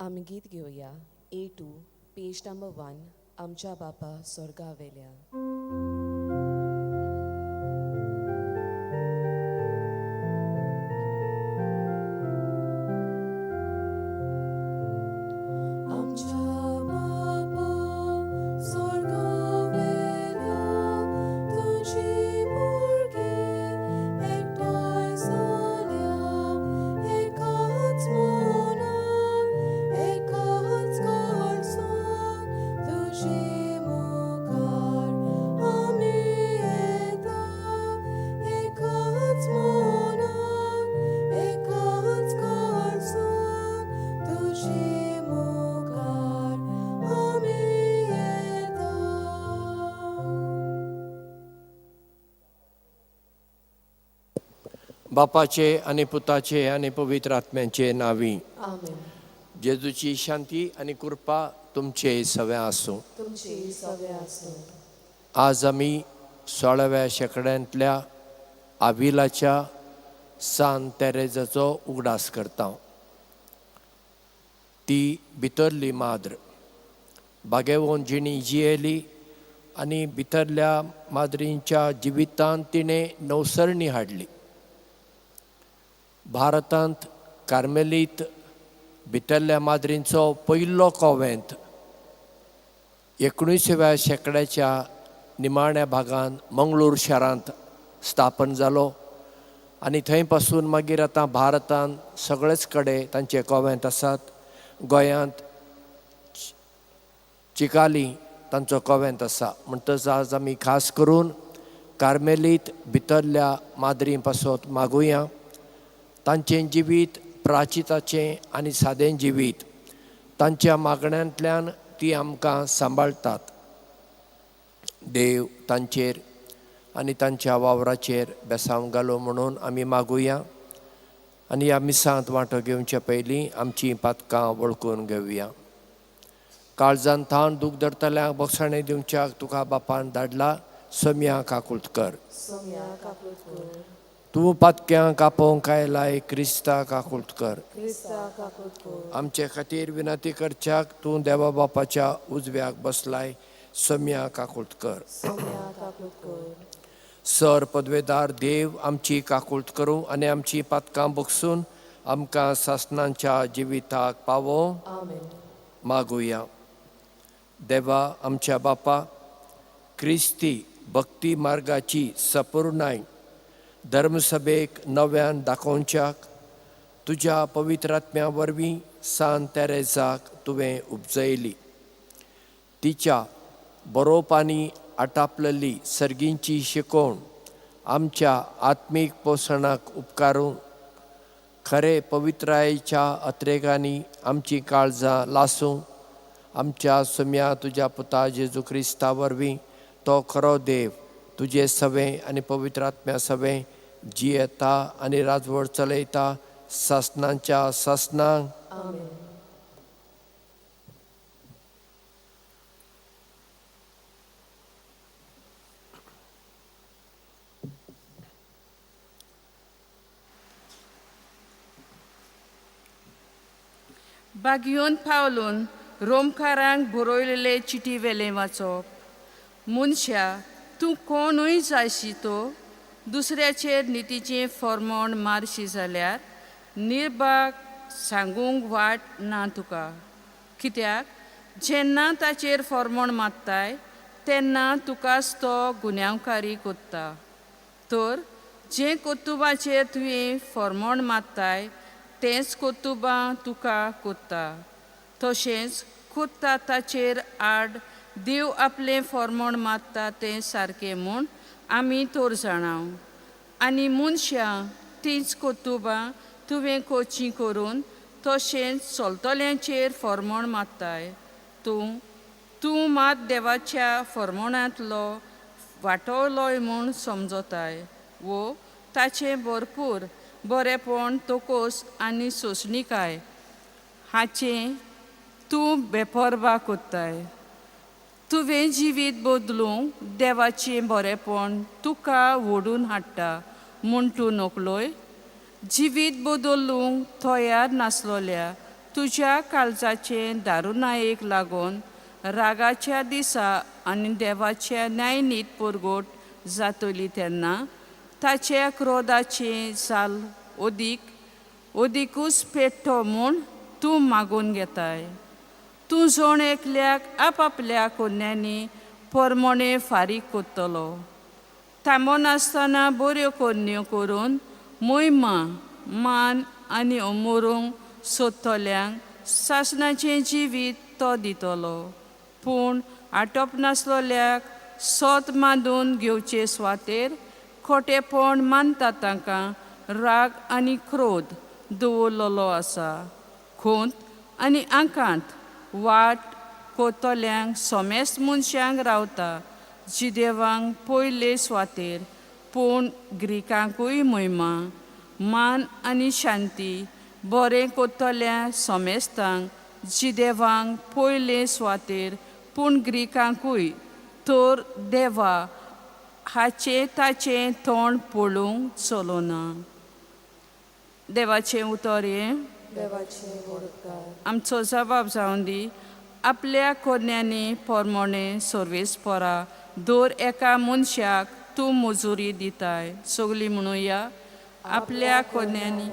आमी गीत घेवया A2 page number 1 आमच्या बापा स्वर्गा वेल्या. आमच्या बापा स्वर्गा वेल्या, तुजी भुरगीं एकठांय जाल्या, एकाच मनान एकाच काळजान तुजे मुखार आमी येता, एकाच मनान एकाच काळजान तुजे मुखार आमी येता. बापाचे आनी पुताचे आनी पवित्र आत्म्याचे नांवी. आमेन. जेजूची शांती आनी कृपा तुमचे सव्या आसूं. तुमची सगळे आसूं. आज आमी 16व्या शेंकड्यांतल्या आविलाच्या सान तेरेजाचो उगडास करता. ती भितरली माद्र बागेवन जिणी जियेली आनी भितरल्या माद्रींच्या जिवितांत तिणें नवसरणी हाडली. भारतांत कार्मेलीत भितरल्या माद्रींचो पयलो कोवेंत 19व्या शेंकड्याच्या निमाण्या भागान मंगळूर शारांत स्थापन जालो आनी थंय पासून मागीर आतां भारतांत सगळेच कडेन तांचे कोवेंत आसात. गोंयांत चिकाली तांचो कोवेंत आसा. म्हणटच आज आमी खास करून कार्मेलीत भितरल्या माद्रीं पासत मागुया. तांचें जिवीत प्राचिताचें आनी सादें जिवीत, तांच्या मागण्यांतल्यान ती आमकां सांबाळटात. देव तांचेर आनी तांच्या वावराचेर बेसांव घालो म्हणून आमी मागुया. आनी ह्या मिसांत वांटो घेवचे पयलीं आमचीं पातकां वळखून घेवया. काळजान थावन दूख धरतल्यांक बोगसाणें दिवच्याक तुका बापान धाडला, सोम्या काकूत कर. सोम्या काकूत कर. तूं पातक्यांक आपोवंक आयलाय, क्रिस्ता काकूत कर. क्रिस्ता काकूत कर. आमचे खातीर विनंती करच्याक तूं देवा बापाच्या उजव्याक बसलाय, सोम्या काकूत कर. सोम्या काकूत कर. सर पदवेदार देव आमची काकूत करूं आनी आमची पातकां बगसून आमकां सासणांच्या जिविताक पावोवं. आमेन. मागुया. देवा आमच्या बापा, क्रिस्ती भक्ती मार्गाची सपूर्णाय धर्मसभेक नव्यान दाखोवच्याक तुज्या पवित्र आत्म्या वरवीं सान तेरेजाक तुवें उपजयली. तिच्या बरोवपांनी आटापलेली सर्गींची शिकवण आमच्या आत्मीक पोसणाक उपकारूं. खरे पवित्रायेच्या अत्रेगांनी आमची काळजां लासूं. आमच्या सुम्या तुज्या पुता जेजू क्रिस्ता वरवीं, तो खरो देव तुजे सवें आनी पवित्र आत्म्या सवें जियेता आनी राजवट चलयता सासणांच्या सासणांक. आमेन. बागियोन पावलून रोमकारांक बरयलेले चिटी वेलें वाचप. मनशा, तूं कोणूय जायशी तो दुसऱ्याचेर नितीचें फॉर्मोण मारशी जाल्यार निर्बाग सांगूंक वाट ना तुका. कित्याक जेन्ना ताचेर फॉर्मोण मारताय तेन्ना तुकाच तो गुन्यांवकारी कोत्ता. तर जें कोत्तुबाचेर तुवें फॉर्मोण मारताय तेंच कोत्तुबां तुका कोत्ता. तशेंच कोत्ता ताचेर आड देव आपलें फॉर्मोण मारता तें सारकें म्हूण आमी तर जाणाव. आनी मनशां तींच कोत्तुबां तुवें कोचीं करून तशेंच चलतल्यांचेर फॉर्मोण मारताय. तूं तूं मात देवाच्या फॉर्मोणांतलो वाटवलोय म्हूण समजताय वो ताचें भरपूर बरेपण तोकोस आनी सोंसणीकाय हाचें तूं बेपर्वा कोत्ताय. तुवें जिवीत बदलूंक देवाचें बरेपण तुका ओडून हाडटा म्हूण तूं नकलोय. जिवीत बदलूंक तयार नासलोल्या तुज्या काळजाचें दारुनायेक लागून रागाच्या दिसा आनी देवाच्या न्यायनीत परगट जातली तेन्ना ताच्या क्रोधाचें जाल अदीक अदिकूच पेट्टो म्हूण तूं मागून घेताय. तूं जण एकल्याक आपापल्या कोन्यांनी परमणे फारीक करतलो. थांबनासतना बऱ्यो करण्यो करून मोहिमा मान आनी अमोरूंक सोदतल्यांक सासणाचें जिवीत तो दितलो. पूण आटप नासलोल्याक सोत मांदून घेवचे सुवातेर खोटेपण मानता तांकां राग आनी क्रोध दवरलेलो आसा. खोंत आनी आंकांत वाट कोतल्यांक सोमेस्त मनशांक रावता जिदेवांक पयले सुवातेर पूण ग्रिकांकूय मोहिमा मान आनी शांती बरें कोत्तल्या सोमेस्तांक जिदेवांक पयले सुवातेर पूण ग्रिकांकूय तर देवा हाचें ताचें तोंड पळोवंक चलोना. देवाचें उतर हें आमचो जबाब जावन दी. आपल्या कोन्यांनी पोरमोणे सर्वेस पोरा दर एका मनशाक तूं मजुरी दिताय. सगळीं म्हणुया आपल्या कोन्यांनी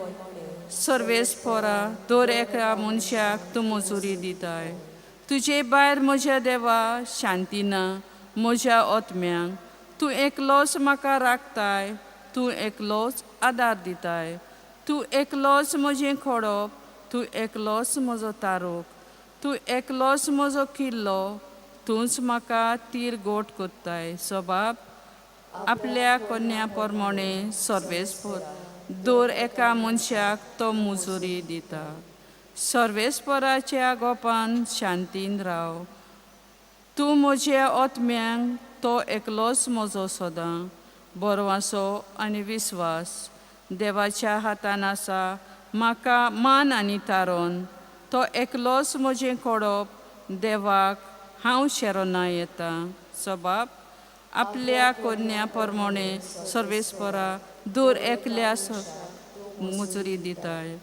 सर्वेस पोरा दर एका मनशाक तूं मजुरी दिताय. तुजे भायर म्हज्या देवा शांती ना म्हज्या ओतम्यांक. तूं एकलोच म्हाका राखताय, तूं एकलोच आदार दिताय. तूं एकलोच म्हजें खोडप, तूं एकलोच म्हजो तारोक, तूं एकलोच म्हजो किल्लो, तूंच म्हाका तीर गोट करताय. सबाब आपल्या कोन्या प्रमाणे सर्वेस्पर दर एका मनशाक तो मुजुरी दिता. सर्वेस्पराच्या गोपान शांतीन राव. तूं म्हज्या ओतम्यांक तो एकलोच म्हजो सदां बरवासो आनी विस्वास देवाच्या हातान आसा. म्हाका मान आनी तारोन तो एकलोच म्हजें कोडप देवाक हांव शेरोना येता. सबाब आपल्या कोन्या प्रमाणे सर्वेस्परा दर एकल्या मुजुरी दिताय.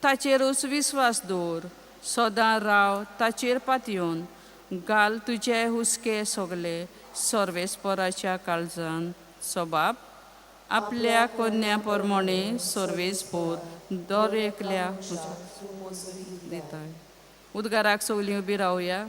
ताचेरूच विस्वास दवर, सदां राव ताचेर पातयेवन घाल तुजे हुस्के सगले सर्वेस्पराच्या काळजान. सबाब आपल्या कोन्या प्रमाणे सर्वेस्पोर दर एकल्या दिताय. उदगाराक सगळीं उबी रावया.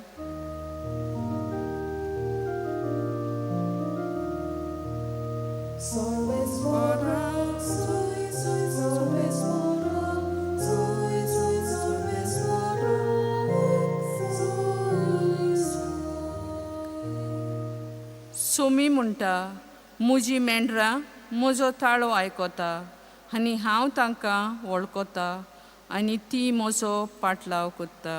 सोमी म्हणटा म्हजी मेंढरां म्हजो ताळो आयकता आनी हांव तांकां वळखता आनी ती म्हजो पाटलाव करता.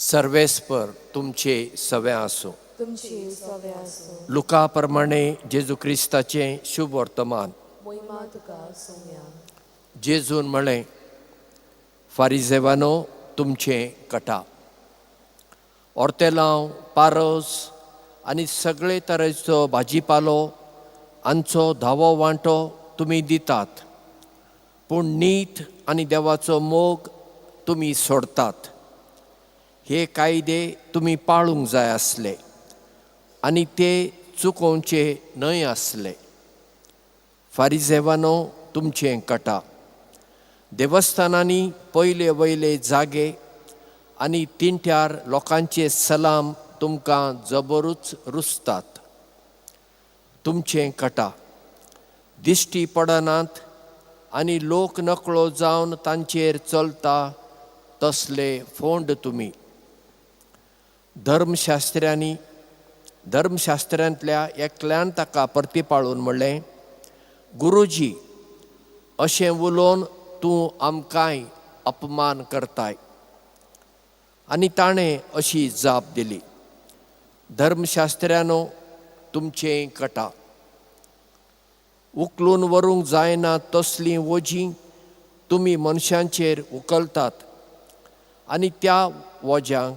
सर्वेस्पर तुमचे सवे आसूं. लुका प्रमाणे जेजू क्रिस्ताचें शुभ वर्तमान. जेजून म्हळें, फारिजेवानो तुमचें कटा ओर्तेलांव पारोस आनी सगळे तरेचो भाजीपालो हांचो धावो वांटो तुमी दितात, पूण नीत आनी देवाचो मोग तुमी सोडतात. हे कायदे तुमी पाळूंक जाय आसले आनी ते चुकोवचे न्हय आसले. फारिजेवानो तुमचें कटा देवस्थानांनी पयले वयले जागे आनी तिंट्यार लोकांचे सलाम तुमकां जबरूच रुजतात. तुमचें कटा दिश्टी पडनात आनी लोक नकळो जावन तांचेर चलता तसले फोंड तुमी. धर्मशास्त्र्यांतल्या एकल्यान ताका परतीपाळून म्हणलें, गुरुजी अशें उलोवन तूं आमकांय अपमान करताय. आनी ताणें अशी जाप दिली, धर्मशास्त्र्यानो तुमचें कटा उखलून व्हरूंक जायना तसलीं वजीं तुमी मनशांचेर उखलतात आनी त्या वज्यांक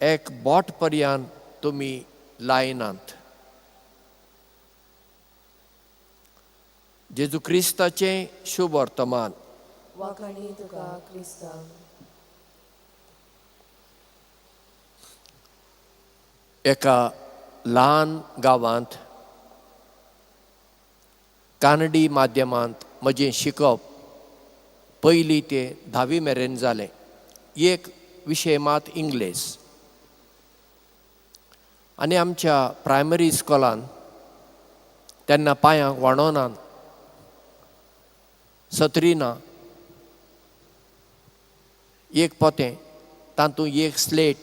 एक बोट पर्यान तुमी लायनात. जेजू क्रिस्ताचें शुभ वर्तमान. वाखाणी तुका क्रिस्ता. एका ल्हान गांवांत कानडी माध्यमांत म्हजें शिकप पयली ते धावी मेरेन जालें. एक विशय मात इंग्लेज. आनी आमच्या प्रायमरी इस्कॉलान तेन्ना पांयांक वाणोना, सत्री ना, एक पोतें, तातूंत एक स्लेट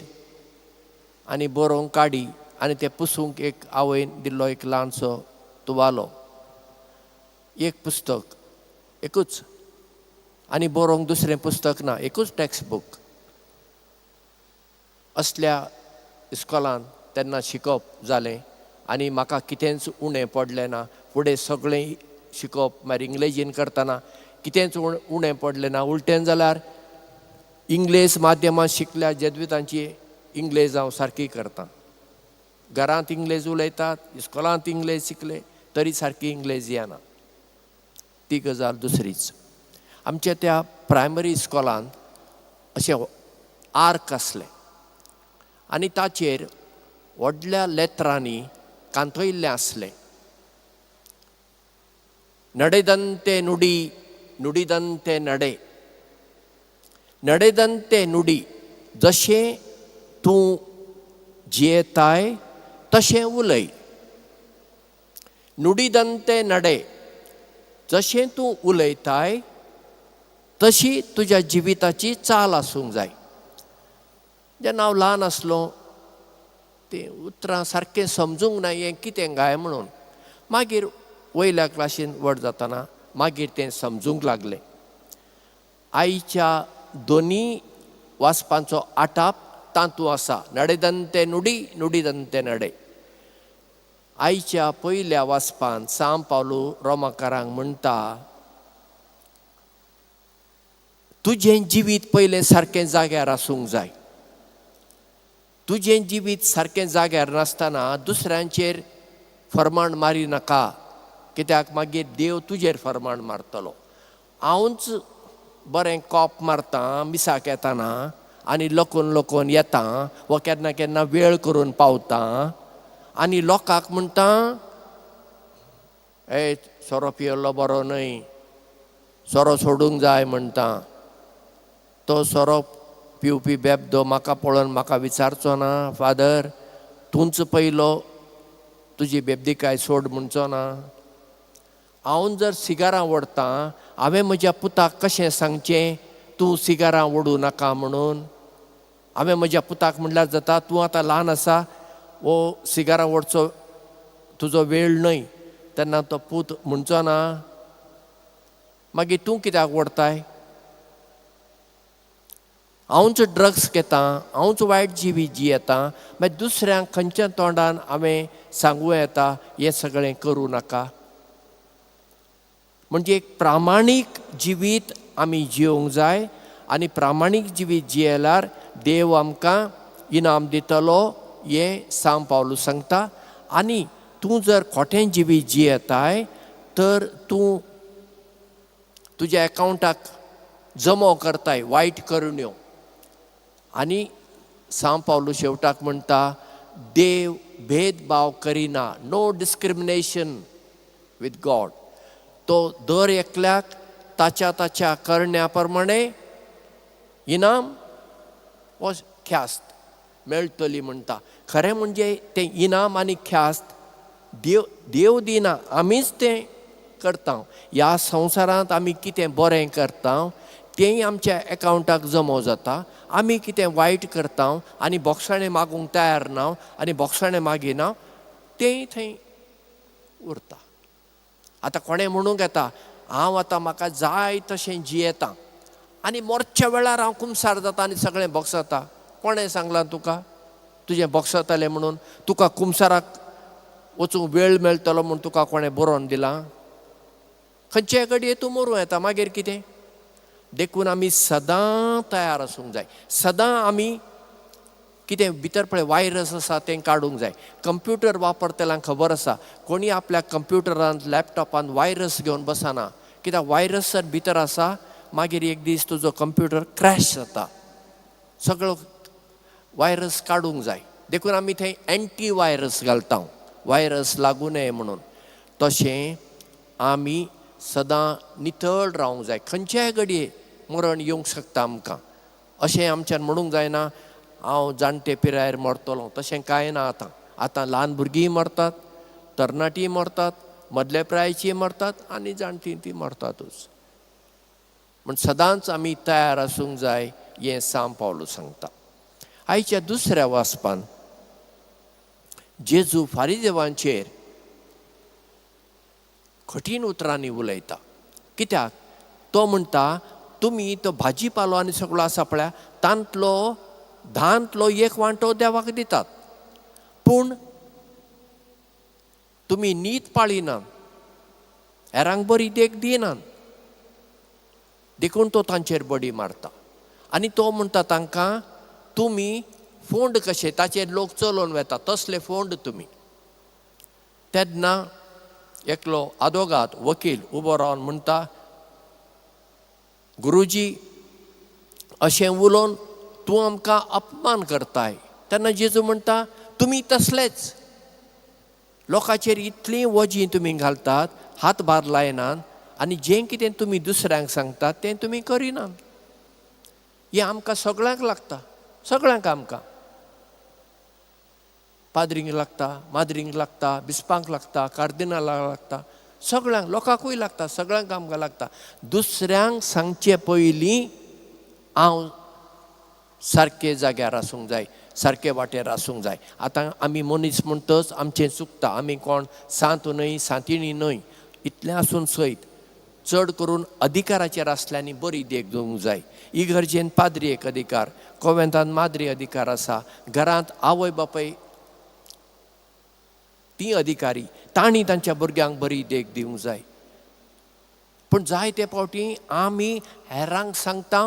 आनी बरोवंक काडी आनी तें पुसूंक एक आवयन दिल्लो एक ल्हानसो तुवालो, एक पुस्तक एकूच आनी बरोवंक दुसरें पुस्तक ना, एकूच टॅक्स्ट बूक. असल्या इस्कॉलान तेन्ना शिकप जालें आनी म्हाका कितेंच उणें पडलें ना. फुडें सगळें शिकप मागीर इंग्लेजीन करतना कितेंच उणें पडलें ना. उलटें जाल्यार इंग्लेज माध्यमांत शिकल्या जेजवितांची इंग्लेज हांव सारकी करतां. घरांत इंग्लेज उलयतात, इस्कॉलांत इंग्लेज शिकले तरी सारकी इंग्लेज येना. ती गजाल दुसरीच. आमच्या त्या प्रायमरी इस्कॉलांत अशें आर्क आसलें आनी ताचेर व्हडल्या लेत्रांनी कांतयल्लें आसलें, नडेदंते नुडी नुडीदंते नडे. नडेदंते नुडी, जशें तूं जियेताय तशें उलय. नुडीदंते नडे, जशें तूं उलयताय तशी तुज्या जिविताची चाल आसूंक जाय. जेन्ना हांव ल्हान आसलो तीं उतरां सारकें समजूंक ना हें कितें गाय म्हणून. मागीर वयल्या क्लासीन व्हड जातना मागीर तें समजूंक लागलें. आयच्या दोनी वाचपांचो आटाप तातूंत आसा, नडेदंते नुडी नुडीदंते नडे. आयच्या पयल्या वाचपांत सांव पावलू रोमाकारांक म्हणटा, तुजें जिवीत पयलें सारकें जाग्यार आसूंक जाय. तुजें जिवीत सारकें जाग्यार नासतना दुसऱ्यांचेर फरमाण मारी नाका, कित्याक मागीर देव तुजेर फरमाण मारतलो. हांवूच बरें कोप मारतां मिसाक येताना आनी लकून लकून येता वा केन्ना केन्ना वेळ करून पावता आनी लोकांक म्हणटा, ए सोरो पियेल्लो बरो न्हय, सोरो सोडूंक जाय म्हणटा. तो सोरो पिवपी बेबदो म्हाका पळोवन म्हाका विचारचो ना, फादर तूंच पयलो तुजी बेबदीकाय सोड म्हणचो ना. हांव जर सिगारां ओडटां, हांवें म्हज्या पुताक कशें सांगचें तूं सिगारां ओडूं नाका म्हणून? हांवें म्हज्या पुताक म्हणल्यार जाता, तूं आतां ल्हान आसा, वो सिगारां ओडचो तुजो वेळ न्हय. तेन्ना तो पूत म्हणचो ना, मागीर तूं कित्याक ओडताय? हांवूच ड्रग्स घेतां, हांवूच वायट जिवीत जियेतां, मागीर दुसऱ्यांक खंयच्या तोंडान हांवें सांगूं येता हें सगळें करूं नाका. म्हणजे एक प्रामाणीक जिवीत आमी जियोंक जाय आनी प्रामाणीक जिवीत जियेल्यार देव आमकां इनाम दितलो हें सांव पावलू सांगता. आनी तूं जर खोटें जिवीत जियेताय तर तूं तुज्या एकावंटाक जमो करताय वायट करण्यो. आनी सांव पावलू शेवटाक म्हणटा, देव भेदभाव करिना, नो डिस्क्रिमिनेशन विथ गॉड. तो दर एकल्याक ताच्या ताच्या करण्या प्रमाणे इनाम वो ख्यास्त मेळटली म्हणटा. खरें म्हणजे तें इनाम आनी ख्यास्त देव देव दिना, आमीच तें करता. ह्या संवसारांत आमी कितें बरें करता तेंय आमच्या एकावंटाक जमो जाता. आमी कितें वायट करता आनी बोगसाणें मागूंक तयार ना आनी बोगसाणें मागिना तेंय थंय उरता. आतां कोणें म्हणूंक येता, हांव आतां म्हाका जाय तशें जियेतां आनी मोरच्या वेळार हांव कुमसार जाता आनी सगळें बोगसता. कोणें सांगलां तुका तुजें बोगसतलें म्हणून? तुका कुमसाराक वचूंक वेळ मेळटलो म्हूण तुका कोणें बरोवन दिलां? खंयच्याय घडये तूं मरूं येता, मागीर कितें? देखून आमी सदां तयार आसूंक जाय. सदां आमी कितें भितर पळय वायरस आसा तें काडूंक जाय. कंप्युटर वापरतल्यांक खबर आसा, कोणी आपल्या कंप्युटरांत लॅपटॉपांत वायरस घेवन बसना, कित्याक वायरस जर भितर आसा मागीर एक दीस तुजो कंप्युटर क्रॅश जाता. सगळो वायरस काडूंक जाय. देखून आमी थंय एंटी वायरस घालता, वायरस लागूं नये म्हणून. तशें आमी सदां नितळ रावंक जाय. खंयच्याय घडये मरण येवंक शकता आमकां, अशें आमच्यान म्हणूंक जायना हांव जाणटे पिरायेर मरतलो, तशें कांय ना. आतां आतां ल्हान भुरगींय मरतात, तरणाटीय मरतात, मदल्या पिरायेचीय मरतात आनी जाणटीं ती मरतातूच. म्हण सदांच आमी तयार आसूंक जाय हें सांव पावलू सांगता. आयच्या दुसऱ्या वाचपान जेजू फारिदेवांचेर कठीण उतरांनी उलयता. कित्याक? तो म्हणटा तुमी तो भाजी पालो आनी सगळो आसा पळया तांतलो धांतलो एक वांटो देवाक दितात, पूण तुमी नीत पाळिनात, हेरांक बरी देख दिनात. देखून तो तांचेर बडी मारता आनी तो म्हणटा तांकां तुमी फोंड कशे ताचेर लोक चलोवन वेता तसले फोंड तुमी. तेन्ना एकलो आदोगाद वकील उबो रावन म्हणटा, गुरुजी अशें उलोवन तूं आमकां अपमान करताय. तेन्ना जेजू म्हणटा तुमी तसलेच, लोकांचेर इतलीं वजीं तुमी घालतात, हातभार लायनात आनी जें कितें तुमी दुसऱ्यांक सांगतात तें तुमी करिनात. हें आमकां सगळ्यांक लागता, सगळ्यांक आमकां, पाद्रींक लागता, माद्रींक लागता, बिस्पांक लागता, कार्दिनालाक लागता, सगळ्यांक, लोकांकूय लागता, सगळ्यांक आमकां लागता. दुसऱ्यांक सांगचे पयलीं हांव सारके जाग्यार आसूंक जाय, सारके वाटेर आसूंक जाय. आतां आमी मनीस म्हणटच आमचें चुकता, आमी कोण सांत न्हय, सांतिणी न्हय. इतलें आसून सयत चड करून अधिकाराचेर आसल्यांनी बरी देख दिवंक जाय. इगर्जेन पाद्री एक अधिकार, कोवेंतान माद्री अधिकार आसा, घरांत आवय बापाय ती अधिकारी, तांणी तांच्या भुरग्यांक बरी देख दिवंक जाय. पूण जायते फावटी आमी हेरांक सांगता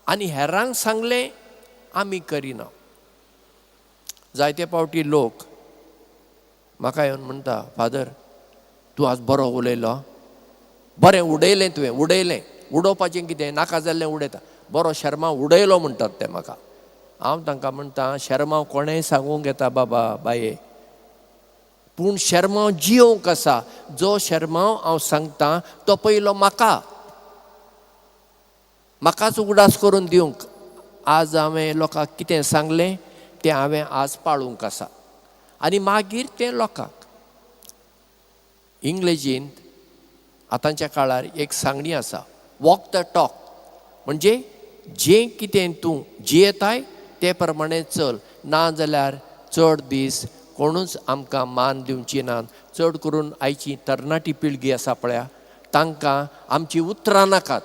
आनी हेरांक सांगलें आमी करिना. जायते फावटी लोक म्हाका येवन म्हणटा, फादर तूं आज बरो उलयलो, बरें उडयलें तुवें, उडयलें, उडोवपाचें कितें नाका जाल्लें उडयता, बरो शर्मा उडयलो म्हणटात ते म्हाका. हांव तांकां म्हणटा शर्मा कोणेंय सांगूंक येता बाबा बाये, पूण शर्मांव जियोवंक आसा. जो शर्मांव हांव सांगता तो पयलो म्हाका, म्हाकाच उगडास करून दिवंक. आज हांवें लोकांक कितें सांगलें तें हांवें आज पाळूंक आसा आनी मागीर तें लोकांक. इंग्लेजींत आतांच्या काळार एक सांगणी आसा, वॉक the talk, म्हणजे जें कितें तूं जियेताय ते प्रमाणे चल, ना जाल्यार चड दीस कोणूच आमकां मान दिवची ना. चड करून आयची तरणाटी पिळगी आसा पळया, तांकां आमची उतरां नाकात,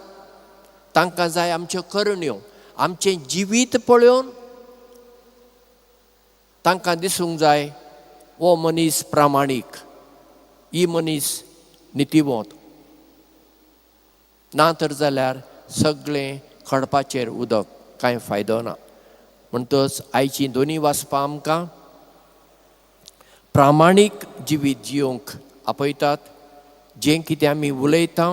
तांकां जाय आमच्यो करण्यो, आमचें जिवीत पळोवन तांकां दिसूंक जाय हो मनीस प्रामाणीक, ही मनीस नितीवंत. ना तर जाल्यार सगळें खडपाचेर उदक, कांय फायदो ना. म्हणटच आयचीं दोनी वाचपां आमकां प्रामाणीक जिवीत जियोवंक आपयतात. जें कितें आमी उलयता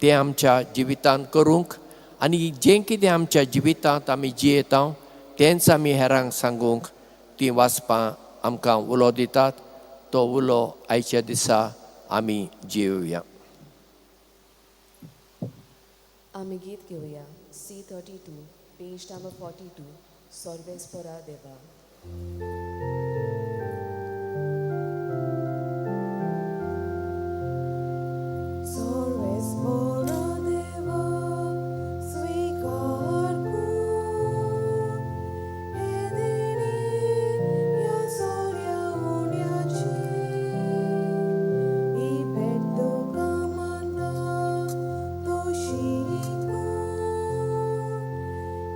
तें आमच्या जिवितांत करूंक आनी जें कितें आमच्या जिवितांत आमी जियेता तेंच आमी हेरांक सांगूंक तीं वाचपां आमकां उलो दितात. तो उलो आयच्या दिसा आमी जियोवया. आमी गीत घेवया C32 page number 42, सोर्वेस्पोरा देवा. Sorvespora Deva, स्वीकार कूं, हे देणी ह्या सोऱ्या उण्याची, ही भेट तुका मानता तशी कूं,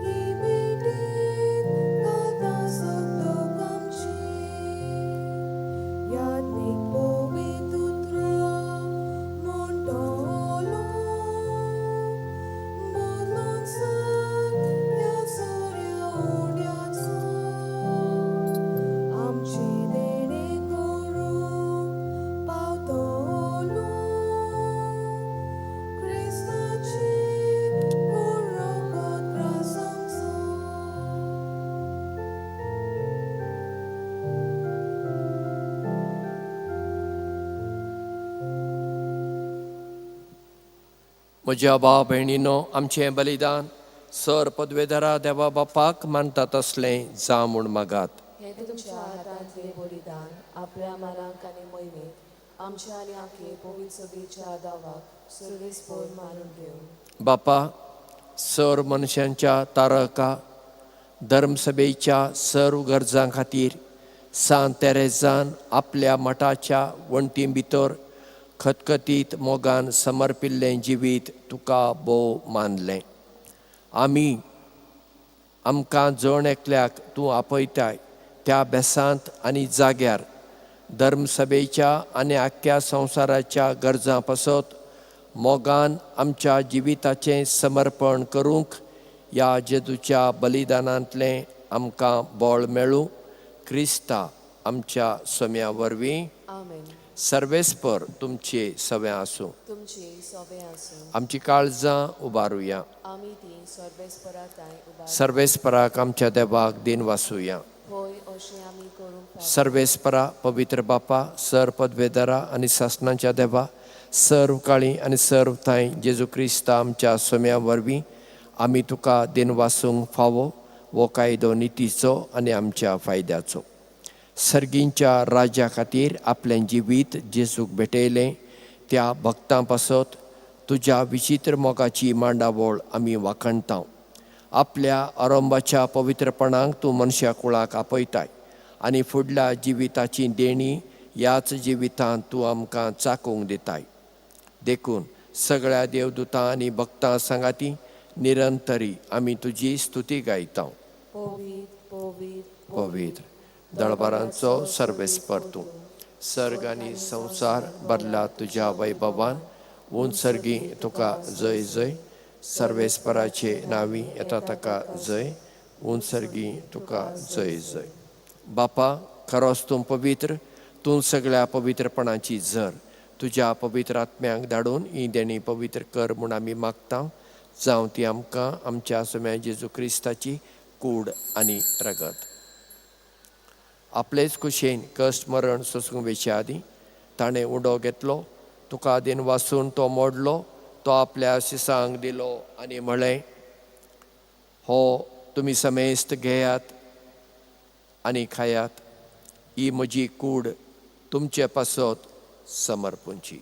ही भेटीत घालता सुख दुख. म्हज्या भाव भयणीनो, आमचें बलिदान सर पदवेधरा देवा बापाक मानता तसलें जावं म्हूण मागात. हें तुमच्या हातांतलें बलिदान आपल्या मानाक आनी मोहिमेक आमच्या आनी आखे पवित्र सभेच्या दावाक सर्वेस्पर मानून घेवं. बापा, सर मनशांच्या तारका धर्मसभेच्या सर्व गरजां खातीर सांत तेरेजान आपल्या मठाच्या वण्टी भितर खतखतीत मोगान समर्पिल्लें जिवीत तुका भोव मानलें. आमी आमकां जण एकल्याक तूं आपयताय त्या बेसांत आनी जाग्यार धर्मसभेच्या आनी आख्ख्या संवसाराच्या गरजां पासत मोगान आमच्या जिविताचें समर्पण करूंक ह्या जेजूच्या बलिदानांतलें आमकां बळ मेळूं. क्रिस्ता आमच्या सोम्या वरवीं. आमेन. सर्वेस्पर तुमचे सवें आसूं. तुमचे सोबे आसूं. आमची काळजां उबारुया. आमी ती सर्वेस्परा तांय उबार. सर्वेस्पराक आमच्या देवाक दिन वासुया. होय, अशें आमी करूंक फावो. सर्वेस्परा, पवित्र बापा, सर पदवेदारा आनी सासणाच्या देवा, सर्व काळी आनी सर्व थांय जेजू क्रिस्ता आमच्या सोम्या वरवीं आमी तुका दिन वासूंक फावो हो कायदो नितीचो आनी आमच्या फायद्याचो. सर्गींच्या राज्या खातीर आपलें जिवीत जेजूक भेटयलें त्या भक्तां पासत तुज्या विचित्र मोगाची मांडावळ आमी वाखणता. आपल्या आरंभाच्या पवित्रपणाक तूं मनशा कुळाक आपयताय आनी फुडल्या जिविताची देणी ह्याच जिवितांत तूं आमकां चाकूंक दिताय. देखून सगळ्या देवदूतां आनी भक्तां सांगाती निरंतरी आमी तुजी स्तुती गायता. पवित्र, पवित्र, पवित्र दळबारांचो सर्वेस्पर तूं, सर्ग आनी संवसार भरला तुज्या वैभवान. उंच सर्गी तुका जय जय. सर्वेस्पराचे नांवी येता ताका जय. उंच सर्गी तुका जय जय. बापा, खरोच तूं पवित्र, तूं सगळ्या पवित्रपणाची झर. तुज्या पवित्र आत्म्यांक धाडून ही देणी पवित्र कर म्हूण आमी मागता. जावं ती आमकां आमच्या सोम्या जेजू क्रिस्ताची कूड आनी रगत. आपलेच कुशेन कश्ट मरण सोसूंक वेचे आदीं ताणें उडो घेतलो, तुका दिन वासून तो मोडलो, तो आपल्या शिसांक दिलो आनी म्हळें, हो तुमी समेस्त घेयात आनी खायात, ही म्हजी कूड तुमचे पासत समर्पूंची.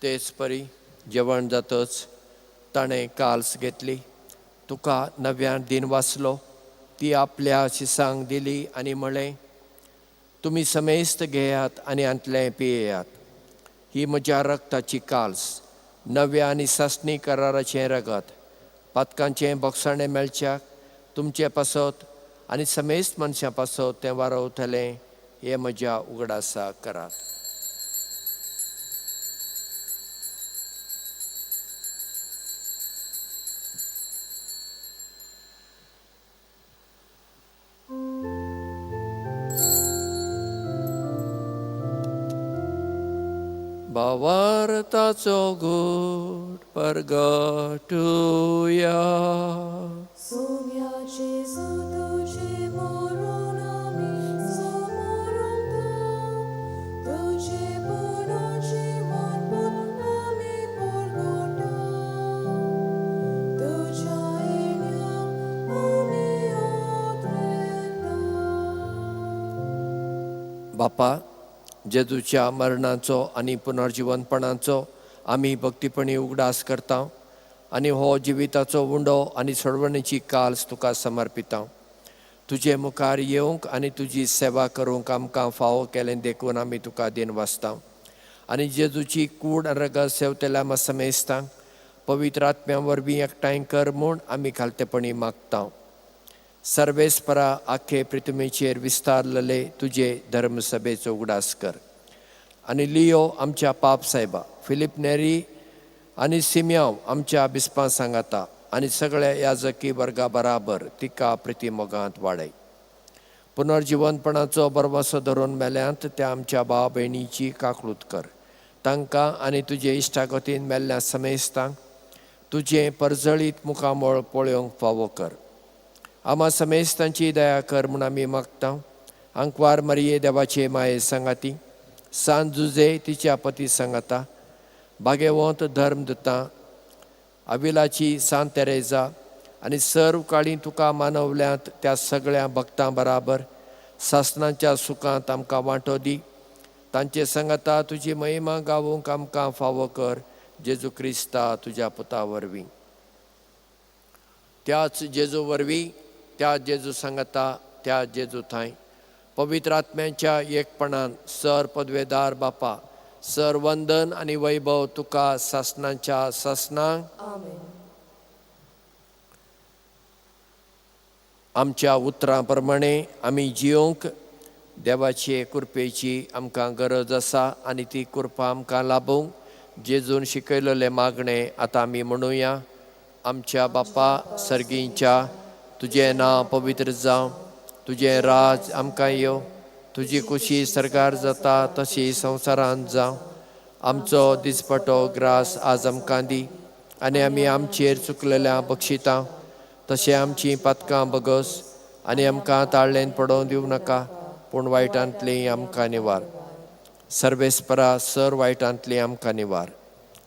तेच परी जेवण जातच ताणें काल्स घेतली, तुका नव्यान दिन वाचलो, ती आपल्या शिसांक दिली आनी म्हळें, तुमी समेस्त घेयात आनी हांतलें पियेयात, ही म्हज्या रक्ताची काल्स, नव्या आनी सासणी कराराचें रगत, पातकांचें बोगसाणें मेळच्याक तुमचे पासत आनी समेस्त मनशां पासत तें वारवतलें, हें म्हज्या उगडासा करात. भावार्थाचो गूट परगटुया. सोम्या जेजू तुजें मरण आमी समरता, तुजें पुनर्जीवनपण आमी परगटा, तुज्या येण्याक आमी ओतरेता. बापा, जेजूच्या मरणाचो आनी पुनर्जिवनपणाचो आमी भक्तीपणी उगडास करता आनी हो जिविताचो उंडो आनी सोडवणेची काल्स तुका समर्पिता. तुजे मुखार येवंक आनी तुजी सेवा करूंक आमकां फावो केलें देखून आमी तुका दिन वाचता आनी जेजूची कूड आनी रगत सेवतेल्या समेस्तांक पवित्र आत्म्या वरवीं एकठांय कर म्हूण आमी खालतेपणी मागता. सर्वेस्परा, आखे पृथ्वीचेर विस्तारलेले तुजे धर्मसभेचो उगडास कर आनी लियो आमच्या पाप सायबा, फिलीप नेरी आनी सिम्यांव आमच्या बिस्पां सांगाता आनी सगळ्या याजकी वर्गा बराबर तिका प्रितीमोगांत वाडय. पुनर्जिवनपणाचो बरवासो धरून मेल्यांत त्या आमच्या भाव भयणीची काकळूत कर. तांकां आनी तुजे इश्टागतीन मेल्ल्या समेस्तांक तुजें परजळीत मुखामळ पळोवंक फावो कर. आमा समेस्तांची दया कर म्हूण आमी मागता. आंकवार मरिये देवाचे माये सांगाती, सान जुजे तिच्या पती सांगाता, भागेवंत धर्म दिता, अविलाची सान तेरेजा आनी सर्व काळी तुका मानवल्यांत त्या सगळ्या भक्तां बराबर सासणाच्या सुखांत आमकां वांटो दी. तांचे सांगाता तुजी महिमा गावूंक आमकां फावो कर, जेजू क्रिस्ता तुज्या पुता वरवीं. त्याच जेजू वरवीं, त्या जेजू सांगाता, त्या जेजू थांय पवित्र आत्म्यांच्या एकपणान सर पदवेदार बापा, सर वंदन आनी वैभव तुका सासणाच्या सासणांक. आमेन. आमच्या उतरां प्रमाणे आमी जियोंक देवाचे कृपेची आमकां गरज आसा आनी ती कृपा आमकां लाबूंक जेजून शिकयलेलें मागणें आतां आमी म्हणुया. आमच्या बापा सर्गींच्या, तुजें नांव पवित्र जावं, तुजें राज आमकां येवं, तुजी कुशी सरकार जाता तशी संवसारांत जावं. आमचो दिसपटो ग्रास आज आमकां दी आनी आमी आमचेर चुकलेल्या बक्षितां तशें आमचीं पातकां बगस आनी आमकां ताळ्ळेन पडोवंक दिवं नाका, पूण वायटांतली आमकां निवार. सर्वेस्परा सर वायटांतली आमकां निवार.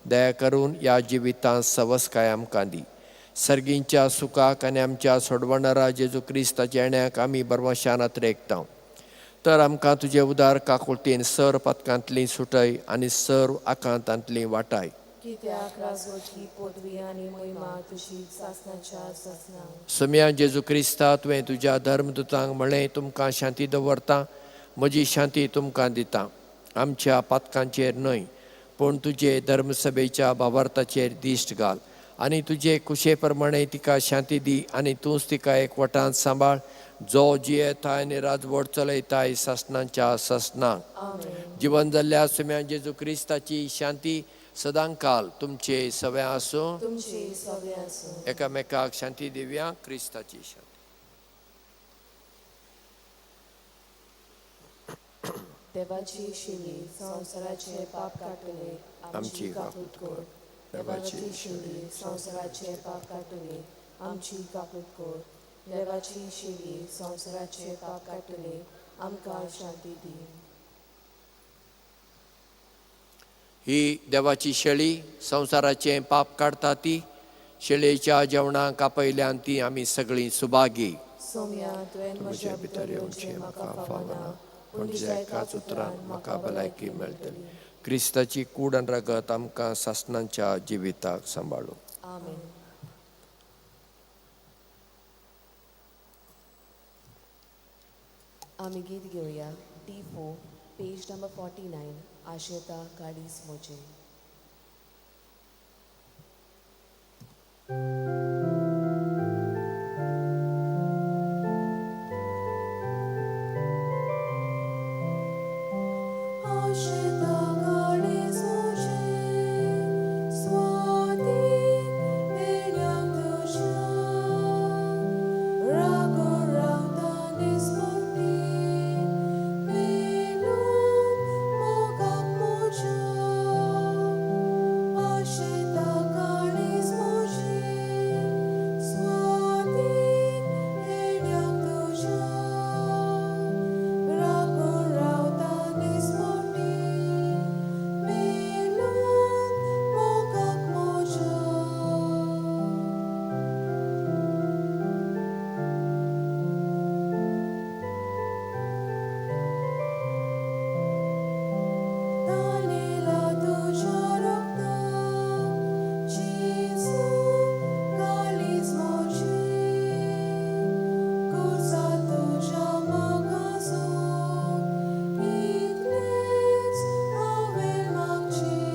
दया करून ह्या जिवितांत सवसकाय आमकां दी. सर्गींच्या सुखाक आनी आमच्या सोडवणारा जेजू क्रिस्ताच्या येण्याक आमी बरवशान अत्रेकता. तर आमकां तुजे उदार काकुळतीन सर पातकांतली सुटय आनी सर्व आकांतांतली वाटाय. कित्याक राजवटी पदवी आनी महिमा तुजी सासणाच्या सासणाक. सोम्या जेजू क्रिस्ता, तुवें तुज्या धर्मदुतांक म्हळें, तुमकां शांती दवरता, म्हजी शांती तुमकां दिता. आमच्या पातकांचेर न्हय पूण तुजे धर्मसभेच्या भावार्थाचेर दिश्ट घाल आनी तुजे कुशे प्रमाणे तिका शांती दी आनी तूंच तिका एकवटांत सांबाळ, जो जियेताय आनी राजवट चलयताय सासणाच्या सासणाक. जिवन जाल्ल्या सोम्या जेजू क्रिस्ताची शांती सदांकाल तुमचे सगळें आसूं. तुमचे सगळें आसूं. एकामेकाक शांती दिवया. क्रिस्ताची शांती. देवाची शिली संवसाराचे पाप काडटले, आमची काकूट कर. देवाची शिली संवसाराचे पाप काडटले, आमची काकूट कर. देवाची शिली संवसाराचे पाप काडटले, आमकां शांती दी. ही देवाची शेळी संवसाराचें पाप काडटा ती शेळयेच्या जेवणाक आपयल्यान ती आमी सगळीं सुभागी. सोम्या, तुवें म्हज्या भितर येवचें म्हाका फावना, पूण तुज्या एकाच उतरान म्हाका भलायकी मेळटली. क्रिस्ताची कूड आनी रगत आमकां सासणाच्या जिविताक सांबाळूं. आमेन. आमी गीत घेवया D4 page number 49, आशेता काडीस मोजे. आशेता काडीस मोजे, स्वाती येण्याक तुज्या, रागो रावता दिसपट्टी, मेलून मोगाक म्हज्या. आशेता काडीस मोजे, स्वाती येण्याक तुज्या, रागो रावता दिसपट्टी, मेलून मोगाक म्हज्या. तालेला तुज्या रक्तान जेजू काळीज म्हजें, खुर्सा तुज्या मागासून इतलेंच हांवें मागचें.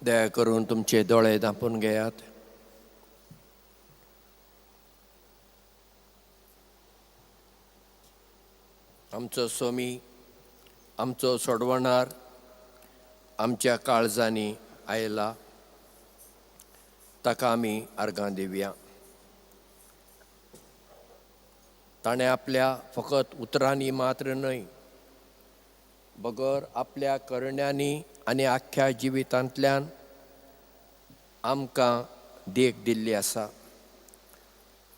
दया करून तुमचे दोळे धांपून घेयात. आमचो सोमी, आमचो सोडवणार आमच्या काळजांनी आयला, ताका आमी आर्गां दिवया. ताणें आपल्या फकत उतरांनी मात्र न्हय बगर आपल्या करण्यांनी आनी आख्ख्या जिवितांतल्यान आमकां देख दिल्ली आसा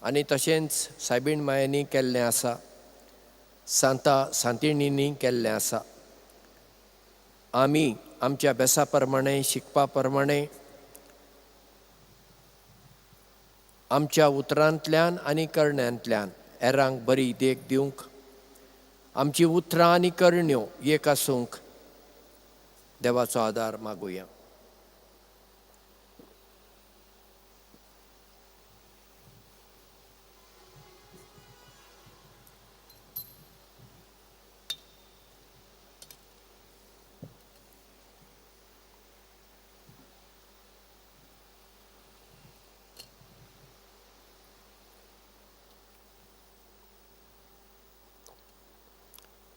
आनी तशेंच सायबीण मायांनी केल्लें आसा, सांता सांतिणींनी केल्लें आसा. आमी आमच्या अभ्यासा प्रमाणें, शिकपा प्रमाणें आमच्या उतरांतल्यान आनी करण्यांतल्यान हेरांक बरी देख दिवंक, आमची उतरां आनी करण्यो एक आसूंक देवाचो आदार मागुया.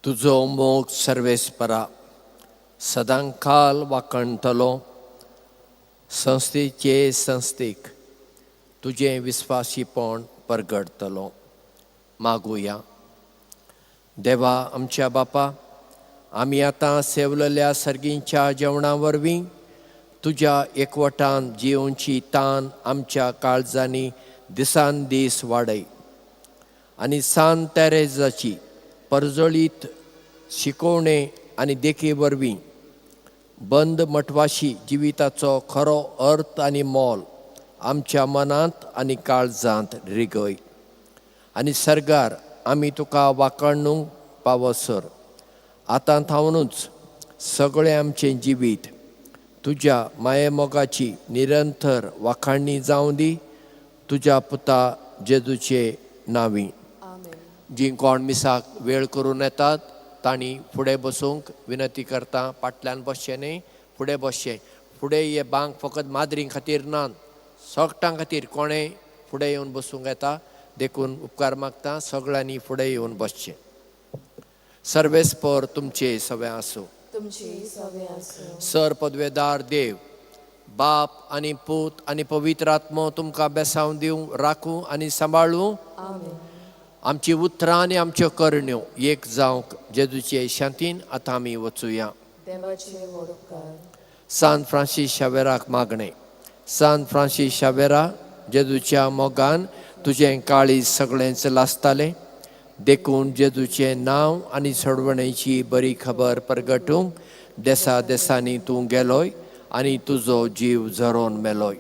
तुजो मोग सर्वेस्परा सदांकाल वाखणटलो, संस्थेचे संस्थेक तुजें विस्वासीपण परगडतलो. मागुया. देवा आमच्या बापा, आमी आतां सेवलेल्या सर्गींच्या जेवणा वरवीं तुज्या एकवटान जियोवची तान आमच्या काळजांनी दिसान दीस वाडय आनी सान तेरेजाची परजळीत शिकोवणे आनी देखी वरवीं बंद मठवाशी जिविताचो खरो अर्थ आनी मोल आमच्या मनांत आनी काळजांत रिगय आनी सर्गार आमी तुका वाखणूंक पावसर आतां थावनूच सगळें आमचें जिवीत तुज्या मायेमोगाची निरंतर वाखाणणी जावं दी, तुज्या पुता जेजूचे नांवी. जीं कोण मिसाक वेळ करून येतात तांणी फुडें बसूंक विनंती करता. फाटल्यान बसचें न्हय, फुडें बसचें. फुडें हे बांक फकत माद्रीं खातीर ना, सगटां खातीर कोणें फुडें येवन बसूंक येता, देखून उपकार मागता सगळ्यांनी फुडें येवन बसचें. सर्वेस्पर तुमचे सगळें आसूं. सर पदवेदार देव बाप आनी पूत आनी पवित्र आत्मो तुमकां बेसांव दिवं, राखूं आनी सांबाळूं. आमची उतरां आनी आमच्यो करण्यो एक जावंक जेजूचे शांतीन आतां आमी वचुया. सान फ्रांसीस शावेराक मागणें. सान फ्रांसीस शावेरा, जेजूच्या मोगान तुजें काळीज सगळेंच लासतालें, देखून जेजूचें नांव आनी सोडवणेची बरी खबर परगटूंक देसा देसांनी तूं गेलोय आनी तुजो जीव झरोवन मेलोय.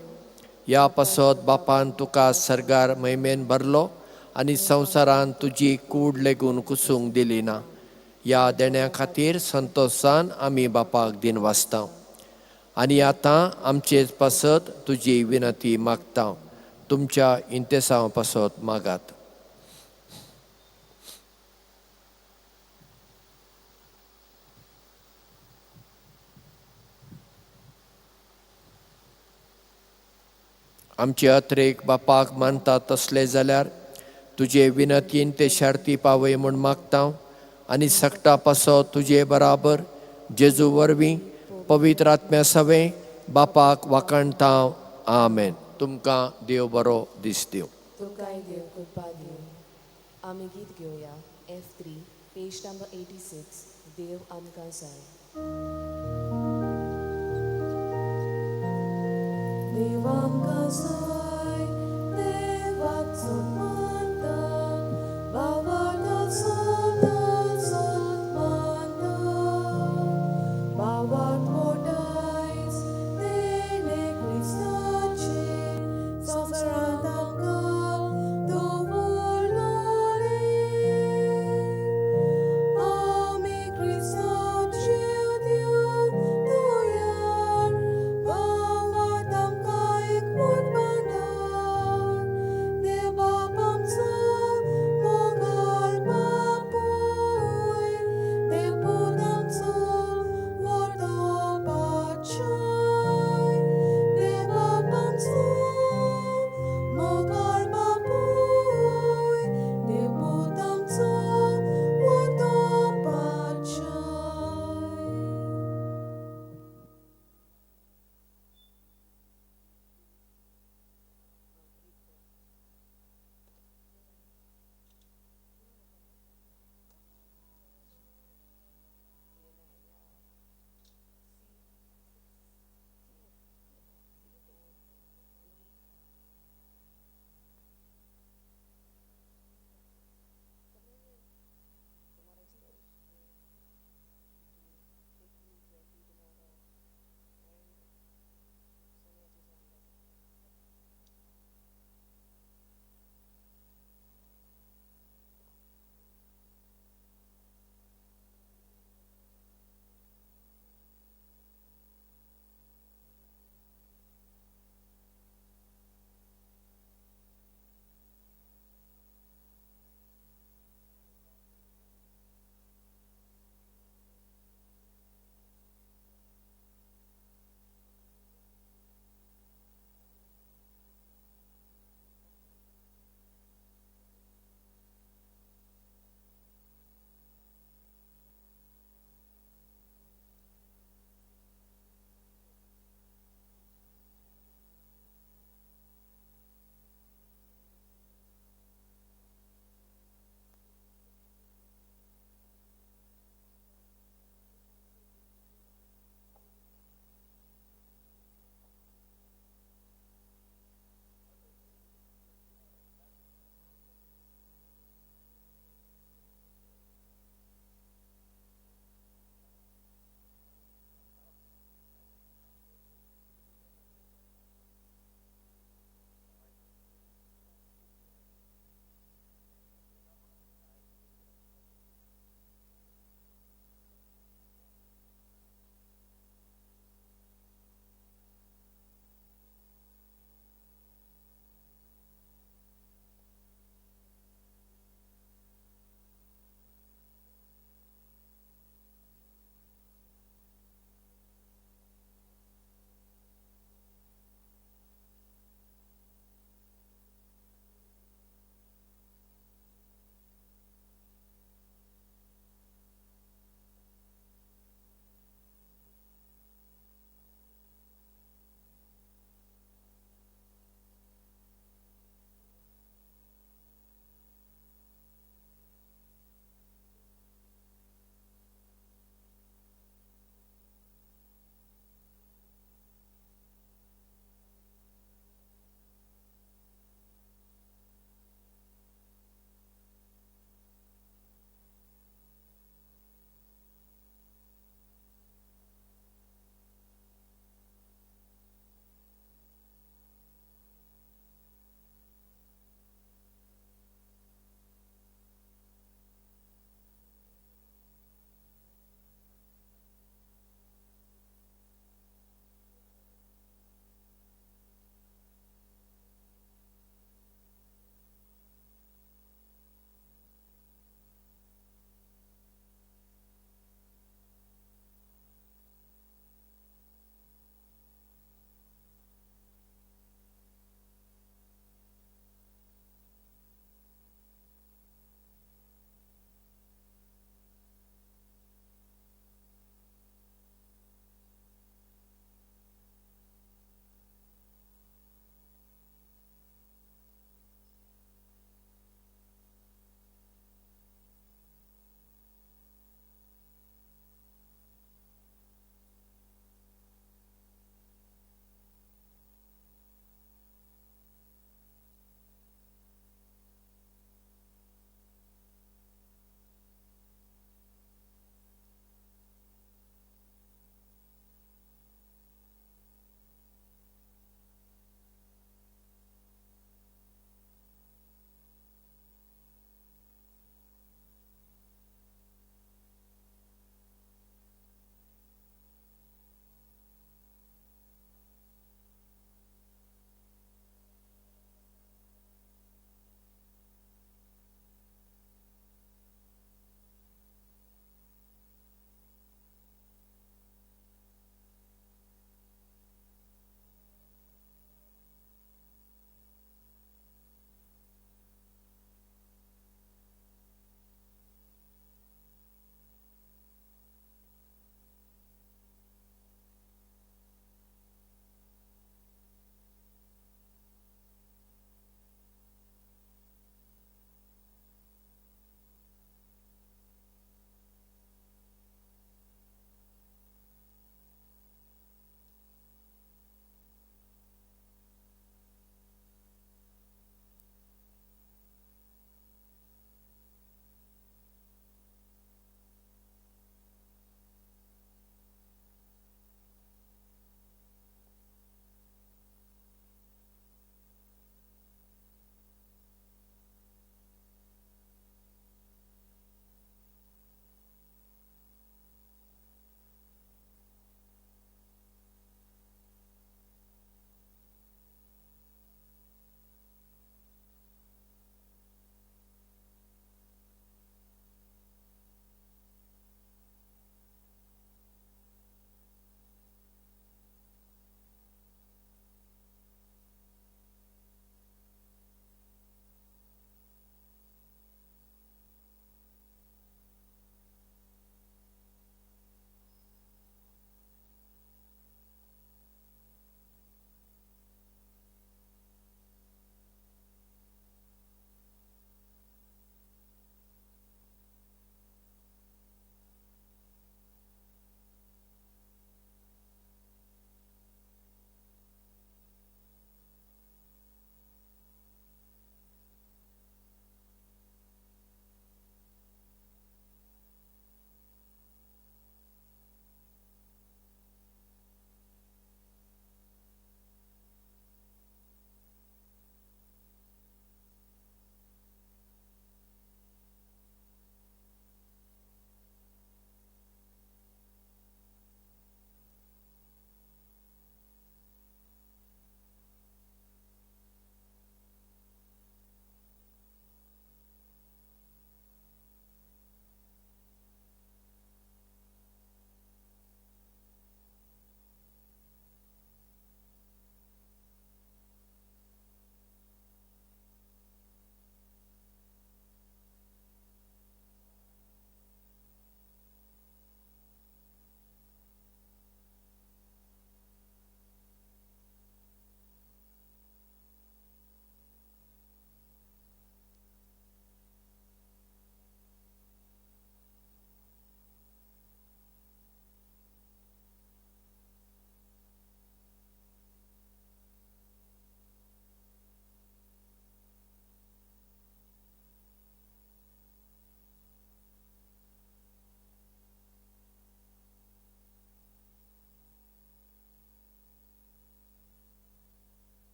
ह्या पासत बापान तुका सर्गार महिमेन भरलो आनी संवसारान तुजी कूड लेगून कुसूंक दिली ना. ह्या देण्या खातीर संतोशान आमी बापाक दिन वाचता आनी आतां आमचेच पासत तुजी विनंती मागता. तुमच्या इंतेसांव पासत मागात. आमचे अत्रेक बापाक मानता तसले जाल्यार तुजे विनंतीन ते शार्ती पावय म्हूण मागता आनी सगटा पासत तुजे बराबर जेजू वरवीं पवित्र आत्म्या सवें बापाक वाखाणता. आमेन. तुमकां देव बरो दीस दिवं. तुमकांय देव कृपा दिवं. आमी गीत घेवया F3 page number 86. देव आमकां जाय. देव आमकां जाय, देवाक चड मानता, बाबाक चड चड मानता, बाबाक मोटायच तेणें क्रिस्ताचें संवसारांत आमकां दवरलोलें. आमी क्रिस्तांव जीव दिवंक तयार, बाबाक आमकां एकमत बांदता.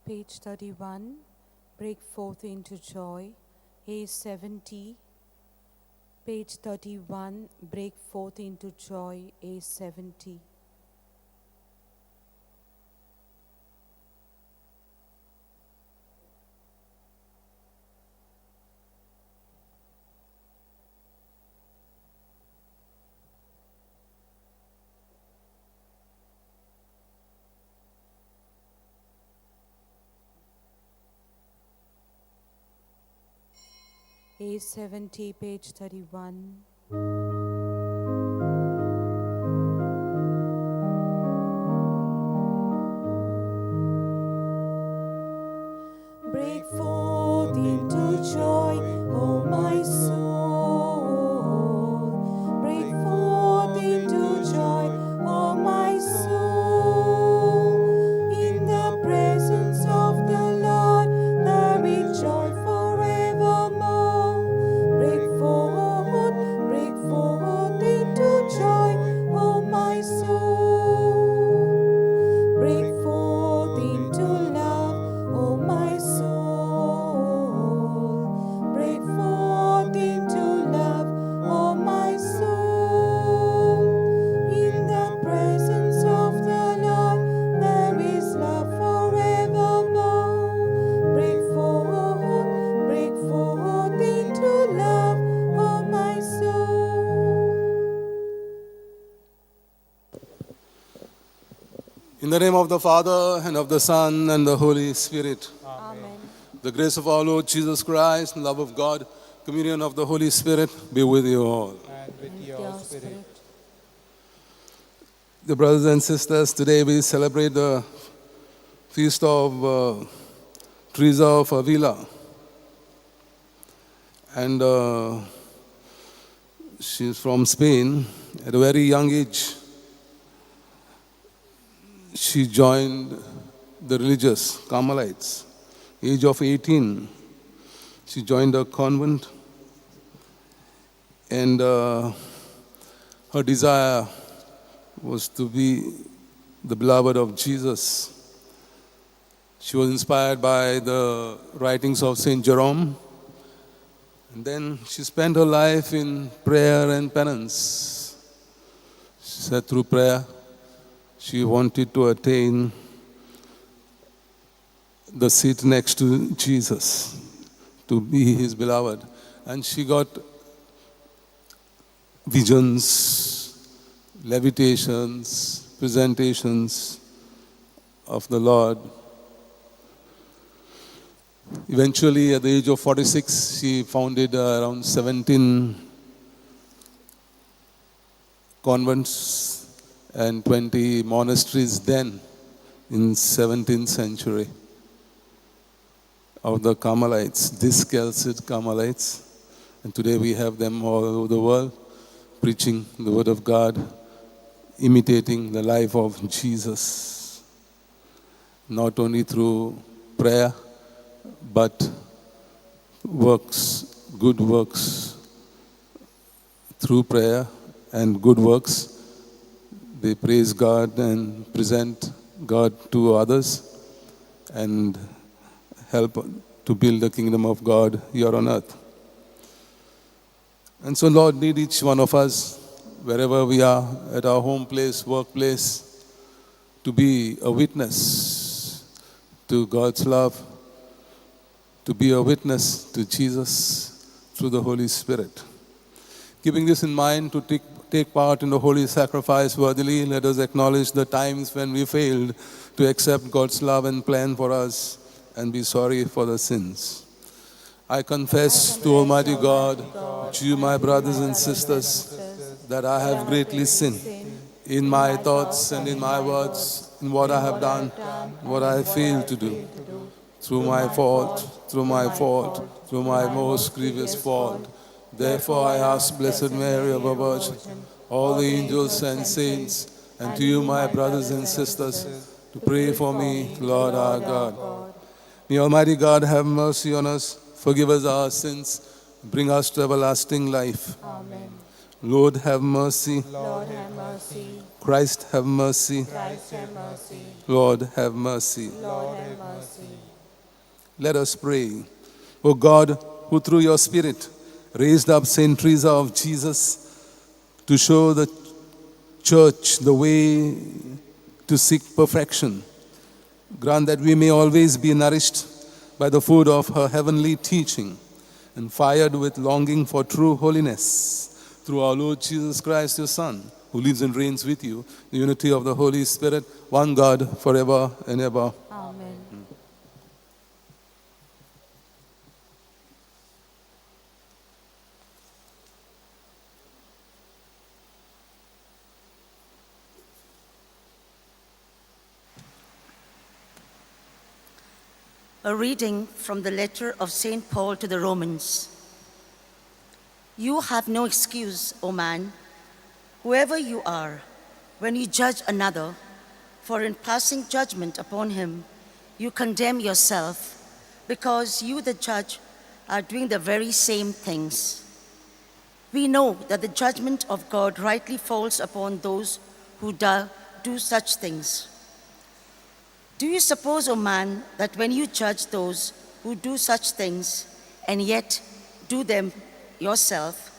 Page 31, break forth into joy, A70. Page 31, break forth into joy, A70. A70, page 31. Break forth into joy, O my soul. Break forth into joy, O my soul. In the presence of the Lord, there is joy forevermore. Break forth into joy, O my soul. Break forth into love, O my soul. Break forth into love, O my soul. In the presence of the Lord, there is love forevermore. Break forth into love, O my soul. In the name of the Father, and of the Son, and the Holy Spirit. Amen. The grace of our Lord Jesus Christ, and love of God, communion of the Holy Spirit be with you all. And with your spirit. The brothers and sisters, today we celebrate the feast of Teresa of Avila. And she's from Spain. At a very young age, she joined the religious Carmelites. Age of 18, she joined a convent, and her desire was to be the beloved of Jesus. She was inspired by the writings of St. Jerome, and then she spent her life in prayer and penance. She said through prayer, she wanted to attain the seat next to Jesus, to be his beloved. And she got visions, levitations, presentations of the Lord. Eventually, at the age of 46, she founded around 17 convents and 20 monasteries then in 17th century of the Carmelites, Discalced Carmelites. And today we have them all over the world preaching the word of God, imitating the life of Jesus, not only through prayer, but works, good works. Through prayer and good works, they praise God and present God to others and help to build the kingdom of God here on earth. And so, Lord, lead each one of us, wherever we are, at our home place, workplace, to be a witness to God's love, to be a witness to Jesus through the Holy Spirit. Keeping this in mind, to take part in the holy sacrifice worthily, let us acknowledge the times when we failed to accept God's love and plan for us and be sorry for the sins. I confess to Almighty God, to you, my brothers and sisters, that I have greatly sinned in my thoughts and in my words, in what I have done, what I failed to do. Through my fault, through my fault, through my most grievous fault. Therefore I ask Blessed Mary, ever Virgin, all the angels and saints, and to you, my brothers and sisters, to pray for me, Lord our God. May Almighty God have mercy on us, forgive us our sins, bring us to everlasting life. Amen. Lord, have mercy. Lord, have mercy. Christ, have mercy. Christ, have mercy. Lord, have mercy. Lord, have mercy. Let us pray. O God, who through your Spirit raised up Saint Teresa of Jesus to show the church the way to seek perfection, grant that we may always be nourished by the food of her heavenly teaching and fired with longing for true holiness. Through our Lord Jesus Christ, your Son, who lives and reigns with you, the unity of the Holy Spirit, one God, forever and ever. Amen. A reading from the letter of St. Paul to the Romans. You have no excuse, O man, whoever you are, when you judge another, for in passing judgment upon him, you condemn yourself, because you, the judge, are doing the very same things. We know that the judgment of God rightly falls upon those who do such things. Do you suppose, O man, that when you judge those who do such things and yet do them yourself,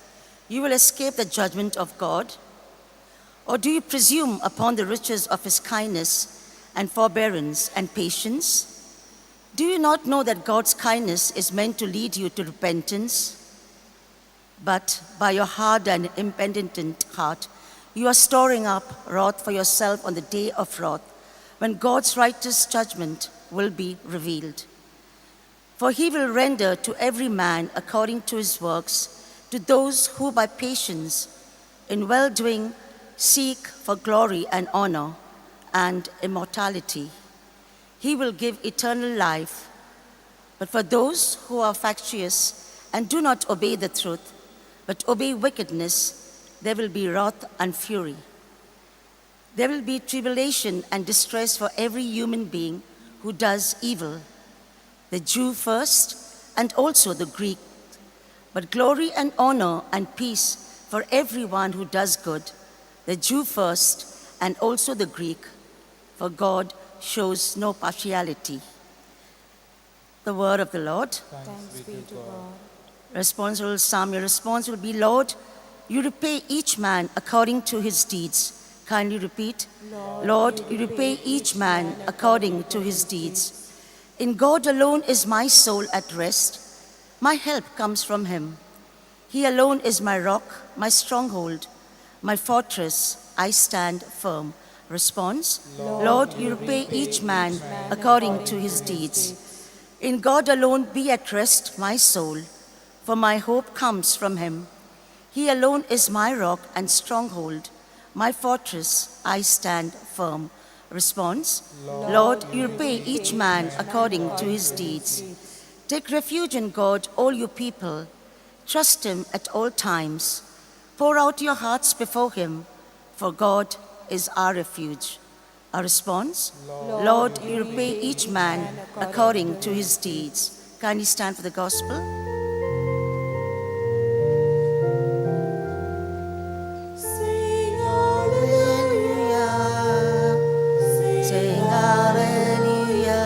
you will escape the judgment of God? Or do you presume upon the riches of his kindness and forbearance and patience? Do you not know that God's kindness is meant to lead you to repentance? But by your hard and impenitent heart, you are storing up wrath for yourself on the day of wrath, when God's righteous judgment will be revealed. For he will render to every man according to his works, to those who by patience in well-doing seek for glory and honor and immortality. He will give eternal life. But for those who are factious and do not obey the truth, but obey wickedness, there will be wrath and fury. There will be tribulation and distress for every human being who does evil, the Jew first and also the Greek, but glory and honor and peace for everyone who does good, the Jew first and also the Greek, for God shows no partiality. The word of the Lord. Thanks be to God. Responsible Psalm, your response will be, Lord, you repay each man according to his deeds. Kindly repeat. Lord, you repay each man according to his deeds. In God alone is my soul at rest. My help comes from him. He alone is my rock, my stronghold, my fortress. I stand firm. Response, Lord, you repay each man according to his deeds. In God alone be at rest, my soul, for my hope comes from him. He alone is my rock and stronghold, my fortress, I stand firm. Response, Lord, you repay each man according to his deeds. Take refuge in God, all you people. Trust him at all times. Pour out your hearts before him, for God is our refuge. Our response, Lord, you repay each man according to his deeds. Kindly stand for the gospel. Sing hallelujah. Sing hallelujah.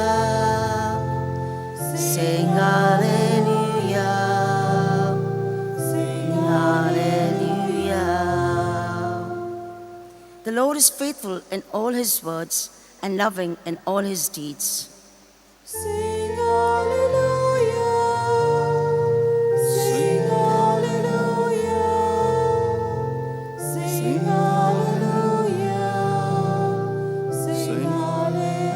Sing hallelujah. Sing Hallelujah. The Lord is faithful in all his words and loving in all his deeds. Sing hallelujah. Sing hallelujah. Sing hallelujah. Sing hallelujah.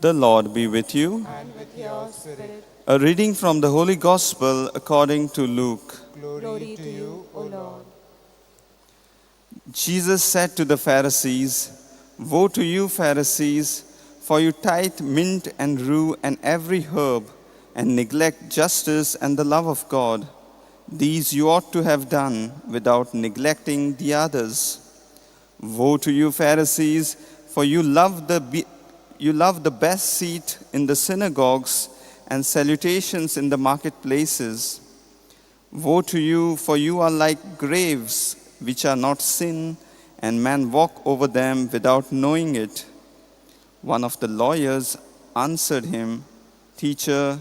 The Lord be with you. And with your spirit. A reading from the Holy Gospel according to Luke. Glory to you, O Lord. Jesus said to the Pharisees, "Woe to you, Pharisees, for you tithe mint and rue and every herb, and neglect justice and the love of God. These you ought to have done without neglecting the others. Woe to you, Pharisees, for you love the best seat in the synagogues and salutations in the marketplaces. Woe to you, for you are like graves which are not seen, and men walk over them without knowing it. One of the lawyers answered him, Teacher,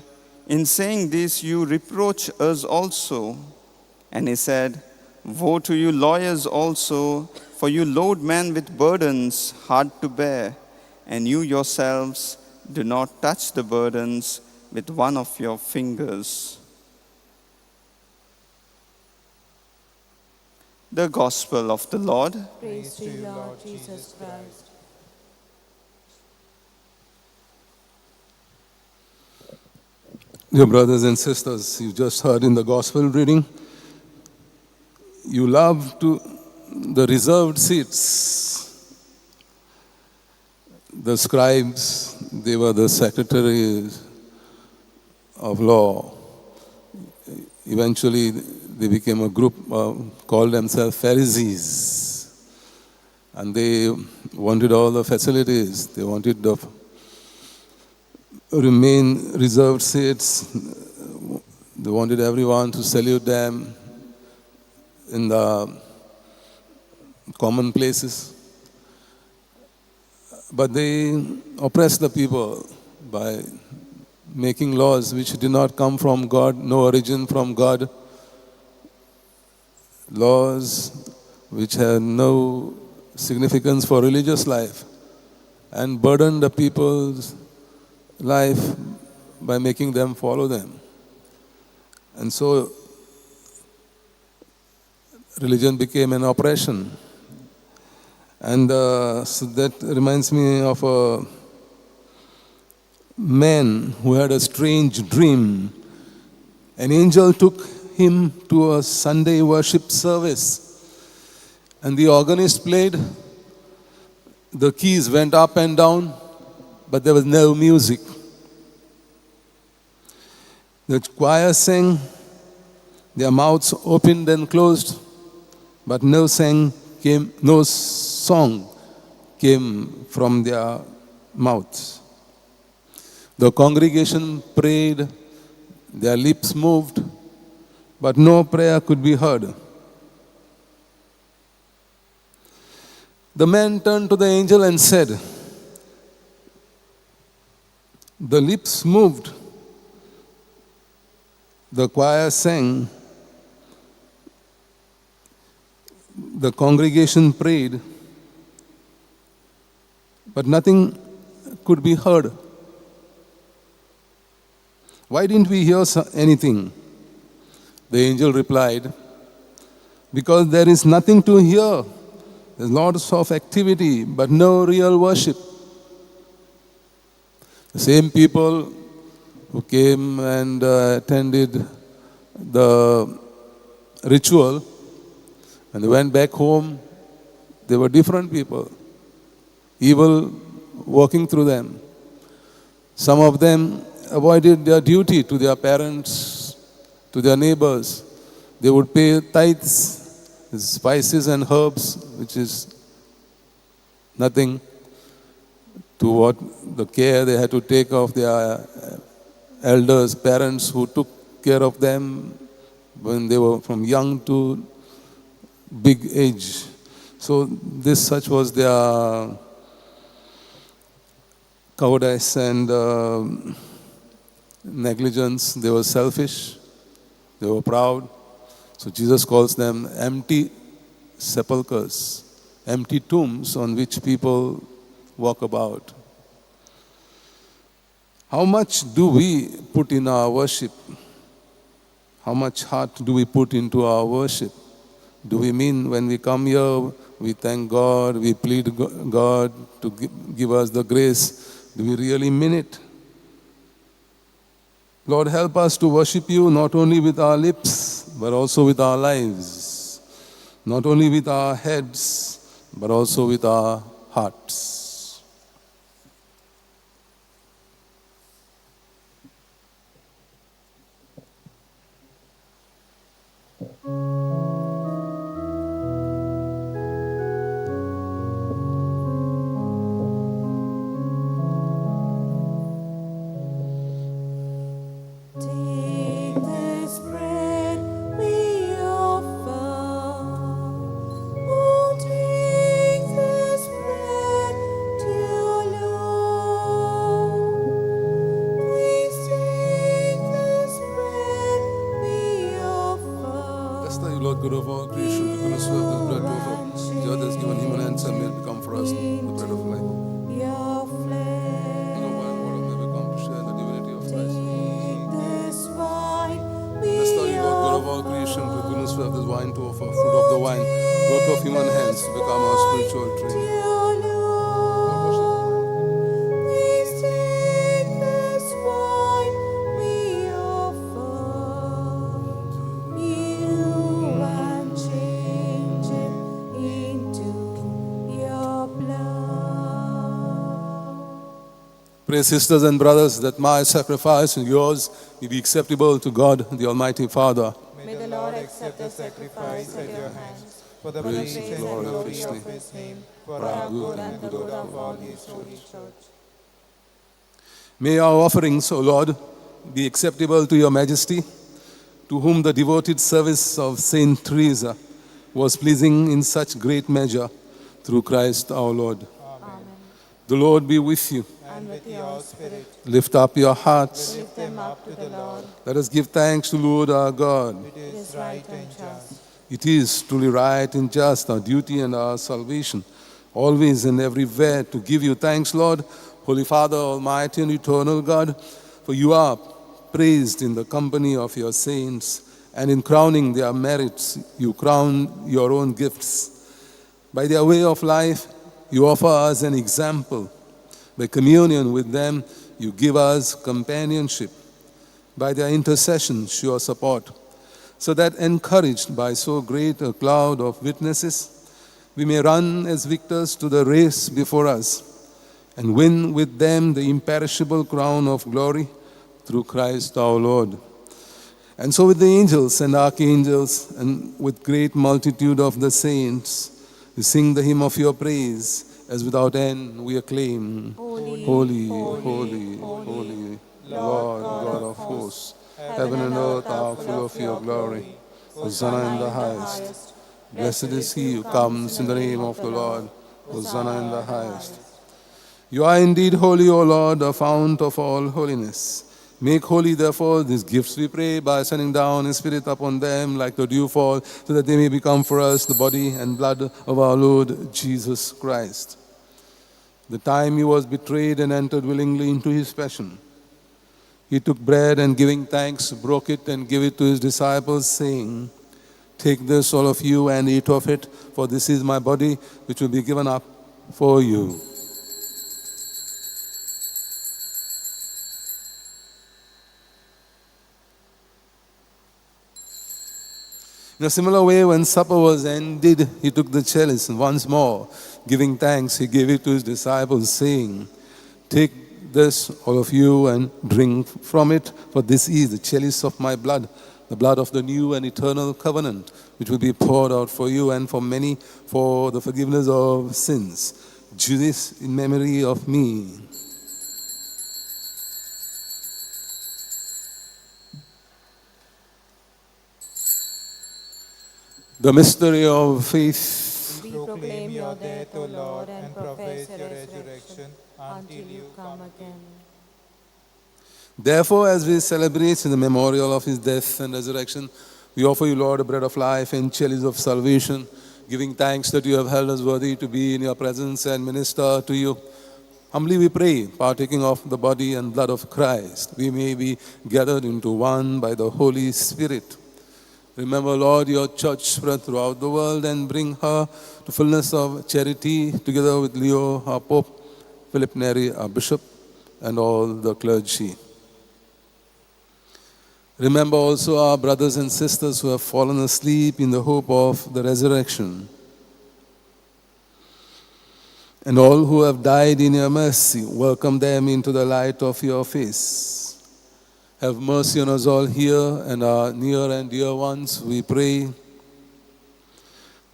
in saying this you reproach us also. And he said, Woe to you lawyers also, for you load men with burdens hard to bear, and you yourselves do not touch the burdens with one of your fingers. The Gospel of the Lord. Praise to you, Lord Jesus Christ. Dear brothers and sisters, you just heard in the Gospel reading, you love to the reserved seats. The scribes, they were the secretaries of law. Eventually, they became a group called themselves Pharisees. And they wanted all the facilities. They wanted the remain reserved seats. They wanted everyone to salute them in the common places. But they oppressed the people by making laws which did not come from God, no origin from God. Laws which had no significance for religious life, and burdened the people's life by making them follow them. And so religion became an oppression. And so that reminds me of a man who had a strange dream. An angel took him to a Sunday worship service, and the organist played. The keys went up and down, but there was no music. The choir sang, their mouths opened and closed, but no song came from their mouths. The congregation prayed, their lips moved, but no prayer could be heard. The man turned to the angel and said, The lips moved, the choir sang, the congregation prayed, but nothing could be heard. Why didn't we hear anything? The angel replied, Because there is nothing to hear. There's lots of activity, but no real worship. The same people who came and attended the ritual and they went back home, they were different people, evil working through them. Some of them avoided their duty to their parents, to their neighbors. They would pay tithes, spices and herbs, which is nothing to what the care they had to take of their elders, parents who took care of them when they were from young to big age. So this such was their cowardice and negligence. They were selfish, they were proud. So Jesus calls them empty sepulchres, empty tombs on which people walk about. How much do we put in our worship? How much heart do we put into our worship? Do we mean when we come here, we thank God, we plead God to give us the grace? Do we really mean it? Lord, help us to worship you not only with our lips, but also with our lives. Not only with our heads, but also with our hearts. Take this bread, we Blessed are you, Lord God of all creation, the goodness of this bread to offer. The other has given him an answer, may it become for us the bread of life. Your And of wine, water may become to share in the divinity of Christ. Take this wine, Blessed are you, Lord God of all creation, the goodness of this wine to offer, fruit of the wine, work of human hands, to become our spiritual tree. dear Lord, Lord. worship the wine. Please take this wine we offer you and change it into your blood. Pray, sisters and brothers, that my sacrifice and yours may be acceptable to God, the Almighty Father. May the Lord accept the sacrifice at your hands, for the Praise praise and and glory of glory his of name, his name, for for our our good and the good of all his holy church. May our offerings, O Lord, be acceptable to your majesty, to whom the devoted service of Saint Teresa was pleasing in such great measure, through Christ our Lord. Amen. The Lord be with you. And with your spirit, Lift up your hearts. lift them up to the Lord. Let us give thanks to Lord our God. It is right and just. It is truly right and just, our duty and our salvation, always and everywhere to give you thanks, Lord, Holy Father, Almighty and eternal God, for you are praised in the company of your saints, and in crowning their merits, you crown your own gifts. By their way of life, you offer us an example. By communion with them, you give us companionship. By their intercession, sure support, so that encouraged by so great a cloud of witnesses, we may run as victors to the race before us and win with them the imperishable crown of glory through Christ our Lord. And so with the angels and archangels and with great multitude of the saints, we sing the hymn of your praise as without end we acclaim, Holy, Holy, holy, holy, Lord God of hosts, heaven and earth are full of your glory. Hosanna in the highest. Blessed is he who comes in the name of the Lord. Hosanna in the highest. You are indeed holy, O Lord, the fount of all holiness. Make holy, therefore, these gifts, we pray, by sending down His Spirit upon them like the dewfall, so that they may become for us the body and blood of our Lord Jesus Christ. The time he was betrayed and entered willingly into his passion, he took bread and, giving thanks, broke it and gave it to his disciples, saying, Take this, all of you, and eat of it, for this is my body, which will be given up for you. In a similar way, when supper was ended, he took the chalice, and once more, giving thanks, he gave it to his disciples, saying, Take this, all of you, and drink from it, for this is the chalice of my blood, the blood of the new and eternal covenant, which will be poured out for you and for many for the forgiveness of sins. Do this in memory of me. The mystery of faith. We proclaim your death, O Lord, and profess your resurrection until you come again. Therefore, as we celebrate in the memorial of his death and resurrection, we offer you, Lord, a bread of life and chalice of salvation, giving thanks that you have held us worthy to be in your presence and minister to you. Humbly we pray, partaking of the body and blood of Christ, we may be gathered into one by the Holy Spirit. Remember, Lord, your church spread throughout the world and bring her to fullness of charity, together with Leo, our Pope, Philip Neri, our Bishop, and all the clergy. Remember also our brothers and sisters who have fallen asleep in the hope of the resurrection, and all who have died in your mercy, welcome them into the light of your face. Have mercy on us all here and our near and dear ones, we pray,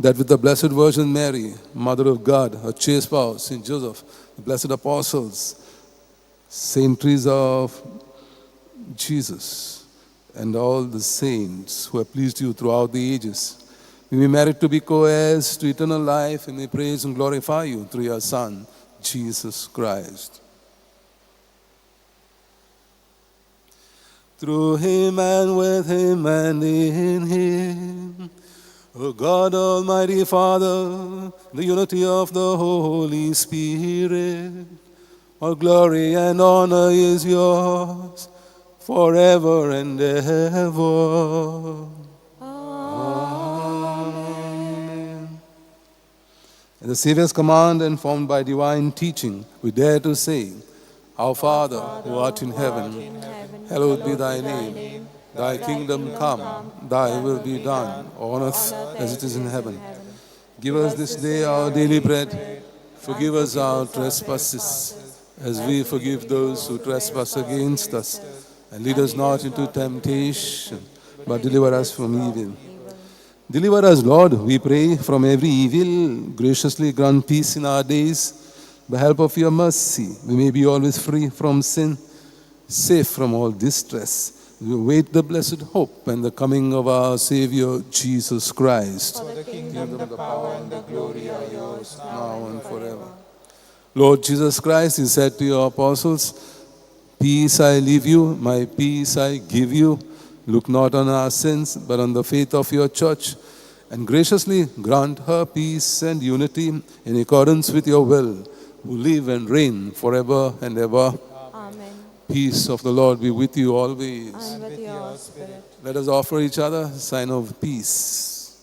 that with the Blessed Virgin Mary, Mother of God, her chaste spouse, Saint Joseph, the blessed apostles, Saint Teresa of Jesus, and all the saints who have pleased you throughout the ages, we may merit to be co-heirs to eternal life, and may praise and glorify you through your Son, Jesus Christ. Through him and with him and in him, O God, Almighty Father, the unity of the Holy Spirit, all glory and honor is yours forever and ever. Amen. At the Savior's command and formed by divine teaching, we dare to say, Our Father, who art in heaven, hallowed be thy name. Thy kingdom come, thy will be done, on earth as it is in heaven. Give us this day our daily bread. Forgive us our trespasses, as we forgive those who trespass against us. And lead us not into temptation, but deliver us from evil. Deliver us, Lord, we pray, from every evil. Graciously grant peace in our days. By help of your mercy, we may be always free from sin, safe from all distress. We await the blessed hope and the coming of our Savior, Jesus Christ. For the kingdom, the power, and the glory are yours, now and forever. Lord Jesus Christ, you said to your apostles, Peace I leave you, my peace I give you. Look not on our sins, but on the faith of your church, and graciously grant her peace and unity in accordance with your will, who live and reign forever and ever. Amen. Peace of the Lord be with you always. And with your spirit. Let us offer each other a sign of peace.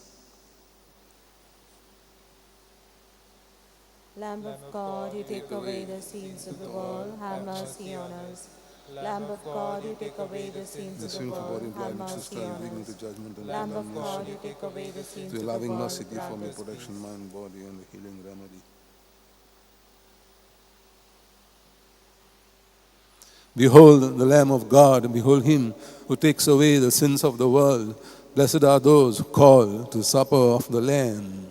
Lamb of God, you take away the sins of the world, have mercy on us. Lamb of God, you take away the sins The of the sinful body world, and have blood which is mercy turned, on leading to us. judgment and Lamb of God, condemnation. you take away the sins To your of the loving world, mercy, give for grant me us protection, peace. mind, body, and the healing remedy. Behold the Lamb of God, behold him who takes away the sins of the world. Blessed are those called to supper of the Lamb.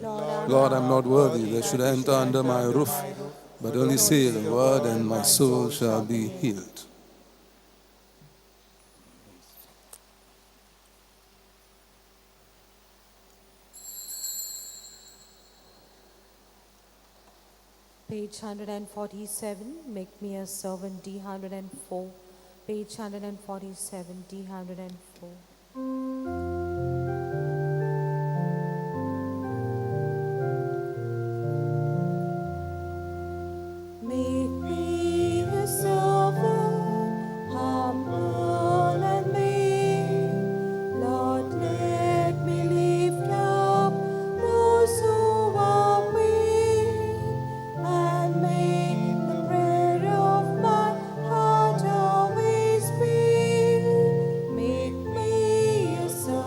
Lord, I'm not worthy that should enter under my roof, but only say the word, and my soul shall be healed. Page 147, Make Me a Servant, D104. Page 147, D104. Make me a servant, humble and meek. Lord, let me lift up those who are weak, and may the prayer of my heart always be. Make me a servant.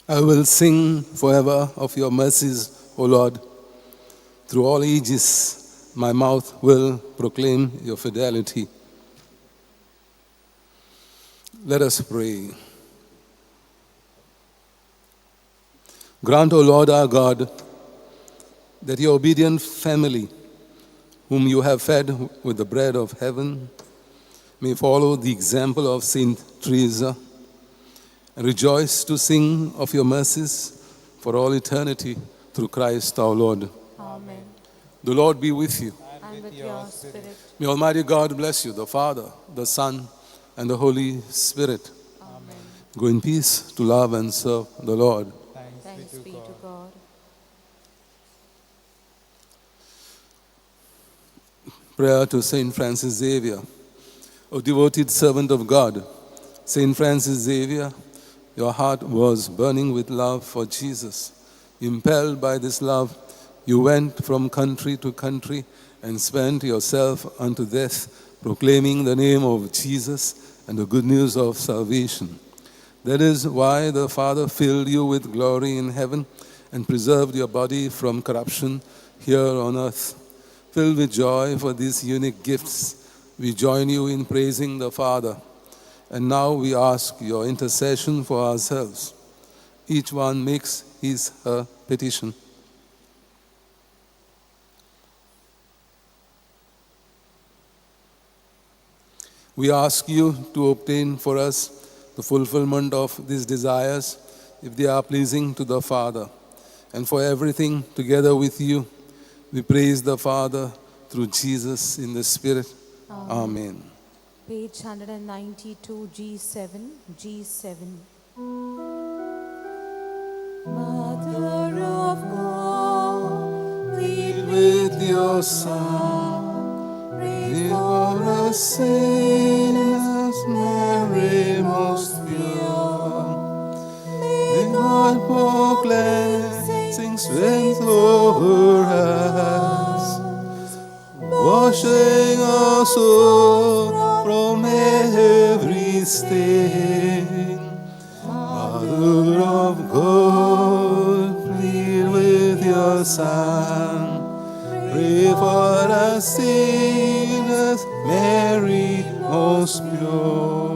I will sing forever of your mercies, O Lord. Through all ages, my mouth will proclaim your fidelity. Let us pray. Grant, O Lord our God, that your obedient family, whom you have fed with the bread of heaven, may follow the example of Saint Teresa and rejoice to sing of your mercies for all eternity through Christ our Lord. Amen. The Lord be with you. And with your spirit. May Almighty God bless you, the Father, the Son, and the Holy Spirit. Amen. Go in peace to love and serve the Lord. Thanks be to God. Prayer to Saint Francis Xavier. O devoted servant of God, Saint Francis Xavier, your heart was burning with love for Jesus. Impelled by this love, you went from country to country and spent yourself unto death, proclaiming the name of Jesus and the good news of salvation. That is why the Father filled you with glory in heaven and preserved your body from corruption here on earth. Filled with joy for these unique gifts, we join you in praising the Father. And now we ask your intercession for ourselves. Each one makes his her petition. We ask you to obtain for us the fulfillment of these desires, if they are pleasing to the Father. And for everything together with you, we praise the Father through Jesus in the Spirit. Amen. Amen. Page 192, G7, G7. Mother of God, plead with your Son, pray for us sinners, Mary most pure. May God pour cleansing strength over us, washing our soul from every stain. Mother of God, plead with your Son, pray for us sinners, Mary most pure.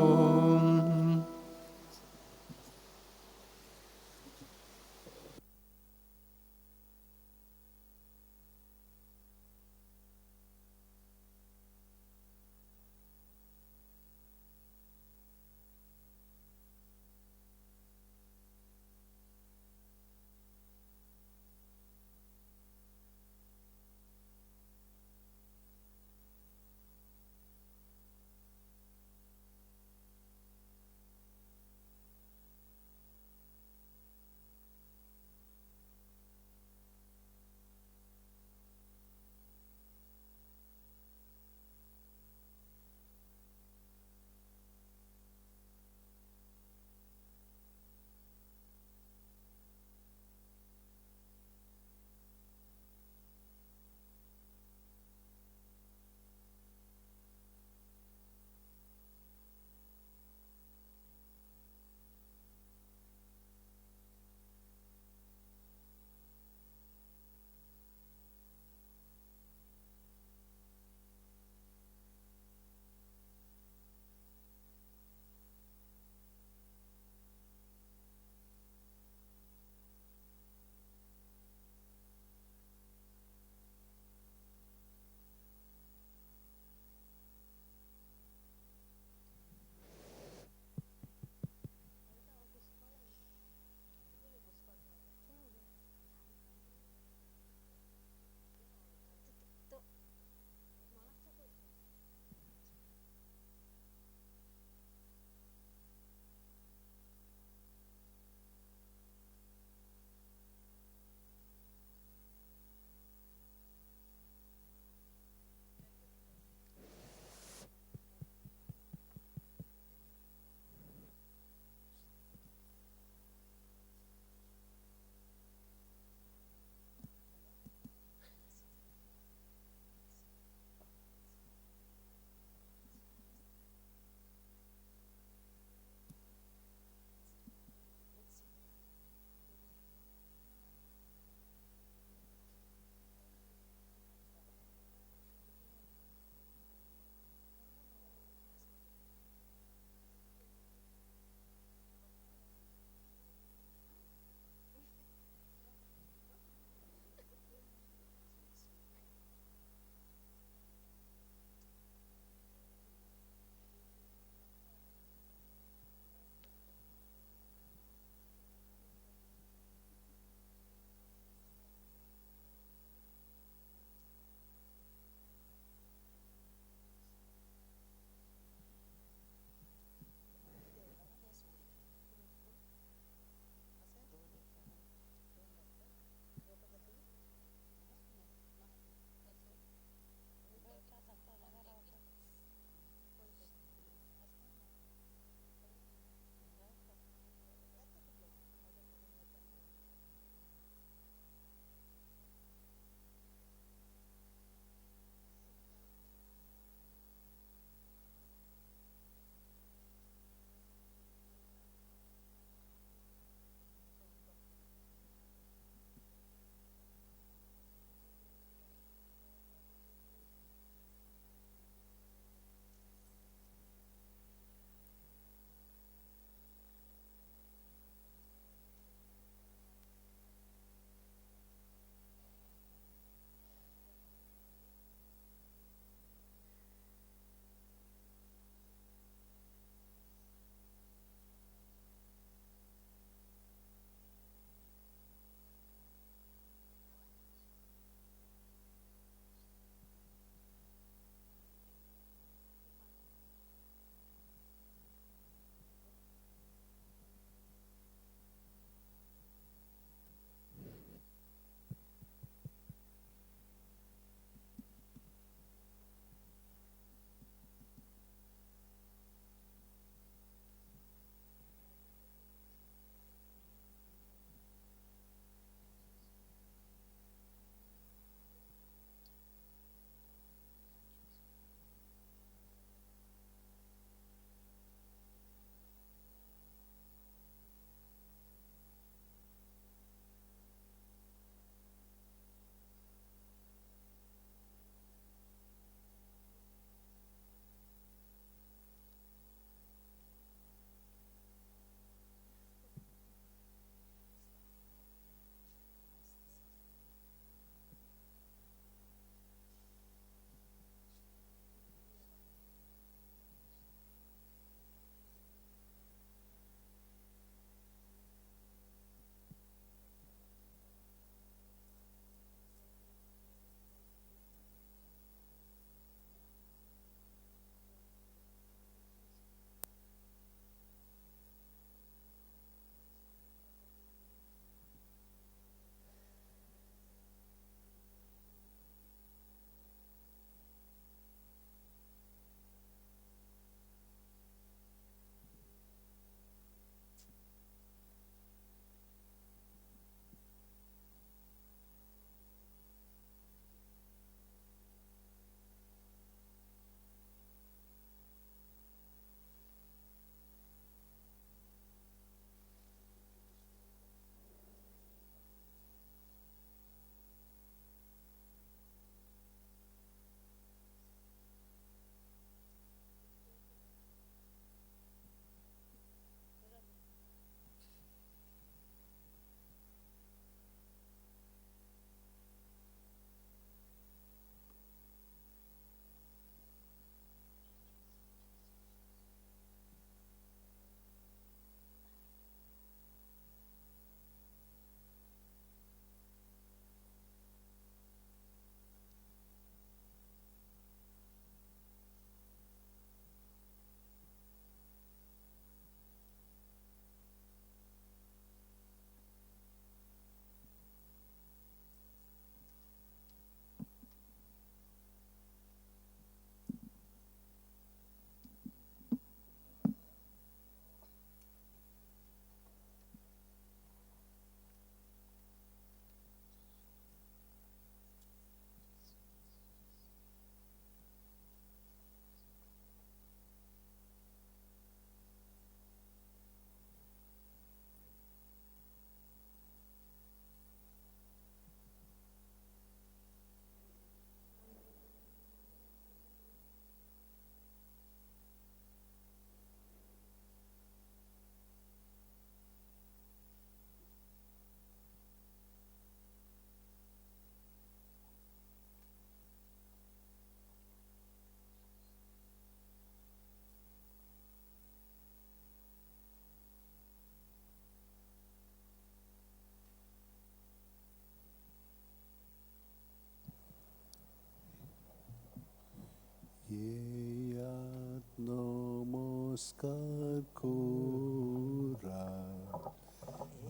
नमस्कार कोरात.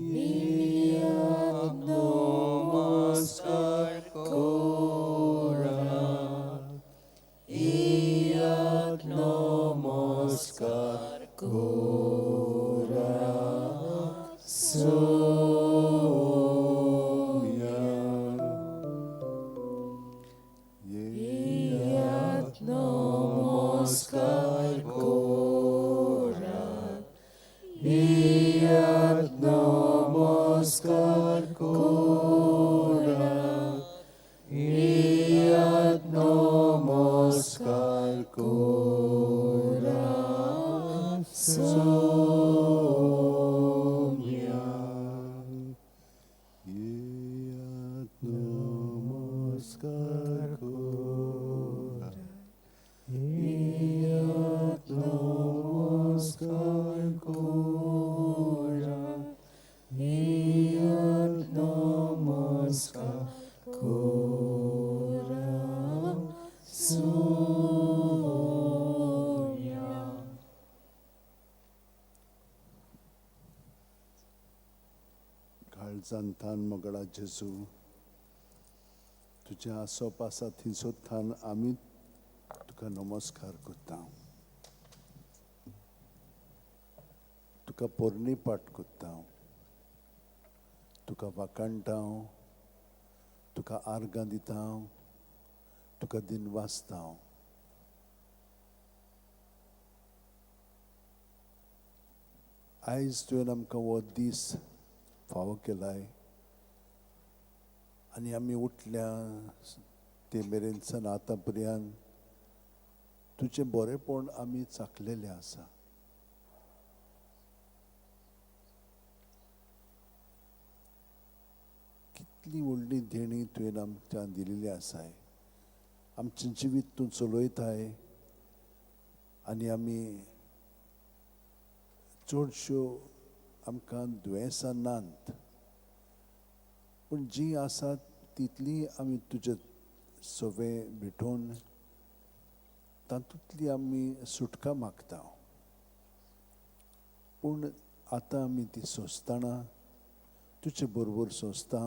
येयात नमस्कार कोरात. येयात नमस्कार कोरात. सोम्या. येयात नमस्कार कोरात. येयात नमस्कार कोरात. येयात नमस्कार कोरात. सोम्या. येयात नमस्कार कोरात. येयात नमस्कार कोरात. येयात नमस्कार कोरात. सोम्या. काळजान थान मोगळा जेजू, तुज्या आसप आसा थंयसर थान आमी तुका नमस्कार करता. तुका पोरणी पाठ करता. तुका वाखाणटा. तुका आर्गां दिता. तुका दिनवासता. आयज तुवें आमकां हो दीस फावो केलाय आनी आमी उठल्या ते मेरेन सान आतां पर्यंत तुजें बरेंपण आमी चाखलेलें आसा. कितली व्हडली देणी तुवें आमकां दिलेली आसाय. आमचें जिवीत तूं चलयताय आनी आमी चडश्यो आमकां दुयेंसां नात, पूण जीं आसात तितली आमी तुजे सवे भेटोवन तातूंतली आमी सुटका मागता. पूण आतां आमी ती सोंसतना तुजे बरोबर सोंसता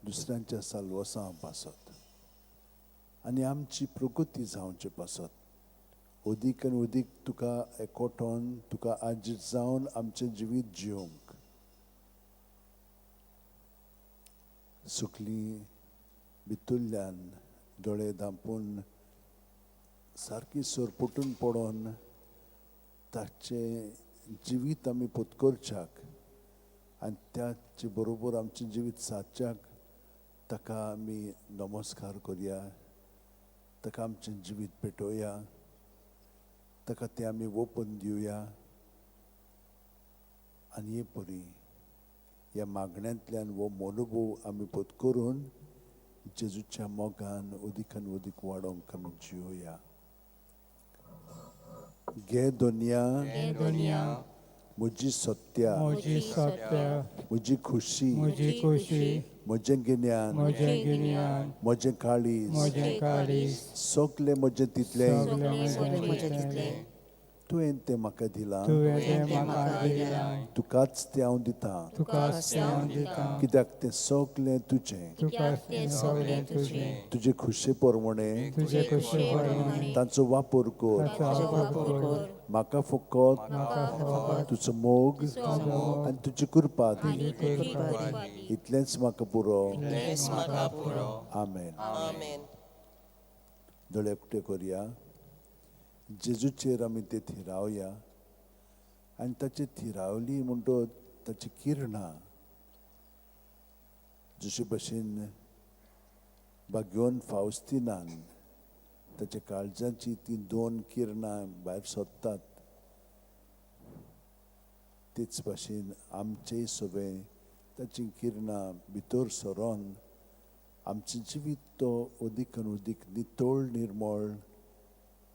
दुसऱ्यांच्या साल्वासां पासत आनी आमची प्रगती जावचे पासत अदीक आनी अदीक तुका एकवटोन तुका आजीत जावन आमचें जिवीत जिवंक सुकली भितुल्ल्यान दोळे धांपून सारकी सरपटून पडोन ताचें जिवीत आमी पोतकोरच्याक आनी त्याचे बरोबर आमचें जिवीत सादच्याक ताका आमी नमस्कार करया. ताका आमचें जिवीत पेटोवया. ताका तें आमी ओपन दिवया आनी हे परी ह्या मागण्यांतल्यान हो मनोभोव आमी पोत करून जेजूच्या मोगान अदीक आनी अदीक वाडोवंक आमी जिवया. घे दोनया, म्हजी सत्या, म्हजी खुशी, म्हजें गिन्यान, म्हजें काळीज, सगलें म्हजें तितलें तुवें तें म्हाका दिलां. तुकाच तें हांव दितां, कित्याक तें सगलें तुजें. तुजे खुशे प्रमाणे तांचो वापर कर. म्हाका फकत तुजो मोग आनी तुजी कृपा दी. इतलेंच म्हाका पुरो. आमेन. दोळे उक्ते करया. जेजूचेर आमी ते थिरावया आनी ताचे थिरावली म्हणटच ताची किरणां जशे भशेन भाग्योन फावस्तिनान ताच्या काळजाची तीं दोन किरणां भायर सोदतात, तेच भाशेन आमचेय सगळें ताचीं किरणां भितर सरोन आमचें जिवीत तो अदीक आनी अदीक नितळ निर्मळ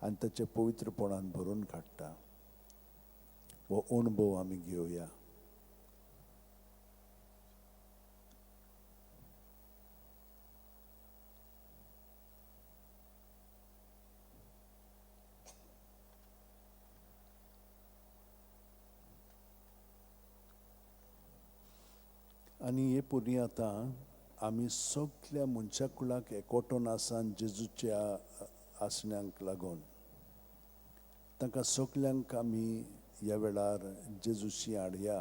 आनी ताच्या पवित्रपणान भरून काडटा. हो अणभव आमी घेवया. आनी हे पुरी आतां आमी सगल्या मनशा कुळाक एकवटून आसा जेजूच्या आसण्यांक लागून तांकां सगल्यांक आमी ह्या वेळार जेजूशी हाडया.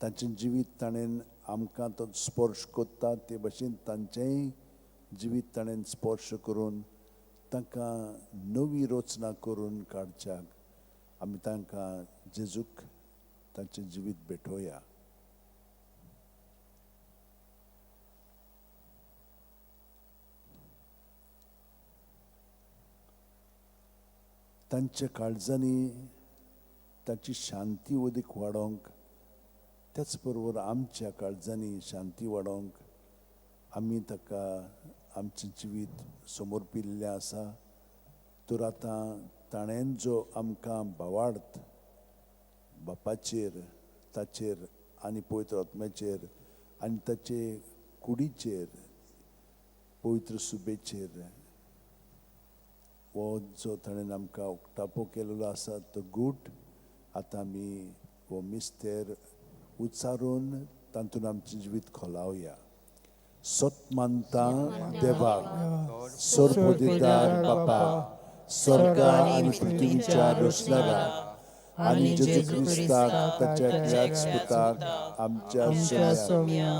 तांचें जिवीत ताणें आमकां तो स्पर्श करता ते भशेन तांचेंय जिवीत ताणें स्पर्श करून तांकां नवी रचना करून काडच्याक आमी तांकां जेजूक तांचें जिवीत भेटोवया. तांच्या काळजांनी ताची शांती अदीक वाडोवंक त्याच बरोबर आमच्या काळजांनी शांती वाडोवंक आमी ताका आमचें जिवीत समर्पिल्लें आसा. तर आतां ताणें जो आमकां भावार्थ बापाचेर ताचेर आनी पवित्र आत्म्याचेर आनी ताचे कुडीचेर पवित्र सुबेचेर हो जो ताणें आमकां उक्तापो केल्लो आसा तो गूट आतां आमी हो मिस्तेर उच्चारून तातूंत आमचें जिवीत खोलावया. सत मानता देवाक सर्वदिदार बापा स्वर्गा आनी पृथ्वीच्या रचणाराक आनी जेजू क्रिस्ताक ताच्या एकल्याच पुताक आमच्या सोम्या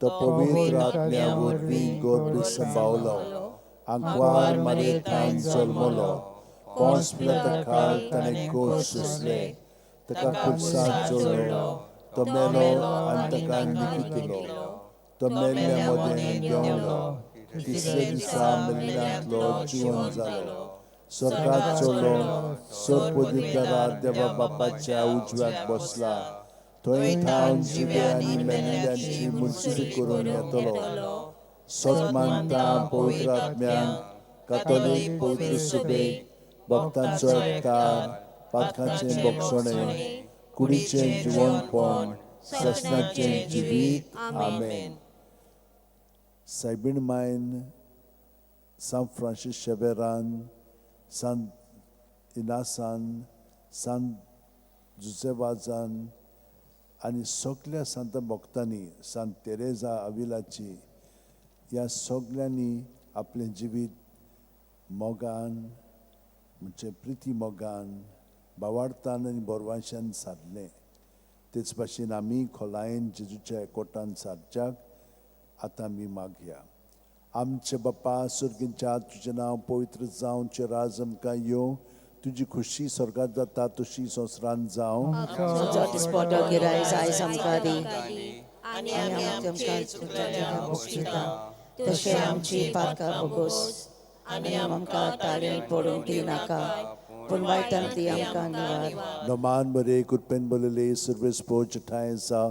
तो पवित्र आत्म्या वरवीं गर्भ सांबावलो आंकवार मारयेंतल्यान जल्मलो पोंस पिलाता ताणें कोश सोंसले ताका खुरसार चडलो तो मेलो आनी ताका निकितलो तो मेल्ल्या मदें देंवलो तिसरे दिसा मेल्ल्यांतलो जिवन जालो स्वर्गात चडलो सर्वदिदारा देवा बापाच्या उजव्याक बसला थंय थावन जिवे आनी मेल्ल्यांची मुनसुरी करून येतलो. सत मानता पवित्र आत्म्यांक कातोलीक पवित्र सुबेक भक्तांचो एकतार पातकांचें बोगसणें कुडीचें जिवनपण ससनाचें जिवीत. आमेन. सायबीण मायन सांत फ्रांसीस शेवेरान सांत इनासान सांत जुजेवाजान आनी सगल्या सांत भक्तांनी सांत तेरेजा आविलाची ह्या सगल्यांनी आपलें जिवीत मोगान म्हणजे प्रिती मोगान भावार्थान आनी बरवाशान सारलें. तेच भाशेन आमी खोलायेन जेजूच्या एकवटान सारच्याक आतां आमी मागया. आमचे बापा सर्गीच्या तुजें नांव पवित्र जावं तुजें राज आमकां येवं तुजी खुशी स्वर्गात जाता तशी संवसारांत जावं. आनी आमी आमचे चुकलेल्यांक भोगशिता तशें आमची पातकां भोगोस आनी आमकां ताळेंत पडूंक दिनाका पूण वायटांतली आमकां निवार. नमान बरे कृपेन भरलेले सर्वेस पोच ठांय आसा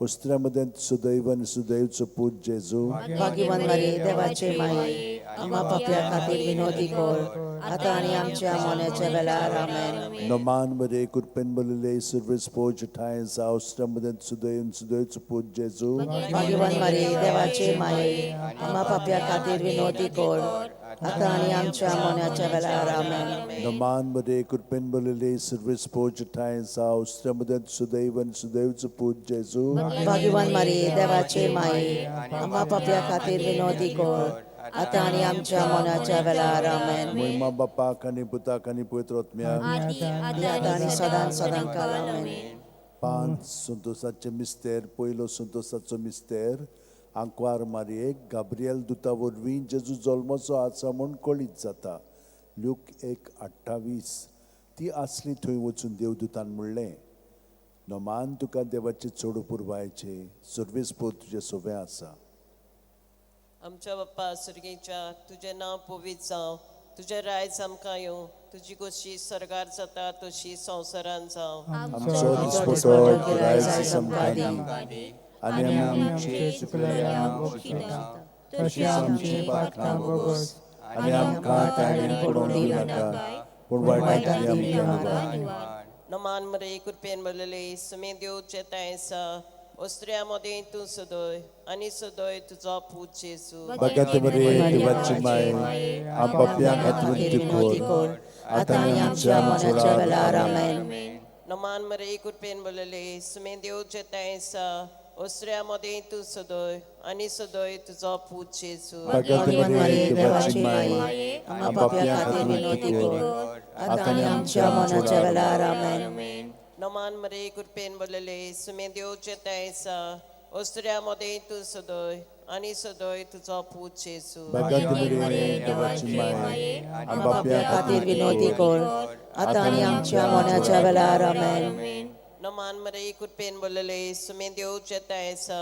वस्त्रा मदें सुदैव आनी सुदैवचो पूत जेजू. भाग्यवान मारी देवाचे माये आम्हा पापया खातीर विनोदी कर आतां आनी आमच्या मरणाच्या वेळार. आमेन. नमान बरे कृपेन भरलेले सर्वेस पोच ठांय आसा वस्त्रा मदें सुदैव आनी सुदैवचो पूत जेजू. भाग्यवान मारी देवाचे माये आम्हा पापया खातीर विनोदी कर आतां आनी आमच्या मरणाच्या वेळार. आमेन. नमान बरे कृपेन भरलेले सर्वेस पोच ठांय आसा वस्त्रा मदें सुदैव आनी सुदैवचो पूत जेजू. भाग्यवान मारी देवाचे माये आम्हा पापया खातीर विनोदी कर आतां आनी आमच्या मरणाच्या वेळार. आमेन. महिमा बापाक आनी पुताक आनी पवित्र आत्म्याक आतां आनी सदां सदां काल. आमेन. 5 संतोसाचे मिस्तेर. पयलो संतोसाचो मिस्तेर आंकवार मारयेक गाब्रियल दुता वरवीं जेजू जल्मचो आसा म्हूण कळीत जाता. ल्यूक 1:28. ती आसली थंय वचून देवदूतान म्हणलें नमान तुका देवाचे चड पुरवायचे सर्वेस पोर तुजें सोबें आसा. आमच्या बाप्पा सुर्गेच्या तुजें नांव पवित्र जावं तुजें रायज आमकां येवं तुजी गोशी स्वर्गार जाता तशी संवसारान जावं. आमचो दिसपटो रायज आमकां दी आनी आमचे चुकलेल्यांक भोगशिता तशी आमची पातकां भोगोस आनी आमकां ताणें पडूंक दिनाका पूण वायटांतली आमकां निवार. नमान मरे कृपेन भरलेले सुमे देव चेताय आसा वस्त्र्या मदें तूं सदय आनी सदय तुजो पूत जेजू. भगत मरे देवाची माय आम पापयां खातीर विनंती कर आतां आनी आमच्या मरणाच्या वेळार. आमेन. नमान मरे कृपेन भरलेले सुमे देव चेताय आसा ओसऱ्या मदें तूं सदय आनी सदय तुजो पूत जेजू. भाग्यवंत मरिये, देवाची माये, आम्हा पापयां खातीर विनवती कर, आतां आनी आमच्या मरणाच्या वेळार. आमेन. नमान मरे कृपेन बोलले सुमे देवचे आसा, ओसऱ्या मदें तूं सदय आनी सदय तुजो पूत जेजू. भाग्यवंत मरिये, देवाची माये, आम्हा पापयां खातीर विनवती कर, आतां आनी आमच्या मरणाच्या वेळार. आमेन. नमान मरे कृपेन बोलले सुमे देवचे आसा,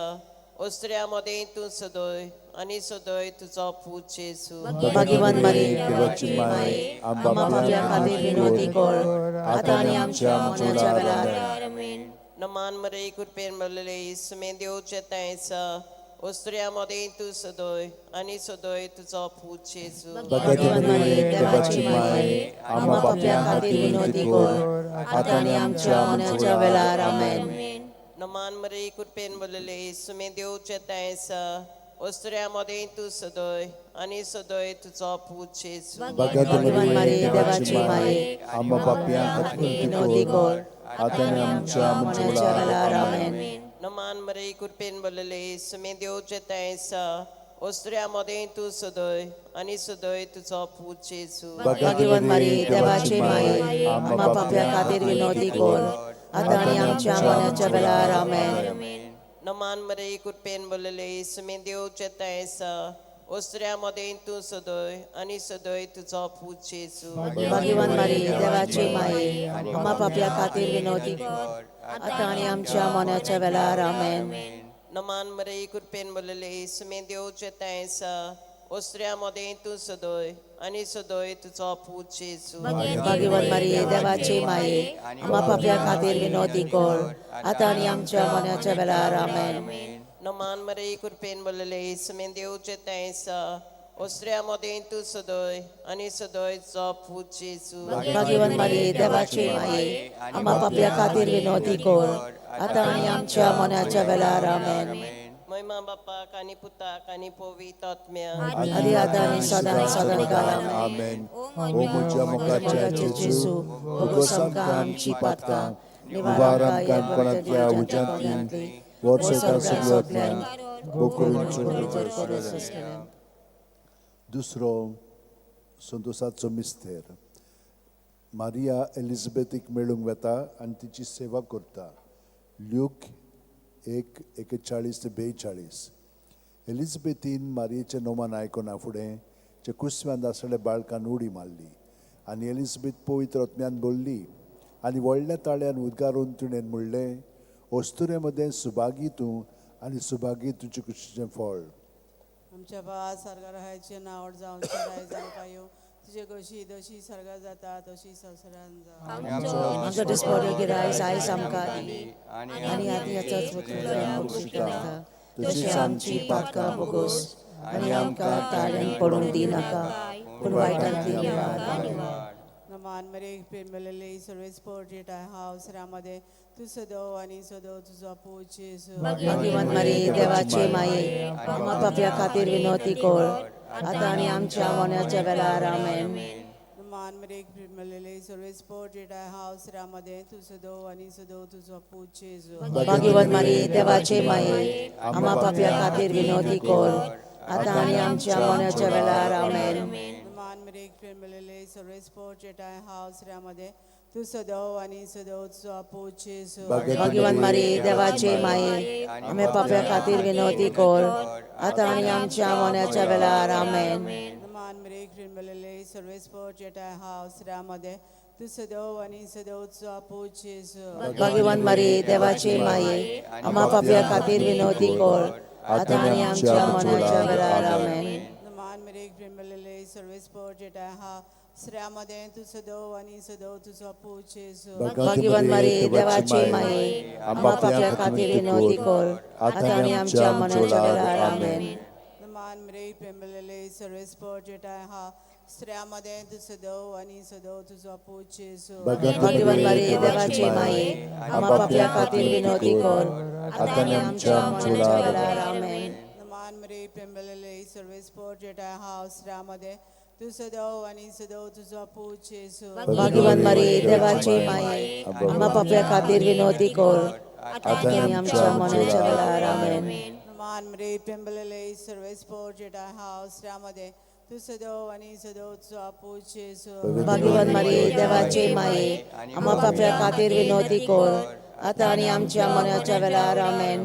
ओसऱ्या मदें तूं सदय आनी सदय तुजो पूत जेजू. भाग्यवंत मरिये, देवाची माये, आम्हा पापयां खातीर विनवती कर, आतां आनी आमच्या मरणाच्या वेळार. आमेन. नमान मरे कृपेन बोलले सुमे देवचे आसा, ओसऱ्या मदें तूं सदय आनी सदय तुजो पूत जेजू. भाग्यवंत मरिये, देवाची माये, आम्हा पापयां खातीर विनवती कर, आतां आनी आमच्या मरणाच्या वेळार. आमेन. नमान मरे कृपेन बोलले सुमे देवचे आसा, ओसऱ्या मदें तूं सदय आनी सदय तुजो पूत जेजू. भाग्यवंत मरिये, देवाची माये, आम्हा पापयां खातीर विनवती कर, आतां आनी आमच्या मरणाच्या वेळार. आमेन. नमान मरे कृपेन बोलले सुमे देवचे आसा, ओसऱ्या मदें तूं सदय आनी सदय तुजो पूत जेजू. भाग्यवंत मरिये, देवाची माये, आम्हा पापयां खातीर विनवती कर, आतां आनी आमच्या मरणाच्या वेळार. आमेन. नमान मरे कृपेन बोलले सुमे देवचे आसा, ओसऱ्या मदें तूं सदय आनी सदय तुजो पूत जेजू. भाग्यवंत मरिये, देवाची माये, आम्हा पापयां खातीर विनवती कर, आतां आनी आमच्या मरणाच्या वेळार. आमेन. नमान मरे कृपेन बोलले सुमे देवचे आसा, ओसऱ्या मदें तूं सदय आनी सदय तुजो पूत जेजू. भाग्यवंत मरिये, देवाची माये, आम्हा पापयां खातीर विनवती कर, आतां आनी आमच्या मरणाच्या वेळार. आमेन. नमान मरे कृपेन बोलले सुमे देवचे आसा, ओसऱ्या मदें तूं सदय आनी सदय तुजो पूत जेजू. भाग्यवंत मरिये, देवाची माये, आम्हा पापयां खातीर विनवती कर, आतां आनी आमच्या मरणाच्या वेळार. आमेन. महिमा बापाक आनी पुताक आनी पवित्र आत्म्याक. आदी आतां आनी सदां सदां काल. आमेन. ओ म्हज्या मोगाच्या जेजू, भोगोस आमकां आमची पातकां, निवार आमकां कोणांतल्या उज्यांतली, वर्सता सगळ्यांतल्यान बोकरून. दुसरो संतोसाचो मिस्तेर. मारिया एलिझाबेथीक मेळूंक वता आनी तिची सेवा करता. ल्यूक 1:41 ते 42. एलिझाबेथीन मारियेचें नोमान आयकना फुडें जे कुसव्यांत आसलेल्या बाळकान उडी मारली आनी एलिझाबेथ पवित्र आत्म्यान बोल्ली आनी व्हडल्या ताळ्यान उद्गारून तिणें म्हणलें, अस्तुरे मदें सुभागी तूं आनी सुभागी तुजें कुशीचें फळ. आमच्या बाबा सर्गार आहाय नांव जावचें, राय आमकां येवं, तुजे गोशी जशी सर्गार जाता तशी संवसारान जावं. आमचो दिसपडो गिरायस आयज आमकां दी आनी आदी आतां तशीच आमची पातकां बोगोस आनी आमकां ताळ्यान पडूंक दिनाका, पूण वायटांतली निवार. नमान मरे प्रेमलेले सर्वेस्पर आहा, अवसरामध्ये तूं सदव आनी सदव तुजो पूत जेजू. भाग्यवंत मरिये, देवाचे माये, आम्हा पापया खातीर विनवती कर, आतां आनी आमच्या मरणाच्या वेळार. आमेन. नमान मरे प्रेमलेले सर्वेस्पर आहा, अवसरामध्ये तूं सदव आनी सदव तुजो पूत जेजू. भाग्यवंत मरिये, देवाचे माये, आम्हा पापया खातीर विनवती कर, आतां आनी आमच्या मरणाच्या वेळार. आमेन. नमान मरे प्रेमलेले सर्वेस्पर आहा, अवसरामध्ये तूं सदव आनी सदव तुजो पूत जेजू. भाग्यवंत मरिये, देवाचे माये, आम्हा पापया खातीर विनवती कर, आतां आनी आमच्या मरणाच्या वेळार. आमेन. नमान मरे प्रेमलेले सर्वेस्पर आहा, अवसरामध्ये तूं सदव आनी सदव तुजो पूत जेजू. भाग्यवंत मरिये, देवाचे माये, आम्हा पापया खातीर विनवती कर, आतां आनी आमच्या मरणाच्या वेळार. आमेन. नमान मरे प्रेमलेले सर्वेस्पर आहा, अवसरामध्ये तूं सदव आनी सदव तुजो पूत जेजू. भाग्यवंत मरिये, देवाचे माये, आम्हा पापया खातीर विनवती कर, आतां आनी आमच्या मरणाच्या वेळार. आमेन. नमान मरे प्रेमलेले सर्वेस्पर आहा, अवसरामध्ये तूं सदव आनी सदव तुजो पूत जेजू. भाग्यवंत मरिये, देवाचे माये, आम्हा पापया खातीर विनवती कर, आतां आनी आमच्या मरणाच्या वेळार. आमेन. नमान मरे प्रेमलेले सर्वेस्पर आहा, अवसरामध्ये तूं सदव आनी सदव तुजो पूत जेजू. भाग्यवंत मरिये, देवाचे माये, आम्हा पापया खातीर विनवती कर, आतां आनी आमच्या मरणाच्या वेळार. आमेन. मान मरे प्रेमबलले सर्वेस्पोर जेटा हांव रामदे तूं सदो आनी सदोचो आपूस जेजू. भाग्यवान मारिये, देवाचे माये, आम्हा पापया खातीर विनवती कर, आतां आनी आमच्या मरणाच्या वेळार. आमेन.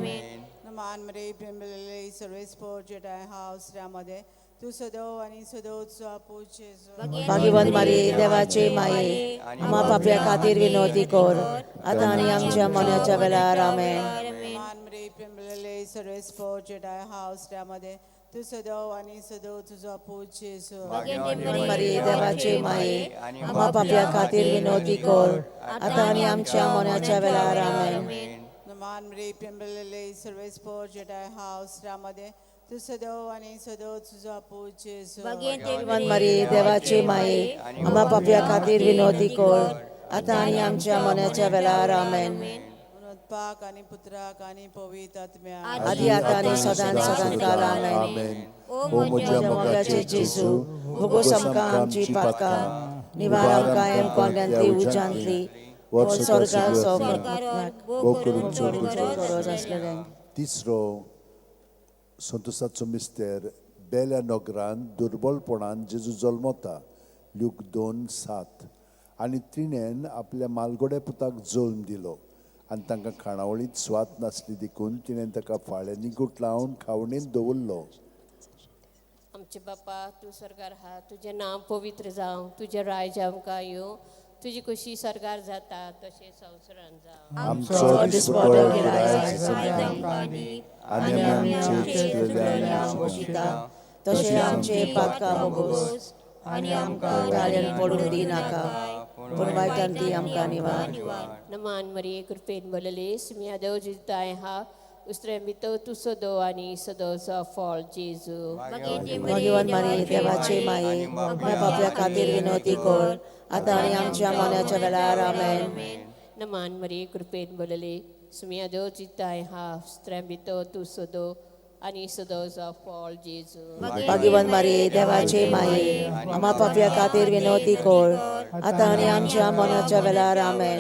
मान मरे प्रेमबलले सर्वेस्पोर जेटा हांव रामदे तूं सदो आनी सदोचो आपूस जेजू. भाग्यवान मारिये, देवाचे माये, आम्हा पापया खातीर विनवती कर, आतां आनी आमच्या मरणाच्या वेळार. आमेन. मान मरे प्रेमबलले सर्वेस्पोर जेटा हांव रामदे तूं सदो आनी सदो तुजो आपूस जेजू. भाग्यवान मारिये, देवाचे माये, आम्हा पापया खातीर विनवती कर, आतां आनी आमच्या मरणाच्या वेळार. आमेन. मान मरे प्रेमबलले सर्वेस्पोर जेटा हांव रामदे तूं सदो आनी सदो तुजो आपूस जेजू. भाग्यवान मारिये, देवाचे माये, आम्हा पापया खातीर विनवती कर, आतां आनी आमच्या मरणाच्या वेळार. आमेन. बापाक आनी पुत्राक आनी पवित्र आत्म्याक. आदी आतां आनी सदां सदां काल. आमेन. ओ म्हज्या मोगाचे जेजू, भोगोस आमकां आमची पातकां, निवार आमकां एम कोंड्यांतली उज्यांतली, स्वर्गाक गरज आसलेल्यांक. तिसरो संतोसाचो मिस्तेर, बेल्या नगरान दुर्बलपणान जेजू जल्मता, ल्यूक 2:7. आनी तिणेन आपल्या मालगोड्या पुताक जल्म दिलो आनी तांकां खाणावळींत स्वाद नासली देखून तिणेन ताका फाळ्यांनी गुटलावन खावणेंत दवरलो. आमचे बापा, तूं स्वर्गार आहा, तुजें नांव पवित्र जावं, तुजें राज्य आमकां येवं, तुजी खुशी स्वर्गार जाता तशें संवसारान जावं. आमचो दिसपटो गिरायक आमकां दी आनी आमचे चुकलेल्यांक भोगशिता तशें आमचे पातकां भोगोस आनी आमकां ताळ्यान पडूंक दिनाका, पूण वायटान ती आमकां निवार. नमान मरिये, कृपेन भरलेली, सुम्या देव जिताय हा, उस्त्रे भितर तूं सदो आनी सदोचो फळ जेजू. भाग्यवान मारिये, देवाचे माये, आमच्या पापया खातीर विनवती कर, आतां आनी आमच्या मरणाच्या वेळार. आमेन. नमान मरिये, कृपेन भरलेली, सुम्या देव जिताय हा, उस्त्रे भितर तूं सदो आनी सदोचो फळ जेजू. भाग्यवान मारिये, देवाचे माये, आम्हा पापया खातीर विनवती कर, आतां आनी आमच्या मरणाच्या वेळार. आमेन.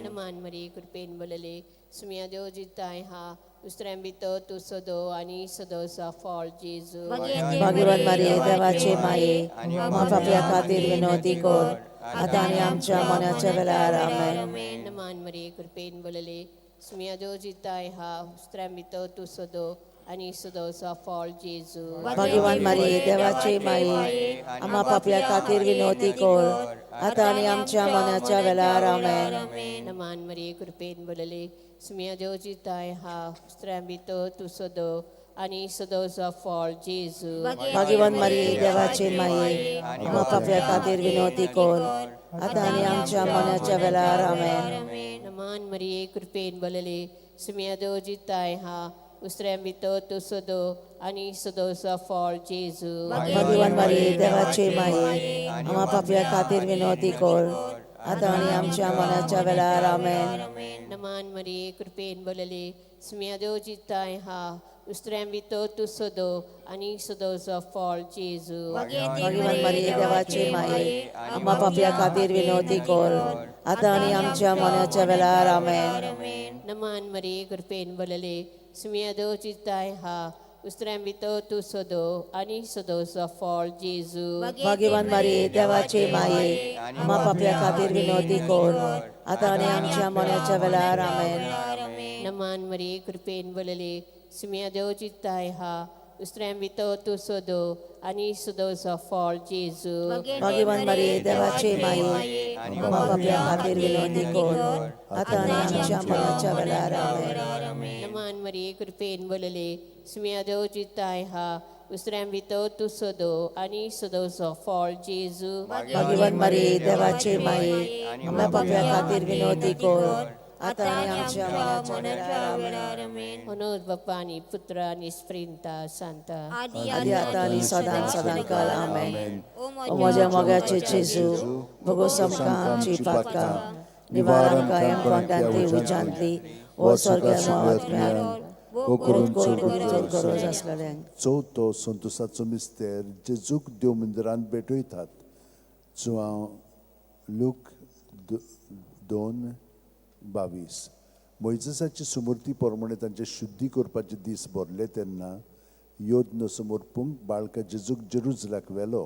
नमान मरिये, कृपेन भरलेली, सुम्या देव जिताय हा, उस्त्रे भितर तूं सदो आनी सदोचो फळ जेजू. भाग्यवान मारिये, देवाचे माये, आम्हा पापया खातीर विनवती कर, आतां आनी आमच्या मरणाच्या वेळार. आमेन. नमान मरिये, कृपेन भरलेली, सुम्या देव जिताय हा, उस्त्रे भितर तूं सदो आनी सदोचो फळ जेजू. भाग्यवान मारिये, देवाचे माये, आम्हा पापया खातीर विनवती कर, आतां आनी आमच्या मरणाच्या वेळार. आमेन. नमान मरिये, कृपेन भरलेली, सुम्या देव जिताय हा, उस्त्रे भितर तूं सदो आनी सदोचो फळ जेजू. भाग्यवान मारिये, देवाचे माये, आम्हा पापया खातीर विनवती कर, आतां आनी आमच्या मरणाच्या वेळार. आमेन. नमान मरिये, कृपेन भरलेली, सुम्या देव जिताय हा, उस्त्रे भितर तूं सदो आनी सदोचो फळ जेजू. भाग्यवान मारिये, देवाचे माये, आम्हा पापया खातीर विनवती कर, आतां आनी आमच्या मरणाच्या वेळार. आमेन. नमान मरिये, कृपेन भरलेली, सुम्या देव जिताय हा, उस्त्रे भितर तूं सदो आनी सदोचो फळ जेजू. भाग्यवान मारिये, देवाचे माये, आम्हा पापया खातीर विनवती कर, आतां आनी आमच्या मरणाच्या वेळार. आमेन. नमान मरिये, कृपेन भरलेली, सुम्या देव जिताय हा, उस्त्रे भितर तूं सदो आनी सदोचो फळ जेजू. भाग्यवान मारिये, देवाचे माये, आम्हा पापया खातीर विनवती कर, आतां आनी आमच्या मरणाच्या वेळार. आमेन. नमान मरिये, कृपेन भरलेली, सुम्या देव जिताय हा, उस्त्रे भितर तूं सदो आनी सदोचो फळ जेजू. भाग्यवान मारिये, देवाचे माये, आम्हा पापया खातीर विनवती कर, आतां आनी आमच्या मरणाच्या वेळार. आमेन. नमान मरिये, कृपेन भरलेली, सुम्या देव जिताय हा, उस्त्रे भितर तूं सदो आनी सदोचो फळ जेजू. भाग्यवान मारिये, देवाचे माये, आम्हा पापया खातीर विनवती कर, आतां आनी आमच्या मरणाच्या वेळार. आमेन. होनोर बाप्पा आनी पुत्र आनी स्प्रिंता सांता. आदी आतां आनी सदां सदां काल. आमेन. ओ म्हज्या मोगाचे जेजू, भोगोस आमकां आमची पातकां, निवार आमकां एम कोंडांतली उज्यांतली, वो स्वर्गार आत्म्याक वो करून चड गरज आसलेल्यांक. चवथो संतोसाचो मिस्तेर, जेजूक देव मंदिरांत भेटयतात, जुआंव लूक 2:22. मोयजेसाची सुमूर्ती प्रमाणे तांचे शुद्धी करपाचे दीस भरले तेन्ना योद्न समर्पूंक बाळका जेजूक जेरुजलाक व्हेलो.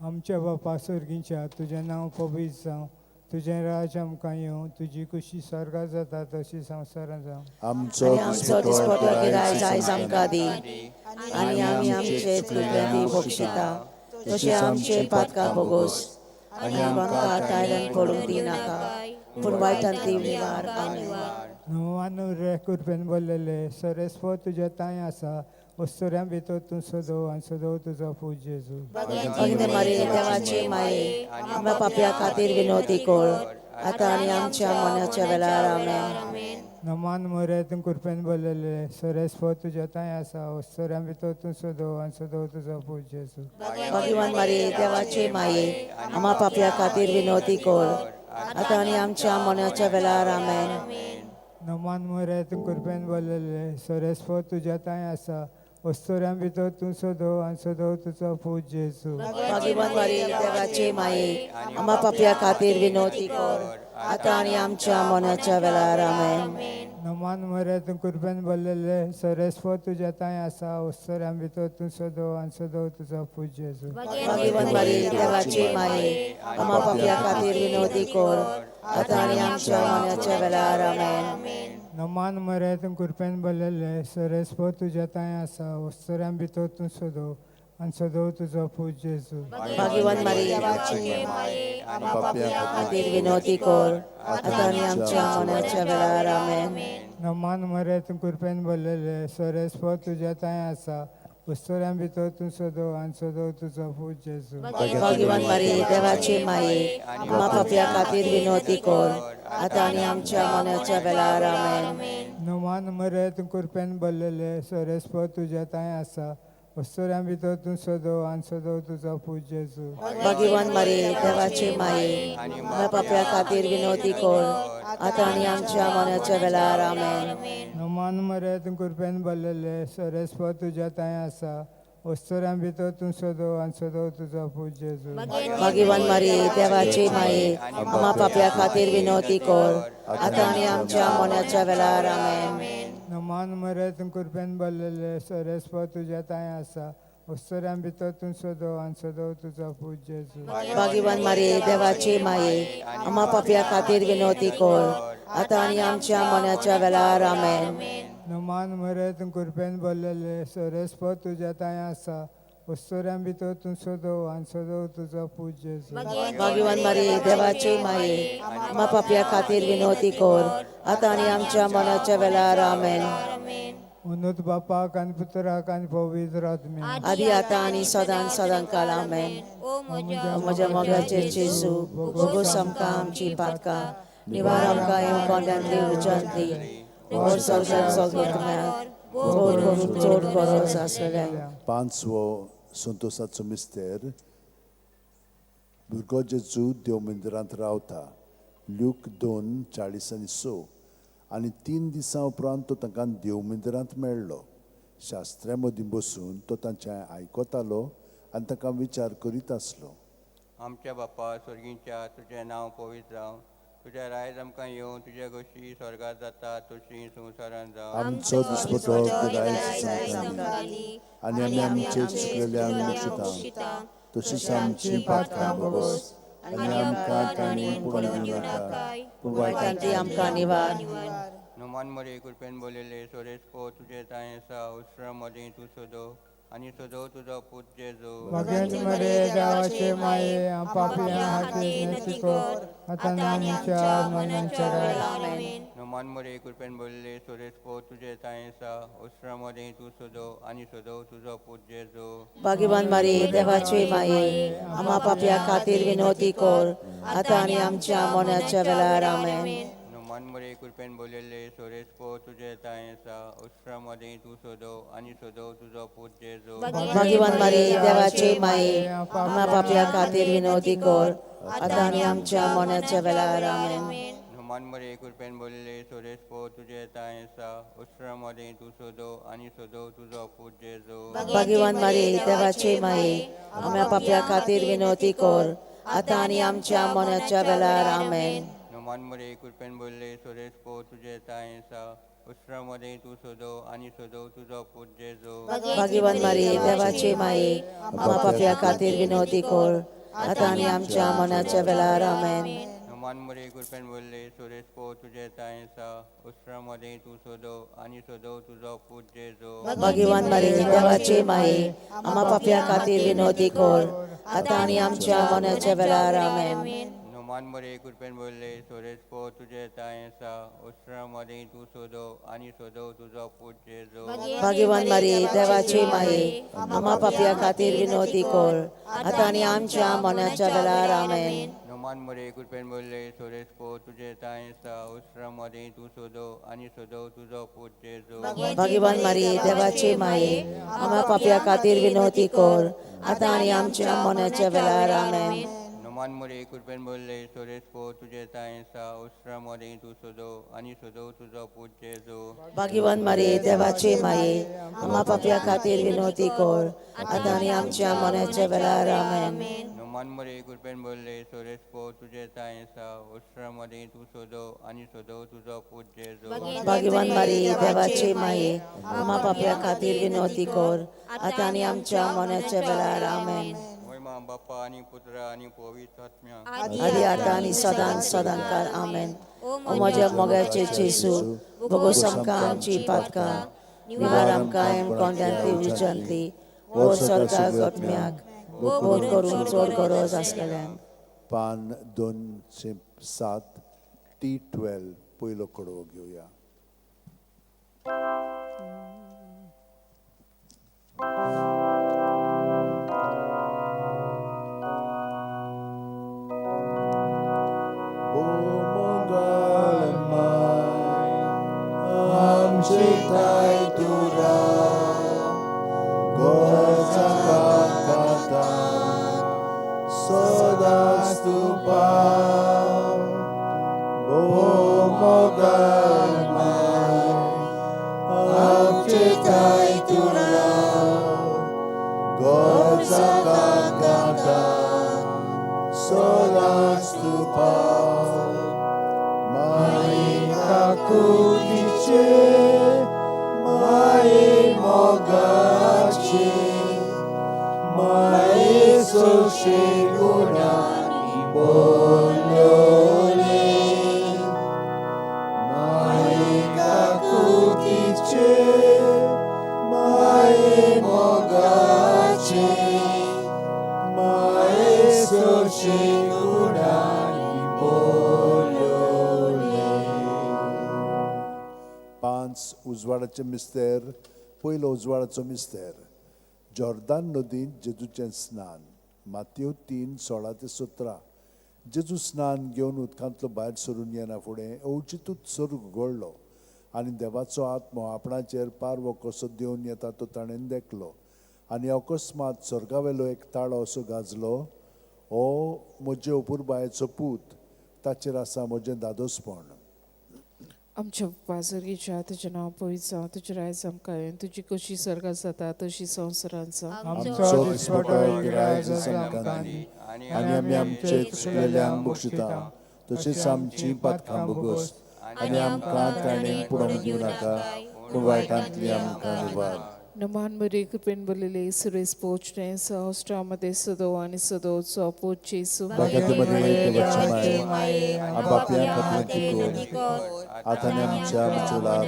आमच्या बापा सर्गीच्या, तुजें नांव पवित्र जावं, तुजें राज आमकां येवं, तुजी खुशी स्वर्गात जाता तशी संवसारांत जावं. आमचो आनी आमचो दिसपटो गिरायज आयज आमकां दी, आनी आमी आमचे चुकल्यांनी बक्षिता तशें आमचे पातकां भोगोस, आनी आमकां तायल्यान पडूंक दिनाका, पूण वायटांतली निवार. आमेन. नवान रे कृपेन बोल्लेले सरेस्पो तुज्या तांय आसा, वस्तुऱ्यां भितर तूं सदो आनी सदो तुजो पूत जेजू. भगिनी मारी, देवाची माये, आमच्या पापया खातीर विनवती कर, आतां आनी आमच्या मनाच्या वेळार. आमेन. नमान मोरे तूं कृपेन बोल्लेले सरेस्पो तुज्या तांय आसा, वस्तुऱ्यां भितर तूं सदो आनी सदो तुजो पूत जेजू. भगवान मारी, देवाची माये, आम्हा पापया खातीर विनवती कर, आतां आनी आमच्या मनाच्या वेळार. आमेन. नमान मोरे तूं कृपेन बोल्लेले सरेस्पो तुज्या तांय आसा, वस्तुऱ्यां भितर तूं सदो आनी सदो तुजो पूत जेजू. भगवान मारी, देवाची माये, आम्हा पापया खातीर विनवती कर, आतां आनी आमच्या मनाच्या वेळार. आमेन. नमान मोरे तूं कृपेन बोल्लेले सरेस्पो तुज्या तांय आसा, वस्तुऱ्यां भितर तूं सदो आनी सदो तुजो पूत जेजू. भगवान मारी, देवाची माये, आम्हा पापया खातीर विनवती कर, आतां आनी आमच्या मनाच्या वेळार. आमेन. नमान मरे तूं कृपेन बोल्लेले सरेस्पो तुज्या तांय आसा, वस्तुऱ्यां भितर तूं सदो आनी सदो तुजो पूत जेजू. भगवान मारी, देवाची माये, आम्हा पापया खातीर विनवती कर, आतां आनी आमच्या मनाच्या वेळार. आमेन. नमान मरे तूं कृपेन बोल्लेले सरेस्पो तुज्या तांय आसा, वस्तुऱ्यां भितर तूं सदो आनी सदो तुजो पूत जेजू. भगवान मारी, देवाची माये, आम्हा पापया खातीर विनवती कर, आतां आनी आमच्या मनाच्या वेळार. आमेन. नमान मरे तूं कृपेन बोल्लेले सरेस्पो तुज्या तांय आसा, वस्तुऱ्यां भितर तूं सदो आनी सदो तुजो पूत जेजू. भगवान मारी, देवाची माये, आम्हा पापया खातीर विनवती कर, आतां आनी आमच्या मनाच्या वेळार. आमेन. नमान मरे तूं कृपेन बोल्लेले सरेस्पो तुज्या तांय आसा, वस्तुऱ्यां भितर तूं सदो आनी सदो तुजो पूत जेजू. भगवान मारी, देवाची माये, आम्हा पापया खातीर विनवती कर, आतां आनी आमच्या मनाच्या वेळार. आमेन. नमान मरे तूं कृपेन बोल्लेले सरेस्पो तुज्या तांय आसा, वस्तुऱ्यां भितर तूं सदो आनी सदो तुजो पूत जेजू. भगवान मारी, देवाची माये, आम्हा पापया खातीर विनवती कर, आतां आनी आमच्या मनाच्या वेळार. आमेन. नमान मरे तूं कृपेन बोल्लेले सरेस्पो तुज्या तांय आसा, वस्तुऱ्यां भितर तूं सदो आनी सदो तुजो पूत जेजू. भगवान मारी, देवाची माये, आम्हा पापया खातीर विनवती कर, आतां आनी आमच्या मनाच्या वेळार. आमेन. उन्नत बापाक आनी पुत्राक आनी पवित्र आत्म्याक, आदी आतां आनी सदां सदां काल. आमेन. म्हज्या मोगाचे जेजू, भोगोस आमकां आमची पातकां, निवार आमकां येवकोंड्यांतली उज्यांतली, व्हर संवसार सगळ्याक चड करून चड गरज आसलेल्यांक. पांचवो संतोसाचो मिस्तेर, भुरगो जेजू देव मंदिरांत रावता. ल्यूक 2:46. आनी 3 दिसां उपरांत तो तांकां देव मंदिरांत मेळ्ळो. शास्त्र्या मदीं बसून तो तांचें आयकतालो आनी तांकां विचार करीत आसलो. आमच्या बापा स्वर्गीच्या, तुजें नांव पवित्र जावं, तुज्या रायज आमकां येवं, तुज्या गोशी स्वर्गात जाता तशी संवसारांत जावं. आमचो दिसपटो गिरायक आमकां दी, आनी आमी आमचे चुकलेल्यांक बक्षिता तशीच आमची पातकां भोगोस, आनी आमकां तांणी पडून दिवं नाका, पूण वायटांतली आमकां निवार. नमान मरे कृपेन बोललेले सोरेस्पो तुजें तांय आसा, उस्र मदीं तूं सदो आनी सदो तुजो पूत जेजू. भगवान मरे, देवाचे माये, पापया खातीर विनवती कर, आतां आनी आमच्या मरणाच्या वेळार. आमेन. नमान मरे कृपेन बोलले सोरेस्पो तुजें तांय आसा, उस्र मदीं तूं सदो आनी सदो तुजो पूत जेजू. भगवान मारी, देवाची माये, आम्हा पापया खातीर विनवती कर, आतां आनी आमच्या मरणाच्या वेळार. आमेन. नमान मरे कृपेन बोललेले सोरेस्पो तुजें तांय आसा, उस्र मदीं तूं सदो आनी सदो तुजो पूत जेजू. भगवान मारी, देवाची माये, आम्हा पापया खातीर विनवती कर, आतां आनी आमच्या मरणाच्या वेळार. आमेन. नमान मरे कृपेन बोलले सोरेस्पो तुजें तांय आसा, उस्र मदीं तूं सदो आनी सदो तुजो पूत जेजू. भगवान मारी, देवाची माये, आम्हा पापया खातीर विनवती कर, आतां आनी आमच्या मरणाच्या वेळार. आमेन. नोमान मरे कृपेन बोलले सोरेस पो तुझे ताय आसा उस्त्रा मदें तूं सोदो आनी सोदो तुजो पूत जेजू. भाग्यवान मारी देवाची माये, आमकां पापया खातीर विनवती कर, आतां आनी आमच्या मनाच्या वेळार. आमेन. नोमान मरे कृपेन बोलले सोरेस पो तुझे ताय आसा उस्त्रा मदें तूं सोदो आनी सोदो तुजो पूत जेजू. भाग्यवान मारी देवाची माये, आमकां पापया खातीर विनवती कर, आतां आनी आमच्या मनाच्या वेळार. आमेन. नोमान मरे कृपेन बोलले सोरेस पो तुझे ताय आसा उस्त्रा मदें तूं सोदो आनी सोदो तुजो पूत जेजू. भाग्यवान मारी देवाची माये, आमकां पापया खातीर विनवती कर, आतां आनी आमच्या मनाच्या वेळार. आमेन. नोमान मरे कृपेन बोलले सोरेस पो तुझे ताय आसा उस्त्रा मदें तूं सोदो आनी सोदो तुजो पूत जेजू. भाग्यवान मारी देवाची माये, आमकां पापया खातीर विनवती कर, आतां आनी आमच्या मनाच्या वेळार. आमेन. नोमान मरे कृपेन बोलले सोरेस पो तुझे ताय आसा उस्त्रा मदें तूं सोदो आनी सोदो तुजो पूत जेजू. भाग्यवान मारी देवाची माये, आमकां पापया खातीर विनवती कर, आतां आनी आमच्या मनाच्या वेळार. आमेन. नोमान मरे कृपेन बोलले सोरेस पो तुझे ताय आसा उस्त्रा मदें तूं सोदो आनी सोदो तुजो पूत जेजू. भाग्यवान मारी देवाची माये, आमकां पापया खातीर विनवती कर, आतां आनी आमच्या मनाच्या वेळार. आमेन. मोहिमा बाप्पा आनी पुत्र आनी पवित्र आत्म्या. आदी आतां आनी सदां सदां काल. आमेन. ओ म्हज्या मोगाचे जेजू, भोगोस आमकां आमची पातकां, निवार आमकां कोंड्यांतली उज्यांतली, व्हर स्वर्गाक आत्म्याक, भोग करून चड गरज आसलेल्यांक. पान 207 T12 पयलो कडवो घेवया. आमचे ताय तुरा गोजा कांता सदांच तूं पाव, भोव मोगाळ माय आमचे ताय तुरा गोजा कांता सदांच तूं पाव. माये काकुतीचे, माये मोगाचे, माये सोशे गुणांनी बोलले. माये काकुतीचे, माये मोगाचे, माये सोशे गुणांनी बोलले. 5 उजवाडाचे मिस्तेर. पयलो उजवाडाचो मिस्तेर, जॉर्दान नदींत जेजूचें स्नान. मातयो 3:16 ते 17. जेजू स्नान घेवन उदकांतलो भायर सरून येना फुडें अवचितूच स्वर्ग उगडलो आनी देवाचो आत्मो आपणाचेर पारवो कसो देवन येता तो ताणें देखलो. आनी अकस्मात स्वर्गावेलो एक ताळो असो गाजलो, हो म्हजे अपुरबायेचो पूत, ताचेर आसा म्हजें दादोसपण. आमच्या बाप्पा सर्गीच्या, तुजें नांव पवित्र जावं, तुजें राज आमकां येवं, तुजी कशी स्वर्गात जाता तशी संवसारांत जावं. आमचो दिसपटो गिरायक आमकां दी, आनी आमी आमचे चुकलेल्यांक बक्षिता, तशीच आमची पातकां भोगोस, आनी आमकां ताणें पुडोवंक दिवं नाका, पूण वायटांतली आमकां निवार. नमान मरे कृपेन भरलेले, सुरेश पोचणे सहस्रामध्ये सदो आनी सदोचो पूत जेजू. भाग्यवती देवाची माये, आपापल्या खातीर कर, आतां आनी आमच्या मृत्यूवेळार.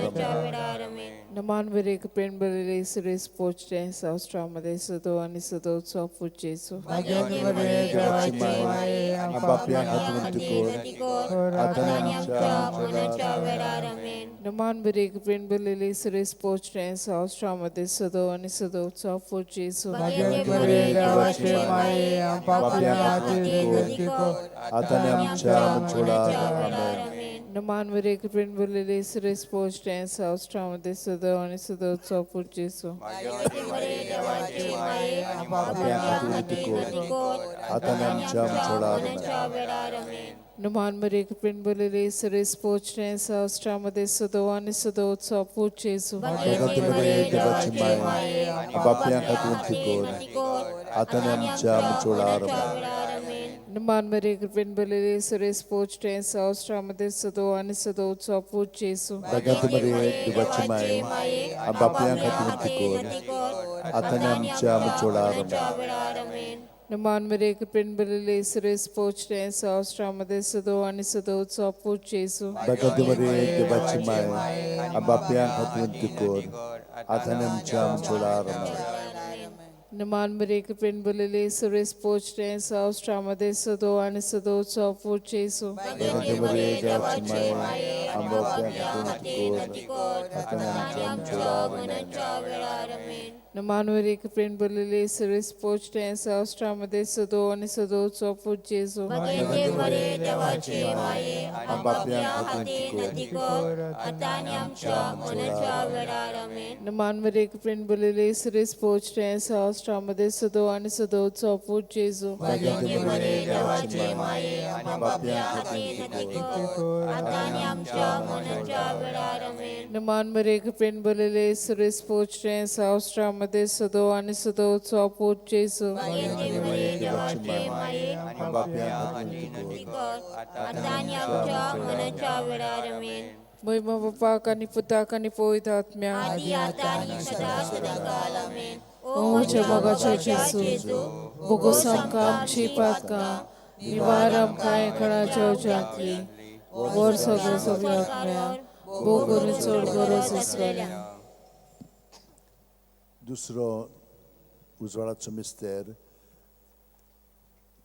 आमेन. नमान मरे कृपेन भरलेले, सुरेश पोचणे सहस्रामध्ये सदो आनी सदोचो पूत जेजू. देवाची माये, आपापल्या खातीर कर, आतां आनी आमच्या मृत्यूवेळार. आमेन. नमान मरे कृपेन भरलेले, सुरेश पोचणे सहस्रामध्ये सदो आनी सदोचो पूत जेजू. देवाची माये, आपापल्या खातीर कर, आतां आनी आमच्या मृत्यूवेळार. आमेन. नमान मरे कृपेन भरलेले, सुरेश पोचणे सहस्रामध्ये सदो आनी सदोचो पूत जेजू. आपापल्या खातीर कर, आतां आनी आमच्या मृत्यूवेळार. आमेन. नमान मरे कृपेन भरलेले, सुरेश पोचणे सहस्रामध्ये सदो आनी सदोचो पूत जेजू. देवाची माये, आपापल्या खातीर कर, आतां आनी आमच्या मृत्यूवेळार. आमेन. नमान मरिये कृपेन भरलेले सुरेस पोचटे संवसारामध्ये सदो आणि सदोचो पूत जेसू. भगत मरिये देवाची माये आमच्या खातीर विनंती कर आतां आनी आमच्या मरणाच्या वेळार आमेन. नमान मरिये कृपेन भरलेले सुरेस पोचटे संवसारामध्ये सदो आणि सदोचो पूत जेसू. भगत मरिये देवाची माये आमच्या खातीर विनंती कर आतां आनी आमच्या मरणाच्या आमेन. नमान मरिये कृपेन भरलेले सुरेस पोचटे संवसारामध्ये सदो आणि सदोचो पूत जेसू. भगत मरिये देवाची माये आमच्या खातीर विनंती कर आतां आनी आमच्या मरणाच्या वेळार आमेन. नमान मरिये कृपेन भरलेले सुरेस पोचटे संवसारामध्ये सदो आणि सदोचो पूत जेसू. भगवंते मरिये देवाचे माये आमच्या खातीर विनंती कर आतां आनी आमच्या मरणाच्या वेळार आमेन. नमान मरिये कृपेन भरलेले सुरेस पोचटे संवसारामध्ये सदो आणि सदोचो पूत जेसू. भगवंते मरिये देवाचे माये आमच्या खातीर विनंती कर आतां आनी आमच्या मरणाच्या वेळार आमेन. नमान मरिये कृपेन भरलेले सुरेस पोचटे संवसारामध्ये सदो आणि सदोचो पूत जेसू. भगवंते मरिये देवाचे माये आमच्या खातीर विनंती कर आतां आनी आमच्या मरणाच्या वेळार आमेन. महिमा बापाक आनी पुताक आनी पवित्र आत्म्याक आदी आतां आनी सदा सदाकाल आमेन. ओ म्हज्या मोगाच्या जेजू, बोगोस आमकां आमची पातकां, निवार आमकां एकाणाच्या उज्यांतली, वर सगळे सगळे आत्म्या भोव करून चड गरज आसलेल्या. दुसरो उजवाडाचो मिस्तेर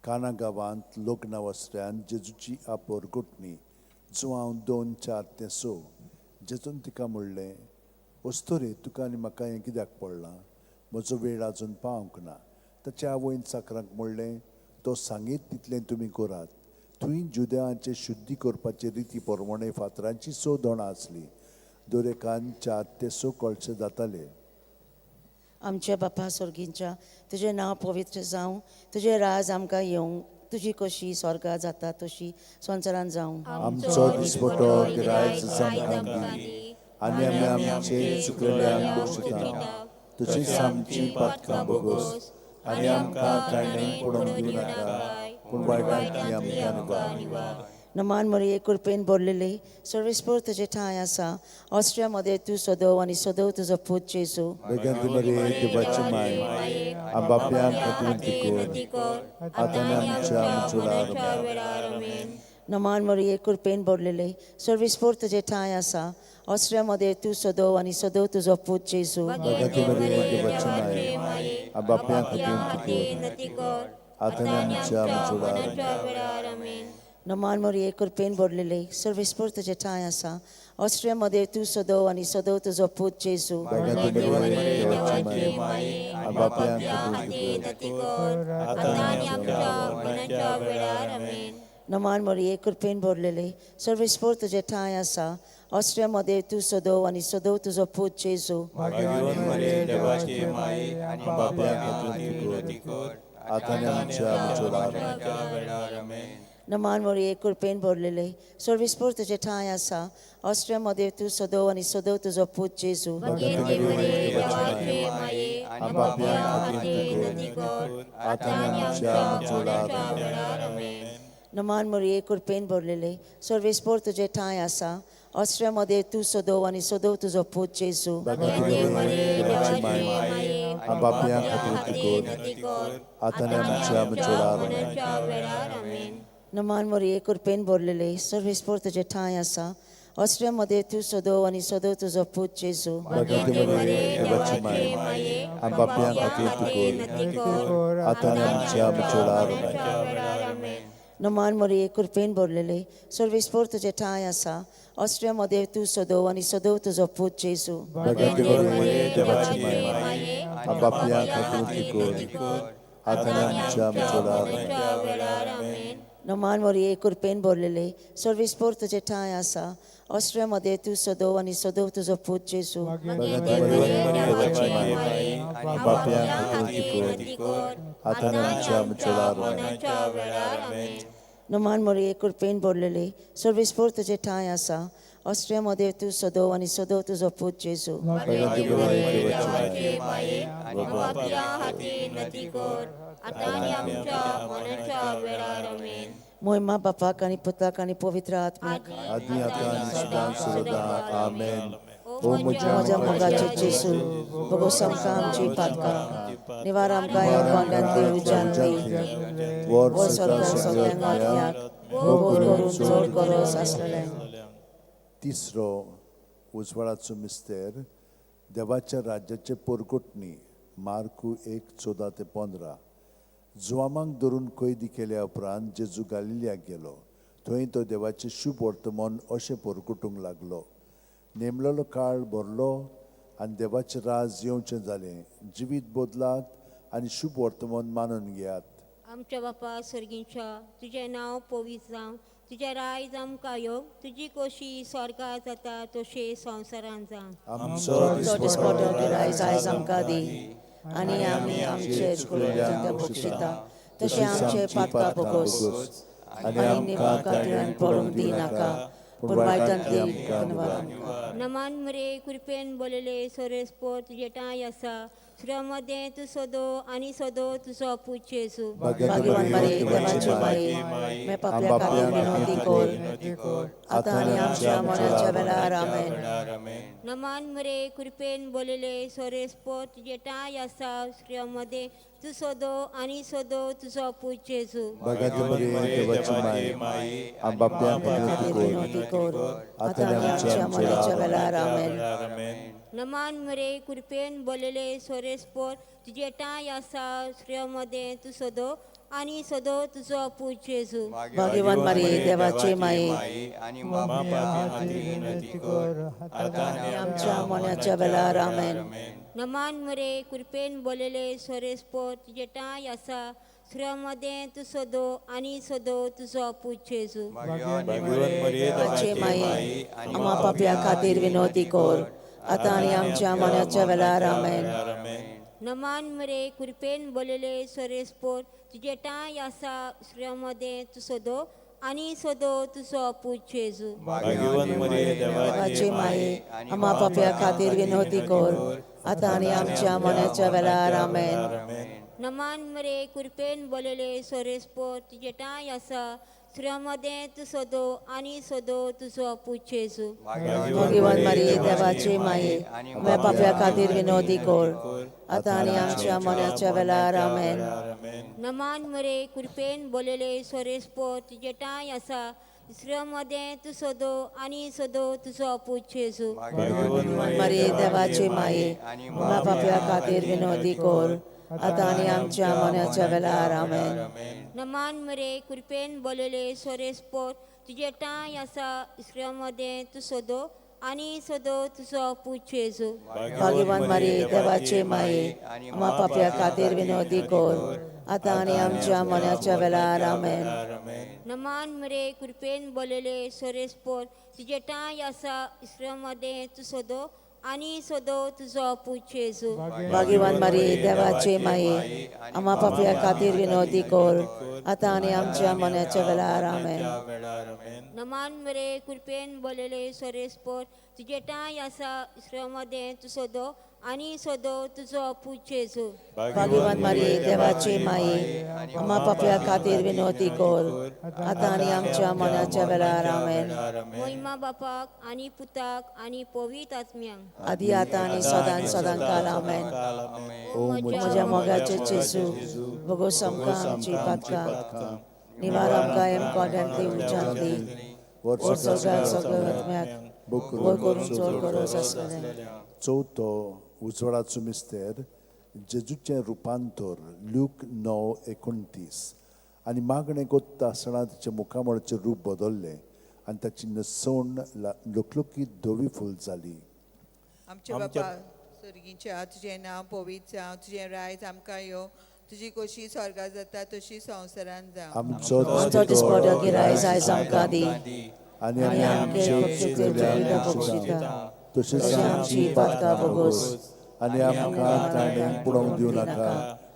काना गांवांत लग्न वसऱ्यान जेजूची आपोर गुटणी जुआंव 2, 4 ते 6. जेजून तिका म्हणलें, अस्तोरे तुका आनी म्हाका हें कित्याक पडलां? म्हजो वेळ आजून पावंक ना. ताच्या आवयन चाकरांक म्हणलें, तो सांगीत तितलें तुमी करात. थंय जुदेवांचे शुद्धी करपाचे रिती प्रमाणे फातरांची 6 दोणां आसलीं. दरेकान 4 ते 6 कळशे जाताले. आमच्या बापा स्वर्गींच्या तुजें नांव पवित्र जावं, तुजें राज आमकां येवं, तुजी कशी स्वर्गा जाता तशी संवसारान जावं. आमचो दिसपटो गिरायक आमकां दी आनी आमी आमचे चुकलेल्यांक बक्षिता तशीच आमची पातकां बोगोस आनी आमकां कांय पडोवंक दिवं नाका, पूण वायटांतली आमकां निवार. नमान मरिये कृपेन भरलेले सर्वेस्पर तुजे ठांय आसा. ऑस्ट्रिया मध्ये तूं सदो आनी सदो तुजो पूत जेजू. भगवंती मरिये देवाची माय आमच्या खातीर विनंती कर आतां आनी आमच्या मरणाच्या वेळार आमेन. नमान मरिये कृपेन भरलेले सर्वेस्पर तुजे ठांय आसा. ऑस्ट्रिया मध्ये तूं सदो आनी सदो तुजो पूत जेजू. भगवंती मरिये देवाची माय आमच्या खातीर विनंती कर आतां आनी आमच्या मरणाच्या वेळार आमेन. नमान मरिये कृपेन भरलेले सर्वेस्पर तुजे ठांय आसा. ऑस्ट्रिया मध्ये तूं सदो आनी सदो तुजो पूत जेजू. भगवंती मरिये देवाची माय आमच्या खातीर विनंती कर आतां आनी आमच्या मरणाच्या वेळार आमेन. नमान मरिये कृपेन भरलेले सर्वेस्पर तुजे ठांय आसा. ऑस्ट्रिया मध्ये तूं सदो आनी सदो तुजो पूत जेजू. भाग्यवान मरिये देवाची माये आमच्या खातीर विनंती कर आतां आनी आमच्या मरणाच्या वेळार आमेन. नमान मरिये कृपेन भरलेले सर्वेस्पर तुजे ठांय आसा. ऑस्ट्रिया मध्ये तूं सदो आनी सदो तुजो पूत जेजू. भगवंती मरिये देवाची माये आमच्या खातीर विनंती कर आतां आनी आमच्या मरणाच्या वेळार आमेन. नमान मरिये कृपेन भरलेले सर्वेस्पर तुजे ठांय आसा. ऑस्ट्रिया मध्ये तूं सदो आनी सदो तुजो पूत जेजू. भगवंती मरिये देवाची माय आमच्या खातीर विनंती कर आतां आनी आमच्या मरणाच्या वेळार आमेन. नमान मरिये कृपेन भरलेले सर्वेस्पर तुजे ठांय आसा. ऑस्ट्रिया मध्ये तूं सदो आनी सदो तुजो पूत जेजू. भगवंती मरिये देवाची माय आमच्या खातीर विनंती कर आतां आनी आमच्या मरणाच्या वेळार आमेन. नमान मरिये कृपेन भरलेले सर्वेस्पर तुजे ठांय आसा. ऑस्ट्रिया मध्ये तूं सदो आनी सदो तुजो पूत जेजू. भगवंती मरिये देवाची माय आमच्या खातीर विनंती कर आतां आनी आमच्या मरणाच्या वेळार आमेन. नमान मरिये कृपेन भरलेले सर्वेस्पर तुजे ठांय आसा. ऑस्ट्रिया मध्ये तूं सदो आनी सदो तुजो पूत जेजू. भगवंती मरिये देवाची माय आमच्या खातीर विनंती कर आतां आनी आमच्या मरणाच्या वेळार आमेन. नमान मरिये कृपेन भरलेले सर्वेस्पर तुजे ठांय आसा. ऑस्ट्रिया मध्ये तूं सदो आनी सदो तुजो पूत जेजू. भगवंती मरिये देवाची माय आमच्या खातीर विनंती कर आतां आनी आमच्या मरणाच्या वेळार आमेन. मोहिमा बापाक आनी पुताक आनी पवित्र आत्म्याक, आदी आतां आनी सदां सर्वदा. आमेन. ओ म्हज्या मोगाचे जेसू, भोगोस आमकां आमची पातकां, निवार आमकां कोंड्यांतली उज्यांतली, वर स्वर्गाक सगळ्यांक आत्म्याक, भोग करून चड गरज आसलेलें. तिसरो उजवाडाचो मिस्तेर, देवाच्या राज्याचे पोरगुटणी, मार्कू 1:14 ते 15. जुवामांक धरून कैदी केल्या उपरांत जेजू गालिलियाक गेलो. थंय तो देवाचें शुभ वर्तमान अशें पोरकुटूंक लागलो, नेमलेलो काळ भरलो आनी देवाचें राज येवचें जालें. जिवीत बदलात आनी शुभ वर्तमान मानून घेयात. आमच्या बापा सर्गींच्या, तुजें नांव पवित्र जावं, तुजें रायज आमकां येवं, तुजी कोशी स्वर्गार जाता तशी संवसारांत जावं. आमचो दिसपटो गिरायज आयज आमकां दी आनी आमी आमचे चुकलेल्यांक बक्षिता तशें आमचे पातकां भोगोस आनी आमकां ताळ्यान पडूंक दिनाका, पूण वायटांतली निवार आमकां. नमान मरे, कृपेन बोलले, सोरेस्पो तुजे ठांय आसा, सुरा मदें तूं सदो आनी सदो तुजो पूत जेजू. भाग्यवान मरे, देवाची माये, मे पापल्या खातीर विनवती कर, आतां आनी आमच्या मरणाच्या वेळार. आमेन. नमान मरे, कृपेन बोलले, सोरेस्पो तुजे ठांय आसा, सुरा मदें तूं सदो आनी सदो तुजो पूत जेजू. भाग्यवती माई, आमच्या खातीर विनवती कर, आतां आनी आमच्या मरणाच्या वेळार. आमेन. नमान मरे, कृपेन बोलले, सोरेस्पोर तुजे ठांय आसा, सुरा मदें तूं सदो आनी सदो तुजो पूत जेजू. भाग्यवान मारी, देवाची माये, आनी विनंती कर, आतां आनी आमच्या मरणाच्या वेळार. आमेन. नमान मरे, कृपेन बोलले, सोरेस्पोर तुजे ठांय आसा, सुरा मदें तूं सदो आनी सदो तुजो पूत जेजू. देवाची माये, आम्हा पापया खातीर विनवती कर, आतां आनी आमच्या मरणाच्या वेळार. आमेन. नमान मरे, कृपेन बोलले, सोरेस्पोर तुजे ठांय आसा, सुरा मदें तूं सदो आनी सदो तुजो पूत जेजू. देवाची माये, आम्हा पापया खातीर विनवती कर, आतां आनी आमच्या मरणाच्या वेळार. आमेन. नमान मरे, कृपेन बोलले, सोरेस्पोर तुजे ठांय आसा, सुरा मदें तूं सदो आनी सदो तुजो पूत जेजू. भाग्यवान मारी, देवाची माये, आम्हा पापया खातीर विनवती कर, आतां आनी आमच्या मरणाच्या वेळार. आमेन. नमान मरे, कृपेन बोलले, सोरेस्पोर तुजे ठांय आसा, सुरा मदें तूं सदो आनी सदो तुजो पूत जेजू. मारी, देवाची माये, आम्हा पापया खातीर विनवती कर, आतां आनी आमच्या मरणाच्या वेळार. आमेन. नमान मरे, कृपेन बोलले, सोरेस्पोर तुजे ठांय आसा, सुरा मदें तूं सदो आनी सदो तुजो पूत जेजू. भाग्यवान मारी, देवाची माये, आम्हा पापया खातीर विनवती कर, आतां आनी आमच्या मरणाच्या वेळार. आमेन. नमान मरे, कृपेन बोलले, सोरेस्पोर तुजे ठांय आसा, सुरा मदें तूं सदो आनी सदो तुजो पूत जेजू. भाग्यवान मारी, देवाची माये, आम्हा पापया खातीर विनवती कर, आतां आनी आमच्या मरणाच्या वेळार. आमेन. नमान मरे, कृपेन बोलले, सोरेस्पोर तुजे ठांय आसा, सुरा मदें तूं सदो आनी सदो तुजो पूत जेजू. भाग्यवान मारी, देवाची माये, आम्हा पापया खातीर विनवती कर, आतां आनी आमच्या मरणाच्या वेळार. आमेन. मोहिमा बापाक आनी पुताक आनी पवित्र आत्म्यांक. आदी आतां आनी सदां सदां काल. आमेन. ओ म्हज्या मोगाचे जेजू, भोगोस आमकां आमची पातकां, निवार आमकां एम कोड्यांतली उज्यांतली, वर सगळ्याक सगळ्या आत्म्याक, वर करून चड गरज आसलेलें. चवथो उजवाडाचो मिस्तेर, जेजूचें रुपांतर, ल्यूक 9:29. आनी मागणें कोत्ता आसतना ताचें मुखामळाचें रूप बदल्लें आनी ताची न्हेसवण लकलकीत धवी फूल जाली. आमच्या बापा सर्गीच्या, तुजें नांव पवित्र जावं, तुजें रायज आमकां येवं, तुजी कोशी स्वर्गार जाता तशी संवसारांत जावं. आमचो आमचो दिसपटो गिरायज आयज आमकां दी आनी आनी आमचे चुकलेल्या बक्षिता तशेंच तशें आमची पातकां भोगोस आनी आमकां ताणें पुडोवंक दिवं नाका,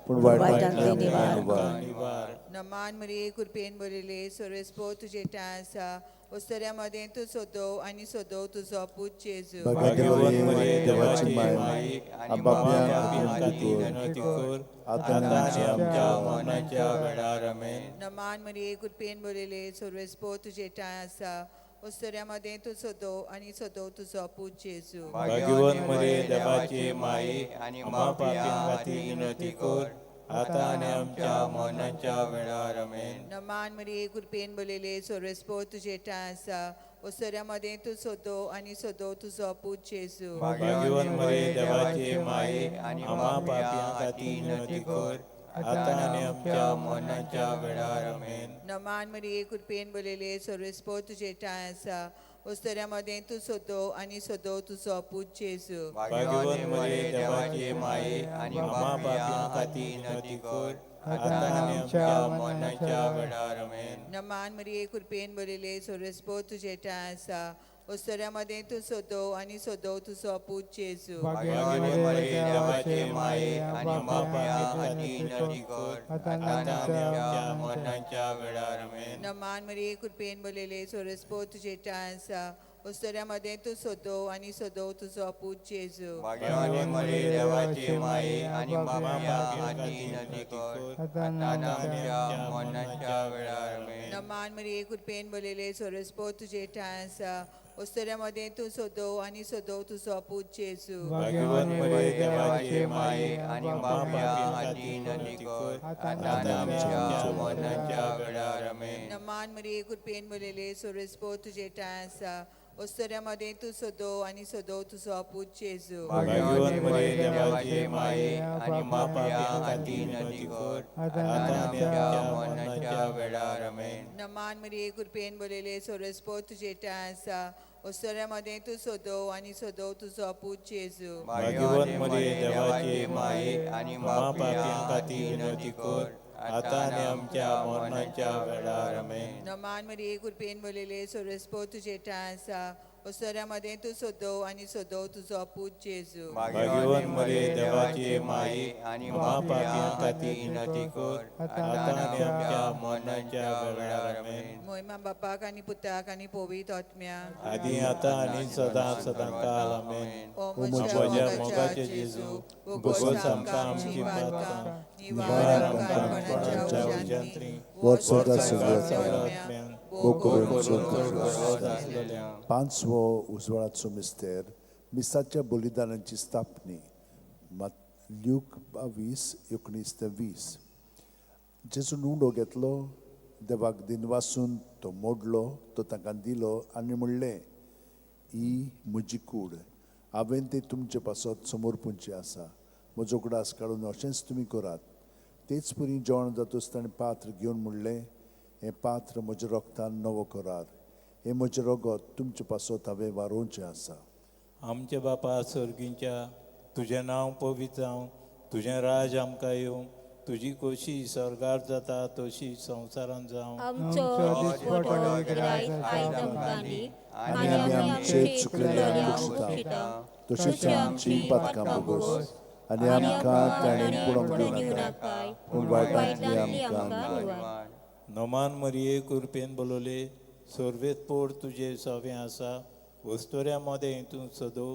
पूण वायटांतली वायटांतली निवार. निवार. नमान मरिये, कृपेन भरिल्ले, सर्वेस्पो तुजे ठांय आसा. ओस्तोऱ्या मदें तूं सोदो आनी सोदो तुजो पूत जेजू. भाग्यवंत मरिये देवाची माय, आपापल्या खातीर विनंती कर, आतां आनी आमच्या मरणाच्या वेळार. आमेन. नमान मरिये कृपेन भरिल्ले, सर्वेस्पोर तुजे ठांय आसा, ओस्तोऱ्या मदें तूं सोदो आनी सोदो तुजो पूत जेजू. भाग्यवंत मरिये देवाची माई, आनी आम्हा पापयां खातीर विनंती कर, आतां आनी आमच्या मरणाच्या वेळार. आमेन. नमान मरिये कृपेन भरिल्ले, सर्वेस्पोर तुजे ठांय आसा, ओस्तोऱ्या मदें तूं सोदो आनी सोदो तुजो पूत जेजू. भाग्यवंत मरिये देवाची माई, आनी आम्हा पापयां खातीर विनंती कर, आतां आनी आमच्या मरणाच्या वेळार. आमेन. नमान मरिये कृपेन भरिल्ले, सर्वेस्पोर तुजे ठांय आसा, ओस्तोऱ्या मदें तूं सोदो आनी सोदो तुजो पूत जेजू. भाग्यवंत मरिये देवाची माई, आनी आम्हा पापयां खातीर विनंती कर, आतां आनी आमच्या मरणाच्या वेळार. आमेन. नमान मरिये कृपेन भरिल्ले, सर्वेस्पोर तुजे ठांय आसा, ओस्तोऱ्या मदें तूं सोदो आनी सोदो तुजो पूत जेजू. भाग्यवंत मरिये देवाची माई, आनी आम्हा पापयां खातीर विनंती कर, आतां आनी आमच्या मरणाच्या वेळार. आमेन. नमान मरिये कृपेन भरिल्ले, सर्वेस्पोर तुजे ठांय आसा, ओस्तोऱ्या मदें तूं सोदो आनी सोदो तुजो पूत जेजू. भाग्यवंत मरिये देवाची माई, आनी आम्हा पापयां खातीर विनंती कर, आतां आनी आमच्या मरणाच्या वेळार. आमेन. नमान मरिये कृपेन भरिल्ले, सर्वेस्पोर तुजे ठांय आसा, ओस्तोऱ्या मदें तूं सोदो आनी सोदो तुजो पूत जेजू. भाग्यवंत मरिये देवाची माई, आनी आम्हा पापयां खातीर विनंती कर, आतां आनी आमच्या मरणाच्या वेळार. आमेन. नमान मरिये कृपेन भरिल्ले, सर्वेस्पोर तुजे ठांय आसा, ओस्तोऱ्या मदें तूं सोदो आनी सोदो तुजो पूत जेजू. भाग्यवंत मरिये देवाची माई, आनी आम्हा पापयां खातीर विनंती कर, आतां आनी आमच्या मरणाच्या वेळार. आमेन. नमान मरिये कृपेन भरिल्ले, सर्वेस्पोर तुजे ठांय आसा, ओस्तोऱ्या मदें तूं सोदो आनी सोदो तुजो पूत जेजू. भाग्यवंत मरिये देवाची माई, आनी आम्हा पापयां खातीर विनंती कर, आतां आनी आमच्या मरणाच्या वेळार. आमेन. नमान मरिये कृपेन भरिल्ले, सर्वेस्पोर तुजे ठांय आसा, ओस्तोऱ्या मदें तूं सोदो आनी सोदो तुजो पूत जेजू. भाग्यवंत मरिये देवाची माई, आनी आम्हा पापयां खातीर विनंती कर, आतां आनी आमच्या मरणाच्या वेळार. आमेन. मोहिमा बापाक आनी पुताक आनी पवित्र आत्म्याक, आदी आतां आनी सदां सदां काल. आमेन. ओ म्हज्या मोगाचे जेजू, भोगोस आमकां आमची पातकां, निवार आमकां कोणाच्या उज्यांतली, वर्सभर सगळ्या भोग करून पांचवो उजवाडाचो मिस्तेर, मिसाच्या बलिदानाची स्थापनी. ल्यूक 22 19 ते 20. जेजून उंडो घेतलो, देवाक दिनवासून तो मोडलो, तो तांकां दिलो आनी म्हणलें, ही म्हजी कूड, हांवें ती तुमचे पासत समर्पूंची आसा, म्हजो उगडास काडून अशेंच तुमी करात. तेच परी जेवण जातच ताणें पात्र घेवन म्हणलें, हें पात्र म्हज्या रोगतान नवो करार, हें म्हजें रगत तुमचे पासत हांवें वारोवचें आसा. आमच्या बापा सर्गींच्या, तुजें नांव पवित्र जावं, तुजें राज आमकां येवं, तुजी खोशी स्वर्गार जाता तशी संवसारांत जावं. आमचो दिसपटो ग्रायत आयज आमकां दी, आनी आमी आमचे चुकलेल्यांक बक्षिता, तशीच आमची पातकां भोगोस, आनी आमकां ताणें पडोवंक दिवं नाका, पूण वायटांतली आमकां निवार. नमान मरिये कृपेन बोलवले, सर्वेस्पोर तुजे सवें आसा, वस्तोऱ्या मदें तूं सदो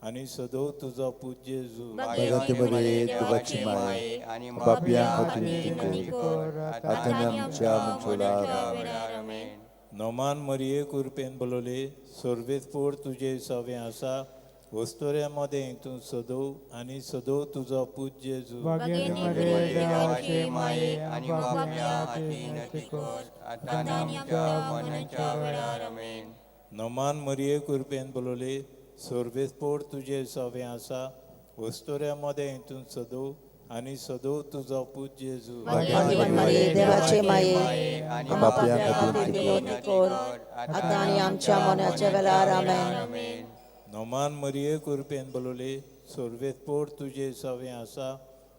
आनी सदो तुजो पूत जेजू. भगवती मरिये देवाची माय, पापयां खातीर विनंती कर, आतां आनी आमच्या मरणाच्या आमेन. नमान मरिये कृपेन बोलवले, सर्वेस्पोर तुजे सवें आसा, वस्तोऱ्या मदें तूं सदो आनी सदो तुजो पूत जेजू. देवाची माये, आनी पापयां खातीर विनंती कर, आतां आनी आमच्या मरणाच्या वेळार. आमेन. नमान मरिये कृपेन बोलवले, सर्वेस्पोर तुजे सवें आसा, वस्तोऱ्या मदें तूं सदो आनी सदो तुजो पूत जेजू. भाग्यवंत मरिये देवाचे माये, आम्हा पापयां खातीर विनंती कर, आतां आनी आमच्या मरणाच्या वेळार. आमेन. नमान मरिये कृपेन बोलवले, सर्वेस्पोर तुजे सवें आसा,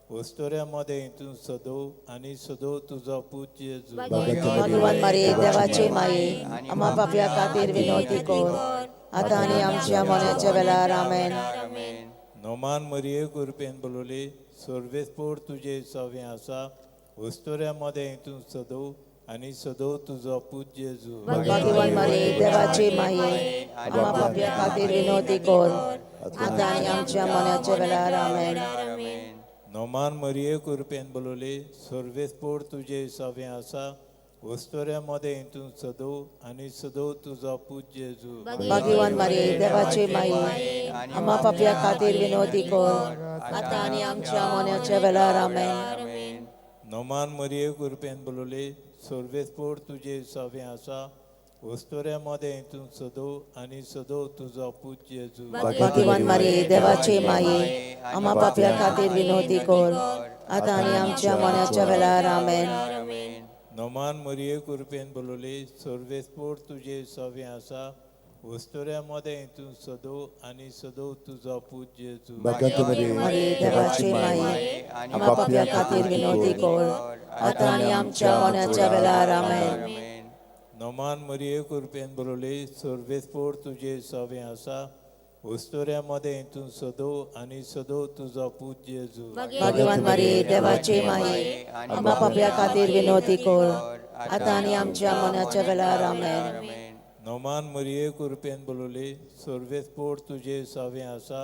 वस्तोऱ्या मदें तूं सदो आनी सदो तुजो पूत जेजू. भाग्यवंत मरिये देवाचे माये, आम्हा पापयां खातीर विनंती कर, आतां आनी आमच्या मरणाच्या वेळार. आमेन. नमान मरिये कृपेन बोलवले, सर्वेस्पोर तुजे सवें आसा, वस्तोऱ्या मदें तूं सदो आनी सदो तुजो पूत जेजू. भाग्यवान मारी देवाची माये, आम्हा पापया खातीर विनवती कर, आतां आनी आमच्या मनाच्या वेळार. आमेन. नोमान मरिये कृपेन बोलवले सर्वेस्पोर तुजे सवें आसा, वस्तुऱ्या मदें तूं सदो आनी सदो तुजो पूत जेजू. भाग्यवान मारी देवाची माये, आम्हा पापया खातीर विनवती कर, आतां आनी आमच्या मनाच्या वेळार. आमेन. नोमान मरिये कृपेन बोलवले सर्वेस्पोर तुजे सवें आसा, वस्तुऱ्या मदें तूं सदो आनी सदो तुजो पूत जेजू. भाग्यवान मारी देवाची माये, आम्हा पापया खातीर विनवती कर, आतां आनी आमच्या मनाच्या वेळार. आमेन. नोमान मरिये कृपेन बोलवले सर्वेस्पोर तुजे सवें आसा, वस्तुऱ्या मदें तूं सदो आनी सदो तुजो पूत जेजू. मारी देवाची माये, आम्हा पापया खातीर विनवती कर, आतां आनी आमच्या मनाच्या वेळार. आमेन. नोमान मरिये कृपेन बोलवले सर्वेस्पोर तुजे सवें आसा, वस्तुऱ्या मदें तूं सदो आनी सदो तुजो पूत जेजू. भाग्यवान मारी देवाची माये, आम्हा पापया खातीर विनवती कर, आतां आनी आमच्या मनाच्या वेळार. आमेन. नोमान मरिये कृपेन बोलवले सर्वेस्पोर तुजे सवें आसा,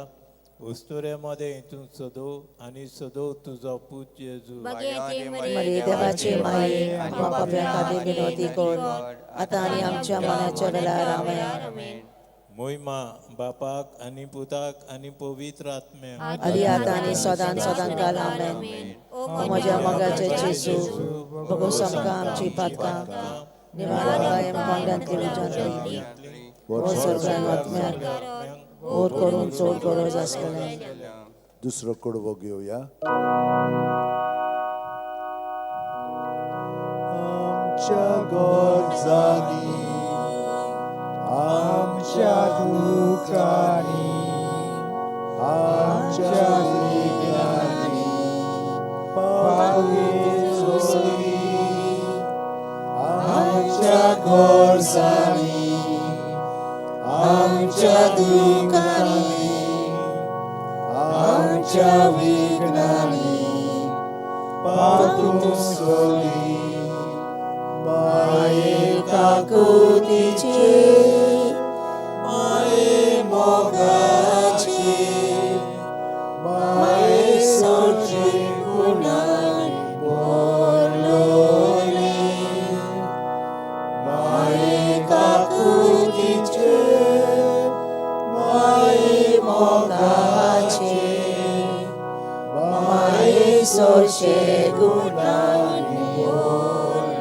वस्तुऱ्या मदें तूं सदो आनी सदो तुजो पूत जेजू. मारी देवाची माये, आम्हा पापया खातीर विनवती कर, आतां आनी आमच्या मनाच्या वेळार. आमेन. मोहिमा बापाक आनी पुताक आनी पवित्र आत्म्याक. आदी आतां आनी सदां सदां काल. आमेन. ओ म्हज्या मोगाचे जेजू, भोगोस आमकां आमची पातकां, निवार आमकां कोंडांतली उज्यांतली, वो स्वर्गांत आत्म्याक ओर करून चड गरज आसतलें. दुसरो कडवो घेवया. आमच्या गरजांनी, आमच्या दुखांनी, आमच्या विघ्नांनी पावली, आमच्या गरजांनी, आमच्या दुखांनी, आमच्या विघ्नांनी पातुसली, माये काकुतीचे, माये मोगाचे, माये सोचे गुणान बोलले, माये काकुतीचे, माये मोगाचे, माये सोचे गुणान बोलले.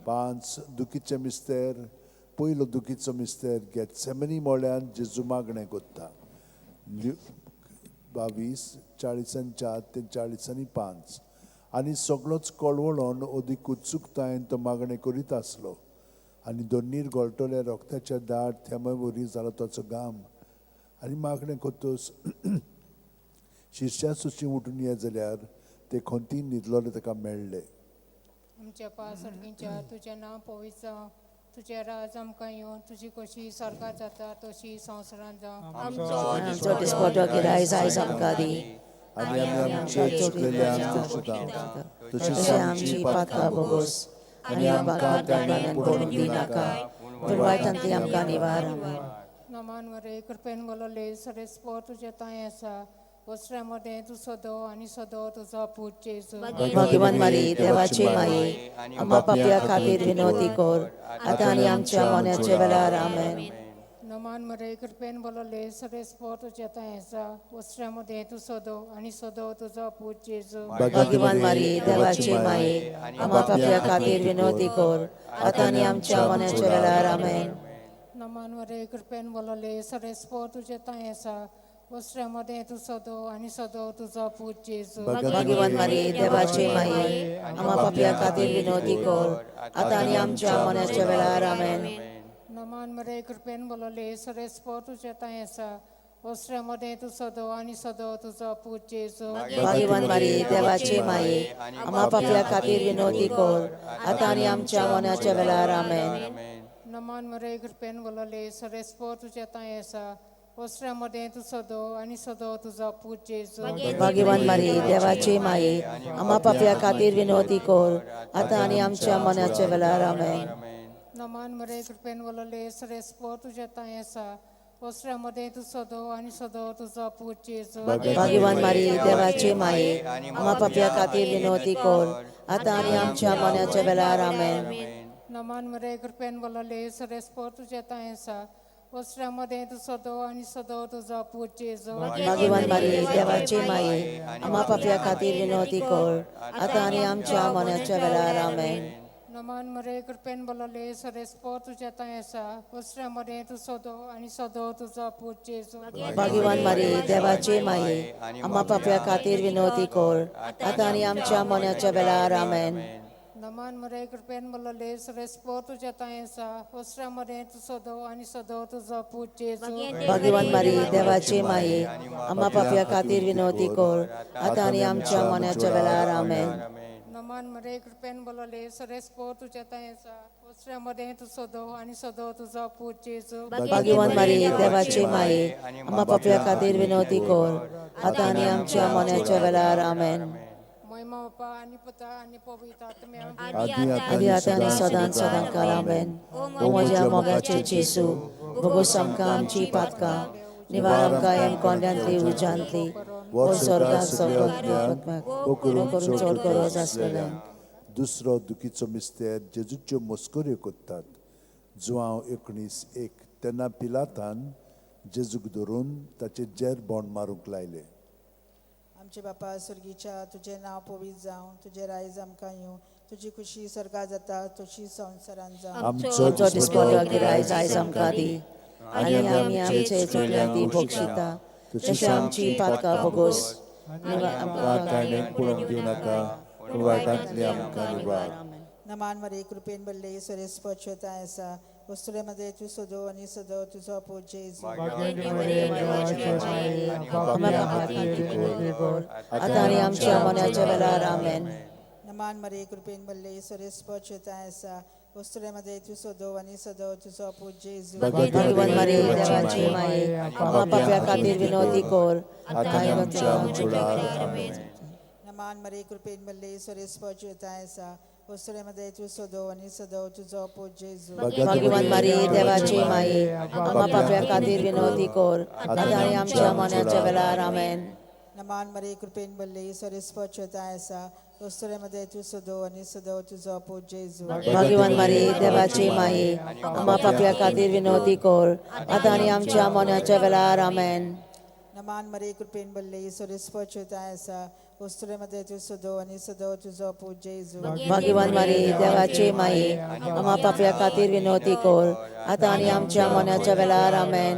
5 दुखीचे मिस्तेर. पयलो दुखीचो मिस्तेर गेत्सेमनी मोळ्यान जेजू मागणें कोत्ता, 22:44 ते 45. आनी सगळोच कळवळोन अदीक उत्सुकतायेन तो मागणें करीत आसलो, आनी दोनीर गळटल्या रोगताच्या दाट थेंब्या वरी जालो ताचो घाम. आनी मागणें कोतूस शिश्या सुशी उठून ये जाल्यार ते खंतीन न्हिदलोले ताका मेळ्ळे. आमच्या पासडकीच्या तुजें नांव पवित्र जावं, तुजें राज आमकां येवं, तुजी कशी स्वर्गात जाता तशी संवसारांत जावं. आमचो दिसपटो गिरायस आयज आमकां दी, आनी आमी आमचे चुकलेल्यांक बक्षिता, तशें आमची पातकां भोगोस, आनी आमकां ताणें पडूंक दिनाका, पूण वायटांतली आमकां निवार. आमेन. नमान मरे कृपेन बोलले सरेस्पोर तुजें तांय आसा, वस्त्रा मदें तूं सदो आनी सदो तुजो पूत जेजू. भाग्यवान मारी देवाची माये, आम्हा पापया खातीर विनवती कर, आतां आनी आमच्या मनाच्या वेळार. आमेन. नमान मरे कृपेन बोलले सरेस्पोर तुजें तांय आसा, वस्त्रा मदें तूं सदो आनी सदो तुजो पूत जेजू. भाग्यवान मारी देवाची माये, आम्हा पापया खातीर विनवती कर, आतां आनी आमच्या मनाच्या वेळार. आमेन. नमान मरे कृपेन बोलले सरेस्पोर तुजें तांय आसा, वस्त्रा मदें तूं सदो आनी सदो तुजो पूत जेजू. भाग्यवान मारी देवाची माये, आम्हा पापया खातीर विनवती कर, आतां आनी आमच्या मनाच्या वेळार. आमेन. नमान मरे कृपेन बोलले सरेस्पोर तुजें तांय आसा, वस्त्रा मदें तूं सदो आनी सदो तुजो पूत जेजू. भाग्यवान मारी देवाची माये, आम्हा पापया खातीर विनवती कर, आतां आनी आमच्या मनाच्या वेळार. आमेन. नमान मरे कृपेन बोलले सरेस्पोर तुजें तांय आसा, वस्त्रा मदें तूं सदो आनी सदो तुजो पूत जेजू. भाग्यवान मारी देवाची माये, आम्हा पापया खातीर विनवती कर, आतां आनी आमच्या मनाच्या वेळार. आमेन. नमन मरे, कृपेन वलले, सरेस्पो तुज्या तांय आसा. वस्त्रा मदें तूं सदो आनी सदो तुजो पूत जेजू. भाग्यवान मारी देवाची माये, आम्हा पापया खातीर विनवती कर, आतां आनी आमच्या मनाच्या वेळार. आमेन. नमन मरे, कृपेन वलले, सरेस्पो तुज्या तांय आसा. वस्त्रा मदें तूं सदो आनी सदो तुजो पूत जेजू. भाग्यवान मारी देवाची माये, आम्हा पापया खातीर विनवती कर, आतां आनी आमच्या मनाच्या वेळार. आमेन. नमन मरे, कृपेन बोलले, सरेस्पो तुज्या तांय आसा. वस्त्रा मदें तूं सदो आनी सदो तुजो पूत जेजू. भाग्यवान मारी देवाची माये, आम्हा पापया खातीर विनवती कर, आतां आनी आमच्या मनाच्या वेळार. आमेन. नमन मरे, कृपेन बोलले, सरेस्पो तुज्या तांय आसा. वस्त्रा मदें तूं सदो आनी सदो तुजो पूत जेजू. भाग्यवान मारी देवाची माये, आम्हा पापया खातीर विनवती कर, आतां आनी आमच्या मनाच्या वेळार. आमेन. नमन मरे, कृपेन बोलले, सरेस्पो तुज्या तांय आसा. वस्त्रा मदें तूं सदो आनी सदो तुजो पूत जेजू. भाग्यवान मारी देवाची माये, आम्हा पापया खातीर विनवती कर, आतां आनी आमच्या मनाच्या वेळार. आमेन. महिमा बापा आनी पुता आनी पवित्र आत्म्या. आदी आतां आनी सदां सदां काल. आमेन. ओ म्हज्या मोगाचे जेजू, भोगोस आमकां आमची पातकां, निवार आमकां हेमकोंड्यांतली उज्यांतली, वर स्वर्गाक सगळ्या करून चड गरज आसलेल्यांक. दुसरो दुखीचो मिस्तेर, जेजूच्यो मस्कऱ्यो करतात. जुआंव 19:1. तेन्ना पिलातान जेजूक धरून ताचेर जेरबोंड मारूंक लायलें. आमचे बापा स्वर्गीच्या, तुजें नांव पवित्र जावं, तुजें रायज आमकां येवं, तुजी खुशी स्वर्गा जाता तशी संवसारान जावं. आमचो आमचो दिसपडो गिरायज आयज आमकां दी, आनी आमी आमचे चुकल्यां ती बक्षिता, तशें आमची पातकां भोगोस. आमकां कांयणेक पळोवंक दिवं नाका, पूण वायटांतली आमकां निवार. नमान मरे, कृपेन भरले, सरेस्पत आसा. वस्तुरे मध्ये तूं सदो आनी सदो तुजो पूत जेजू. आमच्या खातीर कर, आतां आनी आमच्या मनाच्या वेळार. आमेन. नमान मरे, कृपेन भरले, सरेस्पत आसा. वस्तुरे मध्ये तूं सदो आनी सदो तुजो पूत जेजू. भाग्यवान मारी देवाची माये, आम्हा पापया खातीर विनवती कर, आतां आनी आमच्या वेळार. आमेन. नमान मरे, कृपेन भरले, सरेस्पत आसा. वस्तुरे मध्ये तूं सदो आनी सदो तुजो पूत जेजू. भाग्यवान मारी देवाची माये, आम्हा पापया खातीर विनवती कर, आतां आनी आमच्या मनाच्या वेळार. आमेन. नमान मरे, कृपेन भरले, सरेस्पत आसा. वस्तुरे मध्ये तूं सदो आनी सदो तुजो पूत जेजू. भाग्यवान मारी देवाची माये, आम्हा पापया खातीर विनवती कर, आतां आनी आमच्या मनाच्या वेळार. आमेन. नमान मरे, कृपेन भरले, सरेस्पत आसा. वस्तुरे मध्ये तूं सदो आनी सदो तुजो पूत जेजू. भाग्यवान मारी देवाची माये, आम्हा पापया खातीर विनवती कर, आतां आनी आमच्या मनाच्या वेळार. आमेन.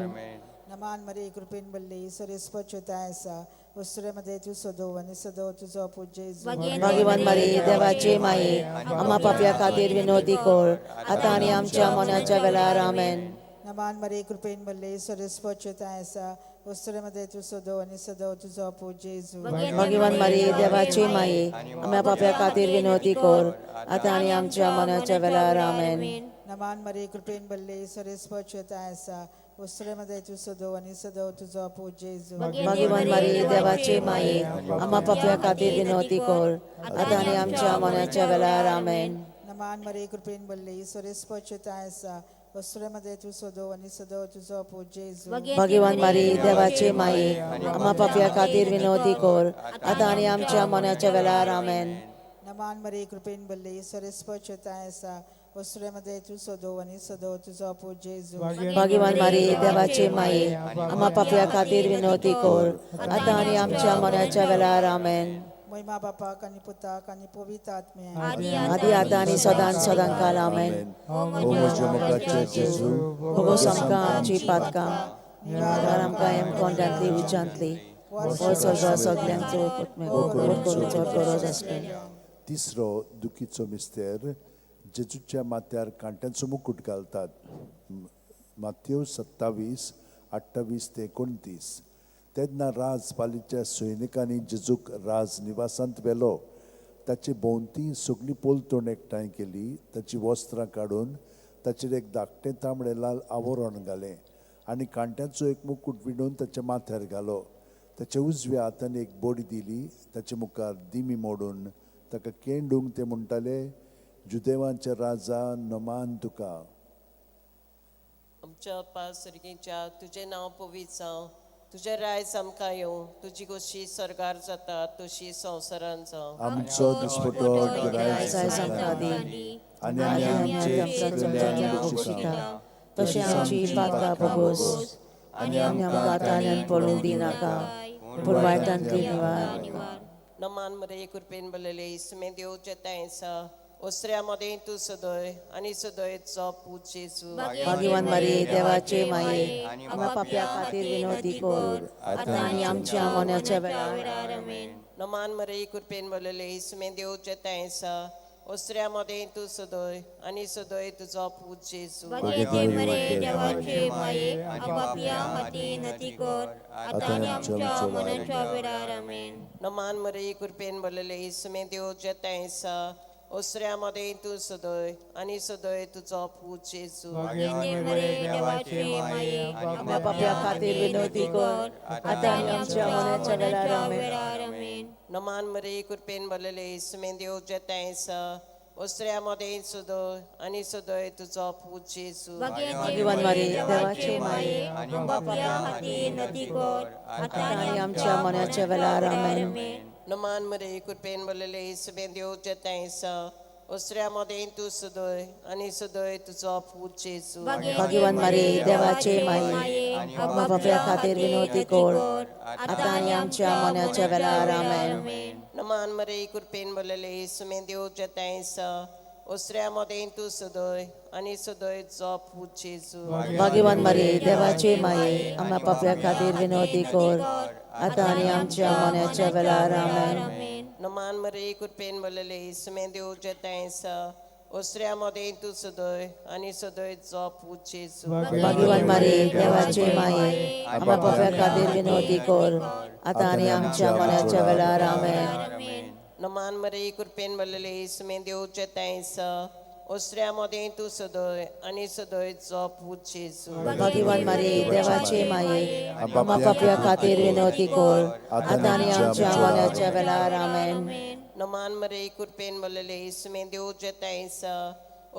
नमान मरे, कृपेन भरले, सरेस्पत आसा. वस्तुरे मध्ये तूं सदो आनी सदो तुजो पूत जेजू. भाग्यवान मारी देवाची माये, आम्हा पापया खातीर विनवती कर, आतां आनी आमच्या मनाच्या वेळार. आमेन. नमान मरे, कृपेन भरले, सरेस्पत आसा. वस्तुरे मध्ये तूं सदो आनी सदो तुजो पूत जेजू. भाग्यवान मारी देवाची माये, आम्हा पापया खातीर विनवती कर, आतां आनी आमच्या मनाच्या वेळार. आमेन. नमान मरे, कृपेन भरले, सरेस्पत आसा. वस्तुरे मध्ये तूं सदो आनी सदो तुजो पूत जेजू. भाग्यवान मारी देवाची माये, आम्हा पापया खातीर विनवती कर, आतां आनी आमच्या मनाच्या वेळार. आमेन. नमान मरे, कृपेन भरले, सरेस्पत आसा. वस्तुरे मध्ये तूं सदो आनी सदो तुजो पूत जेजू. भाग्यवान मारी देवाची माये, आम्हा पापया खातीर विनवती कर, आतां आनी आमच्या मनाच्या वेळार. आमेन. नमान मरे, कृपेन भरले, सरेस्पत आसा. वस्तुरे मध्ये तूं सदो आनी सदो तुजो पूत जेजू. भाग्यवान मारी देवाची माये, आम्हा पापया खातीर विनवती कर, आतां आनी आमच्या मनाच्या वेळार. आमेन. महिमा बापाक आनी पुताक आनी पवित्र आत्म्याक. आदी आतां आनी सदां सदां काल. आमेन. ओ म्हज्या मोगाचे जेजू, भोगोस आमकां आमची पातकां, निवार आमकां हेमकोंड्यांतली उज्यांतली, वर स्वर्गा सगल्यांक करून चड गरज आसलेली. तिसरो दुखीचो मिस्तेर, जेजूच्या माथ्यार कांट्यांचो मुकूट घालतात. माथ्यो 27:28-29. तेन्ना राजपालीच्या सैनिकांनी जेजूक राजनिवासांत व्हेलो. ताचे भोंवती सगळी पोलतण एकठांय केली. ताची वस्त्रां काडून ताचेर एक धाकटें तांबडें लाल आवरण घालें आनी कांट्याचो एक मुकूट विणून ताच्या माथ्यार घालो. ताच्या उजव्या हातान एक बोडी दिली. ताचे मुखार दिमी मोडून ताका केंडूंक ते म्हणटाले, जुदेवांचे राजा नमान तुका. आमच्या बाप्पा सर्गीच्या तुजें नांव पवित्र जावं, तुजें रायज आमकां येवं, तुजी गोशी स्वर्गार जाता तशी संवसारान जावं. आमचो दिसपटो गिरायक आमकां दी आनी आमी आमचे चुकलेल्यांक बक्षिता तशें आमची पातकां भोगोस आनी आमकां ताळ्यान पडूंक दिनाका, पूण वायटांतली निवार. नमान मरे कृपेन बलले इसमे देवचे तांसा ओसऱ्या मदें तूं सदय आनी सदय चो पूत जेजू. भाग्यवान मारी देवाचे माये, आमकां पापया खातीर विनवती कर आतां आनी आमच्या मरणाच्या वेळार. नमान मरे कृपेन बलले इसमे देवचे तांसा ओसऱ्या मदें तूं सदय आनी सदय तुजो पूत जेजू. देवाचे माये, आपापया खातीर नती कर आतां आनी आमच्या मरणाच्या वेळार. आमेन. नमान मरे कृपेन बलले इसमे देवचे तांसा ओसऱ्या मदें तूं सदय आनी सदय तुजो पूत जेजू. देवाचे माये, आपापया खातीर विनवती कर आतां आनी आमच्या मरणाच्या वेळार. आमेन. नमान मरे कृपेन बलले इसमे देवचे तांसा ओसऱ्या मदें सदय आनी सदय तुजो पूत जेजू. भाग्यवान मारी देवाचे माये, आपापया खातीर नती कर आतां आनी आमच्या मरणाच्या वेळार. आमेन. नमान मरे कृपेन बलले इसमे देवचे तांसा ओसऱ्या मदें तूं सदय आनी सदय तुजो पूत जेजू. भाग्यवान मारी देवाचे माये, आपापया खातीर विनवती कर आतां आनी आमच्या मरणाच्या वेळार. आमेन. नमान मरे कृपेन बलले इसमे देवचे तांसा ओसऱ्या मदें तूं सदय आनी सदय तुजो पूत जेजू. भाग्यवान मारी देवाचे माये, आमच्या पापया खातीर विनवती कर आतां आनी आमच्या मरणाच्या वेळार. आमेन. नमान मरे कृपेन बलले इसमे देवचे तांसा ओसऱ्या मदें तूं सदय आनी सदय तुजो पूत जेजू. भाग्यवान मारी देवाचे माये, आमच्या पापया खातीर विनवती कर आतां आनी आमच्या मरणाच्या वेळार. आमेन. नमान मरे कृपेन बलले इसमे देवचे तांसा ओसऱ्या मदें तूं सदय आनी सदय तुजो पूत जेजू. भाग्यवान मारी देवाचे माये, आमच्या पापया खातीर विनवती कर आतां आनी आमच्या मरणाच्या वेळार. आमेन. नमान मरे कृपेन बलले इसमे देवचे तांसा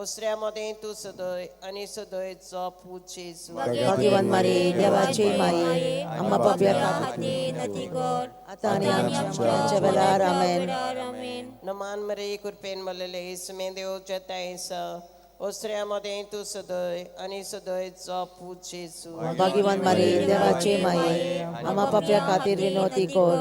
ओसऱ्या मदें तूं सदय आनी सदय तुजो पूत जेजू. भाग्यवान मारी देवाचे माये, आमच्या पापया खातीर नती कर आतां आनी आमच्या मरणाच्या वेळार. आमेन. नमान मरे कृपेन बलले इसमे देवचे तांसा ओसऱ्या मदें तूं सदय आनी सदय तुजो पूत जेजू. भाग्यवान मारी देवाचे माये, आमच्या पापया खातीर विनवती कर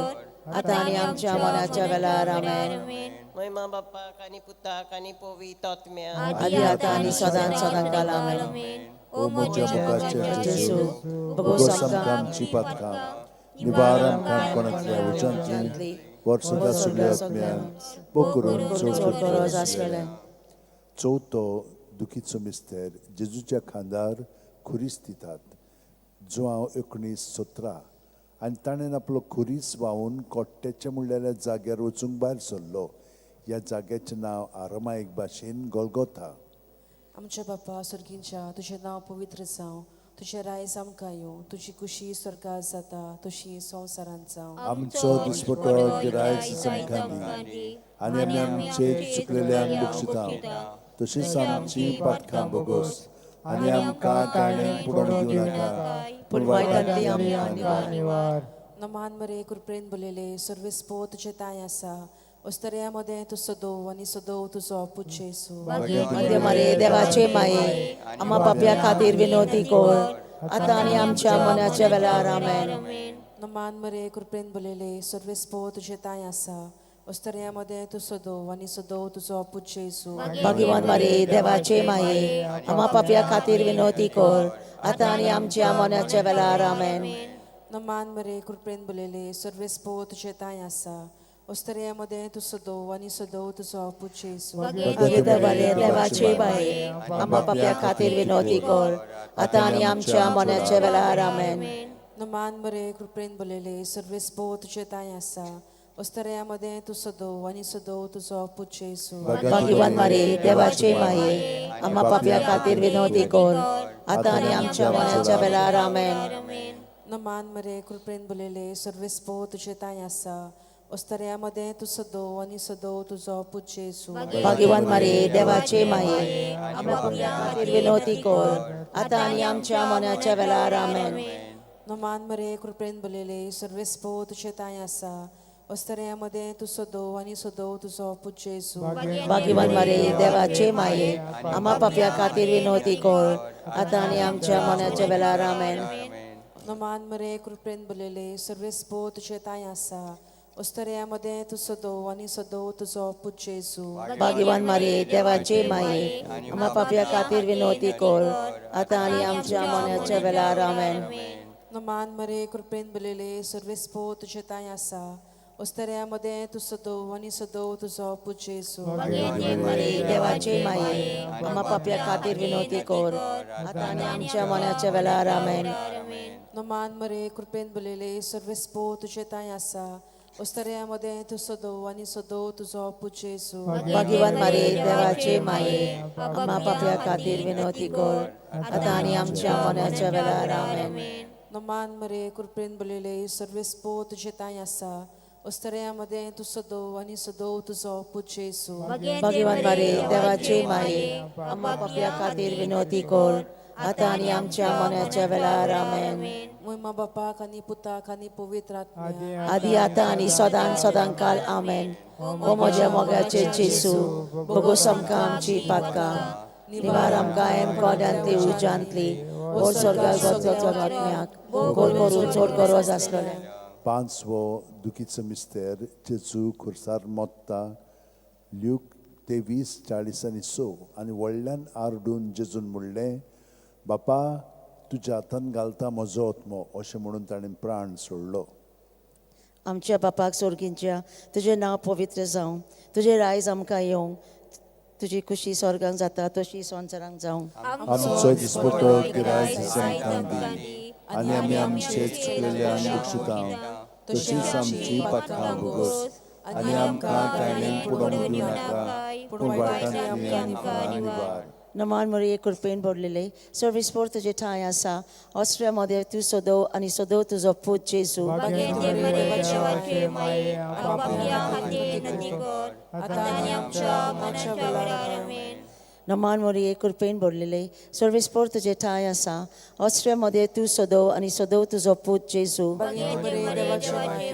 आतां आनी आमच्या मरणाच्या वेळार. आमेन. महिमा बाप्पाक आनी पुताक आनी पवित्र आत्म्याक आदी आतां आनी सदां सदां काल. आमेन. ओ म्हज्या मुखाचे जेजू, भोगोस आमकां आमची पातकां निवार आमकां कोणांतल्या उजांतली वर्सदा सगळ्या आत्म्यांक भोग करून चड गरज आसलेलें. चवथो दुखीचो मिस्तेर जेजूच्या खांदार खुरीस दितात. जुआंव 19:17. आनी ताणें आपलो खुरीस व्हांवून कोट्ट्याच्या म्हणलेल्या जाग्यार वचूंक भायर सरलो. ह्या जाग्याचें नांव आरमाईक भाशेन गोलगोथा. आमच्या बापा सर्गींच्या तुजें नांव पवित्र जावं, तुजें रायज आमकां येवं, तुजी कुशी स्वर्गार जाता तशी संवसारांत जावं. आमचो दिसपटो गिरायक आमकां दी आनी आमी आमचे चुकलेल्यांक बक्षिता तशीच आमची पातकां भोगोस आनी आमकां ताणें पुडोवन दिवं नाका, पूण वायटांतली आमकां निवार. नमान मरे कृपेन बलले सर्वेस्पो तुजें तांय आसा, ओस्तऱ्या मदें तूं सदोव आनी सदोव तुजो पूत जेजू. मध्य मारी देवाचे माये, आमच्या पापया खातीर विनवती कर आतां आनी आमच्या मरणाच्या वेळार. आमेन. नमान मरे कृपेन बलले सर्वेस्पो तुजें तांय आसा, ओस्तऱ्या मदें तूं सदोव आनी सदोव तुजो पूत जेजू. भाग्यवान मारी देवाचे माये, आमच्या पापया खातीर विनवती कर आतां आनी आमच्या मरणाच्या वेळार. आमेन. नमान मरे कृपेन बलले सर्वेस्पो तुजें तांय आसा, ओस्तऱ्या मदें तूं सदोव आनी सदोव तुजो पूत जेजू. देवाचे माये, आमच्या पापया खातीर विनवती कर आतां आनी आमच्या मरणाच्या वेळार. आमेन. नमान मरे कृपेन बलले सर्वेस्पो तुजें तांय आसा, अस्तऱ्या मदें तूं सदो आनी सदो तुजो पूत जेजू. भाग्यवान मारी देवाचे माये, आम्हा पापया खातीर विनवती कर, आतां आनी आमच्या मरणाच्या वेळार. आमेन. नमान मरे, कृपेन भरलेले, सर्वेस्पोर तुजें तांय आसा. अस्तऱ्या मदें तूं सदो आनी सदो तुजो पूत जेजू. भाग्यवान मारी देवाचे माये, आम्हा पापया खातीर विनवती कर, आतां आनी आमच्या मरणाच्या वेळार. आमेन. नमान मरे, कृपेन भरलेले, सर्वेस्पोर तुजें तांय आसा. अस्तऱ्या मदें तूं सदो आनी सदो तुजो पूत जेजू. भाग्यवान मारी देवाचे माये, आम्हा पापया खातीर विनवती कर, आतां आनी आमच्या मरणाच्या वेळार. आमेन. नमान मरे, कृपेन भरलेले, सर्वेस्पोर तुजें तांय आसा. अस्तऱ्या मदें तूं सदो आनी सदो तुजो पूत जेजू. भाग्यवान मारी देवाचे माये, आम्हा पापया खातीर विनवती कर, आतां आनी आमच्या मरणाच्या वेळार. आमेन. नमान मरे, कृपेन भरलेले, सर्वेस्पोर तुजें तांय आसा. अस्तऱ्या मदें तूं सदो आनी सदो तुजो पूत जेजू. भाग्यवान मारी देवाचे माये, आम्हा पापया खातीर विनवती कर, आतां आनी आमच्या मरणाच्या वेळार. आमेन. नमान मरे, कृपेन भरलेले, सर्वेस्पोर तुजें तांय आसा. अस्तऱ्या मदें तूं सदो आनी सदो तुजो पूत जेजू. भाग्यवान मारी देवाचे माये, आम्हा पापया खातीर विनवती कर, आतां आनी आमच्या मरणाच्या वेळार. आमेन. नमान मरे, कृपेन भरलेले, सर्वेस्पोर तुजें तांय आसा. अस्तऱ्या मदें तूं सदो आनी सदो तुजो पूत जेजू. भाग्यवान मारी देवाचे माये, आम्हा पापया खातीर विनवती कर, आतां आनी आमच्या मरणाच्या वेळार. आमेन. मोयमा बापाक आनी पुताक आनी पवित्र आत्म्याक. आदी, आतां आनी सदां सदां काल. आमेन. ओ म्हज्या मोगाचे जेजू, भोगोस आमकां आमची पातकां, निवार आमकां एम कोड्यांतली उज्यांतली, व्हर स्वर्गाक सगळ्या आत्म्याक, गोल करून चड गरज आसलेलें. पांचवो दुखीचो मिस्तेर, जेजू खुर्सार मोत्ता. ल्यूक 23:40 आनी 6. आनी व्हडल्यान आरडून जेजून म्हणलें, बापा, तुज्या हातान घालता म्हजो आत्मो. अशें म्हणून ताणें प्राण सोडलो. आमच्या बापाक सोर्गींच्या, तुजें नांव पवित्र जावं, तुजें रायज आमकां येवं, तुजी खुशी स्वर्गांत जाता तशी संवसारांत जावं. आमचो दिसपटो गिरायक आमकां दी, आनी आमी आमचे चुकलेल्यांक बक्षिता तशीच आमची पातकां भोगोस, आनी आमकां ताणें पुडोवंक दिवं नाका, पूण वायटांतली आमकां निवार. नमान मरिये, कृपेन भरलेले, सर्वेस्पोर तुजे ठांय आसा. ऑस्ट्रिया मध्ये तूं सदो आनी सदो तुजो पूत जेजू. देवाचे माये, पापया खातीर विनंती कर, आतां आनी आमच्या मरणाच्या वेळार. आमेन. नमान मरिये, कृपेन भरलेले, सर्वेस्पोर तुजे ठांय आसा. ऑस्ट्रिया मध्ये तूं सदो आनी सदो तुजो पूत जेजू. देवाचे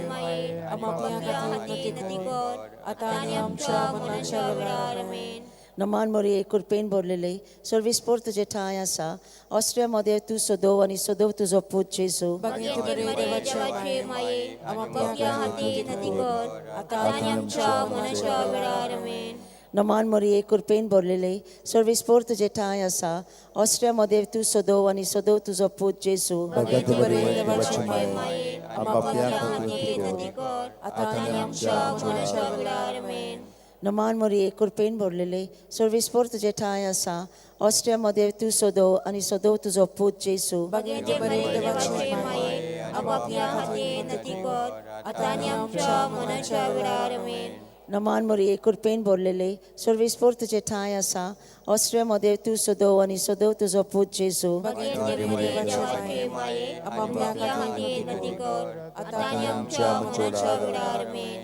माये, पापया खातीर विनंती कर, आतां आनी आमच्या मरणाच्या वेळार. आमेन. नमान मरिये, कृपेन भरलेले, सर्वेस्पोर तुजे ठांय आसा. ऑस्ट्रिया मध्ये तूं सदो आनी सदो तुजो पूत जेजू. देवाचे माये, पापया खातीर विनंती कर, आतां आनी आमच्या मरणाच्या वेळार. आमेन. नमान मरिये, कृपेन भरलेले, सर्वेस्पोर तुजे ठांय आसा. ऑस्ट्रिया मध्ये तूं सदो आनी सदो तुजो पूत जेजू. देवाचे माये, पापया खातीर विनंती कर, आतां आनी आमच्या मरणाच्या वेळार. आमेन. नमान मरिये, कृपेन भरलेले, सर्वेस्पोर तुजे ठांय आसा. ऑस्ट्रिया मध्ये तूं सदो आनी सदो तुजो पूत जेजू. देवाचे माये, पापया खातीर विनंती कर, आतां आनी आमच्या मरणाच्या वेळार. आमेन. नमान मरिये, कृपेन भरलेले, सर्वेस्पोर तुजे ठांय आसा. ऑस्ट्रिया मध्ये तूं सदो आनी सदो तुजो पूत जेजू. देवाचे माये, पापया खातीर विनंती कर, आतां आनी आमच्या मरणाच्या वेळार. आमेन.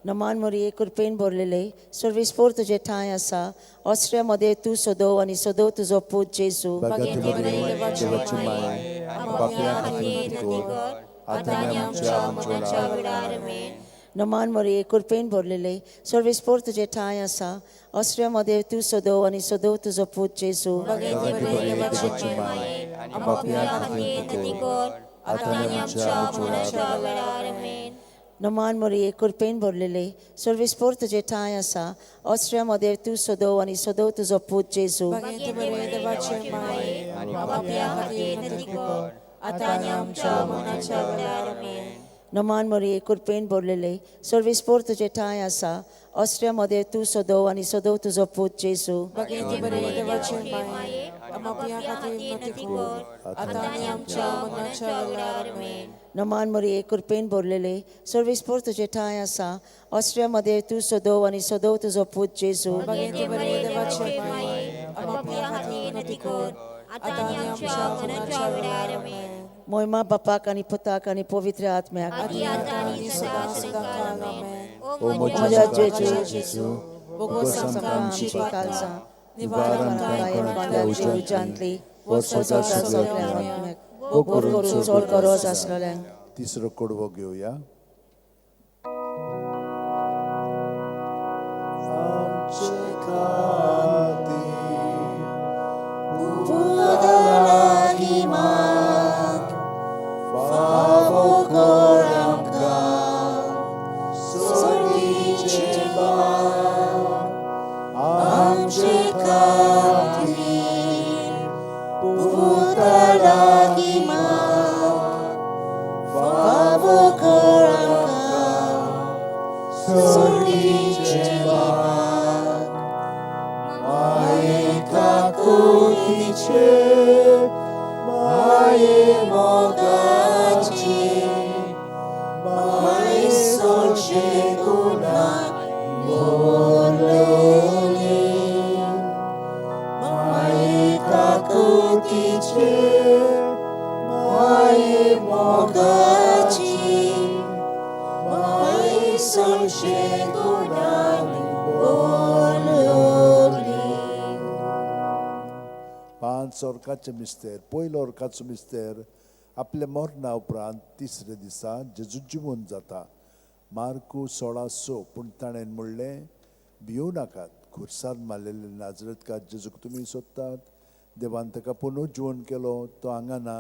नमान मरिये, कृपेन भरलेले, सर्वेस्पोर तुजे ठांय आसा. ऑस्ट्रिया मध्ये तूं सदो आनी सदो तुजो पूत जेजू. देवाचे माये, पापया खातीर विनंती कर, आतां आनी आमच्या मरणाच्या वेळार. आमेन. नमान मरिये, कृपेन भरलेले, सर्वेस्पोर तुजे ठांय आसा. ऑस्ट्रिया मध्ये तूं सदो आनी सदो तुजो पूत जेजू. देवाचे माये, पापया खातीर विनंती कर, आतां आनी आमच्या मरणाच्या वेळार. आमेन. नमान मरिये, कृपेन भरलेले, सर्वेस्पोर तुजे ठांय आसा. ऑस्ट्रिया मध्ये तूं सदो आनी सदो तुजो पूत जेजू. देवाचे माये, पापया खातीर विनंती कर, आतां आनी आमच्या मरणाच्या वेळार. आमेन. नमान मरिये कृपेन भरलेले सर्वेस्पोर तुजे ठांय आसा ऑस्ट्रिया मदें तूं सदो आनी सदो तुजो पूत जेजू. बागेंत बरे देवाचे माये आमा पापयां खातीर विनवती कर आतां आनी आमच्या मरणाच्या वेळार. आमेन. नमान मरिये कृपेन भरलेले सर्वेस्पोर तुजे ठांय आसा ऑस्ट्रिया मदें तूं सदो आनी सदो तुजो पूत जेजू. बागेंत बरे देवाचे माये आमा पापयां खातीर विनवती कर आतां आनी आमच्या मरणाच्या वेळार. आमेन. मोयमा बापाक आनी पुताक आनी पवित्र आत्म्याक. आदी आतां आनी सदां सदां काल. आमेन. ओ म्हज्या म्हज्या जेजू, बोगोस आमकां आमची कालसां निवार आमकां कोणाच्या उज्यांतली वर्साच्या सगळ्या सगळ्या आत्म्याक भोग करून चड गरज आसलेल्यांक. तिसरो कडवो घेवया. आमचे खातीर पुतलागी माग फावो कर आमकां सोडीचे बाग आमचे खातीर पुतलागी माग फावो कर आमकां सोडीचे बाग माये काकुतीचे माये मोगाची माये सोडचे गुणान भरलेली माये काकुतीचे माये मोगाची माये सोडचे गुणान भरलेली. पांच ओर्काचे मिस्तेर. पयलो ओर्काचो मिस्तेर आपल्या मरणा उपरांत तिसऱ्या दिसा जेजू जिवून जाता. मार्कू 16:6. पूण ताणें म्हणलें, भिवू नाकात, खुर्सार मारलेले नाजरतकार जेजूक तुमी सोदतात. देवान ताका पुनू जिवन केलो. तो हांगा ना,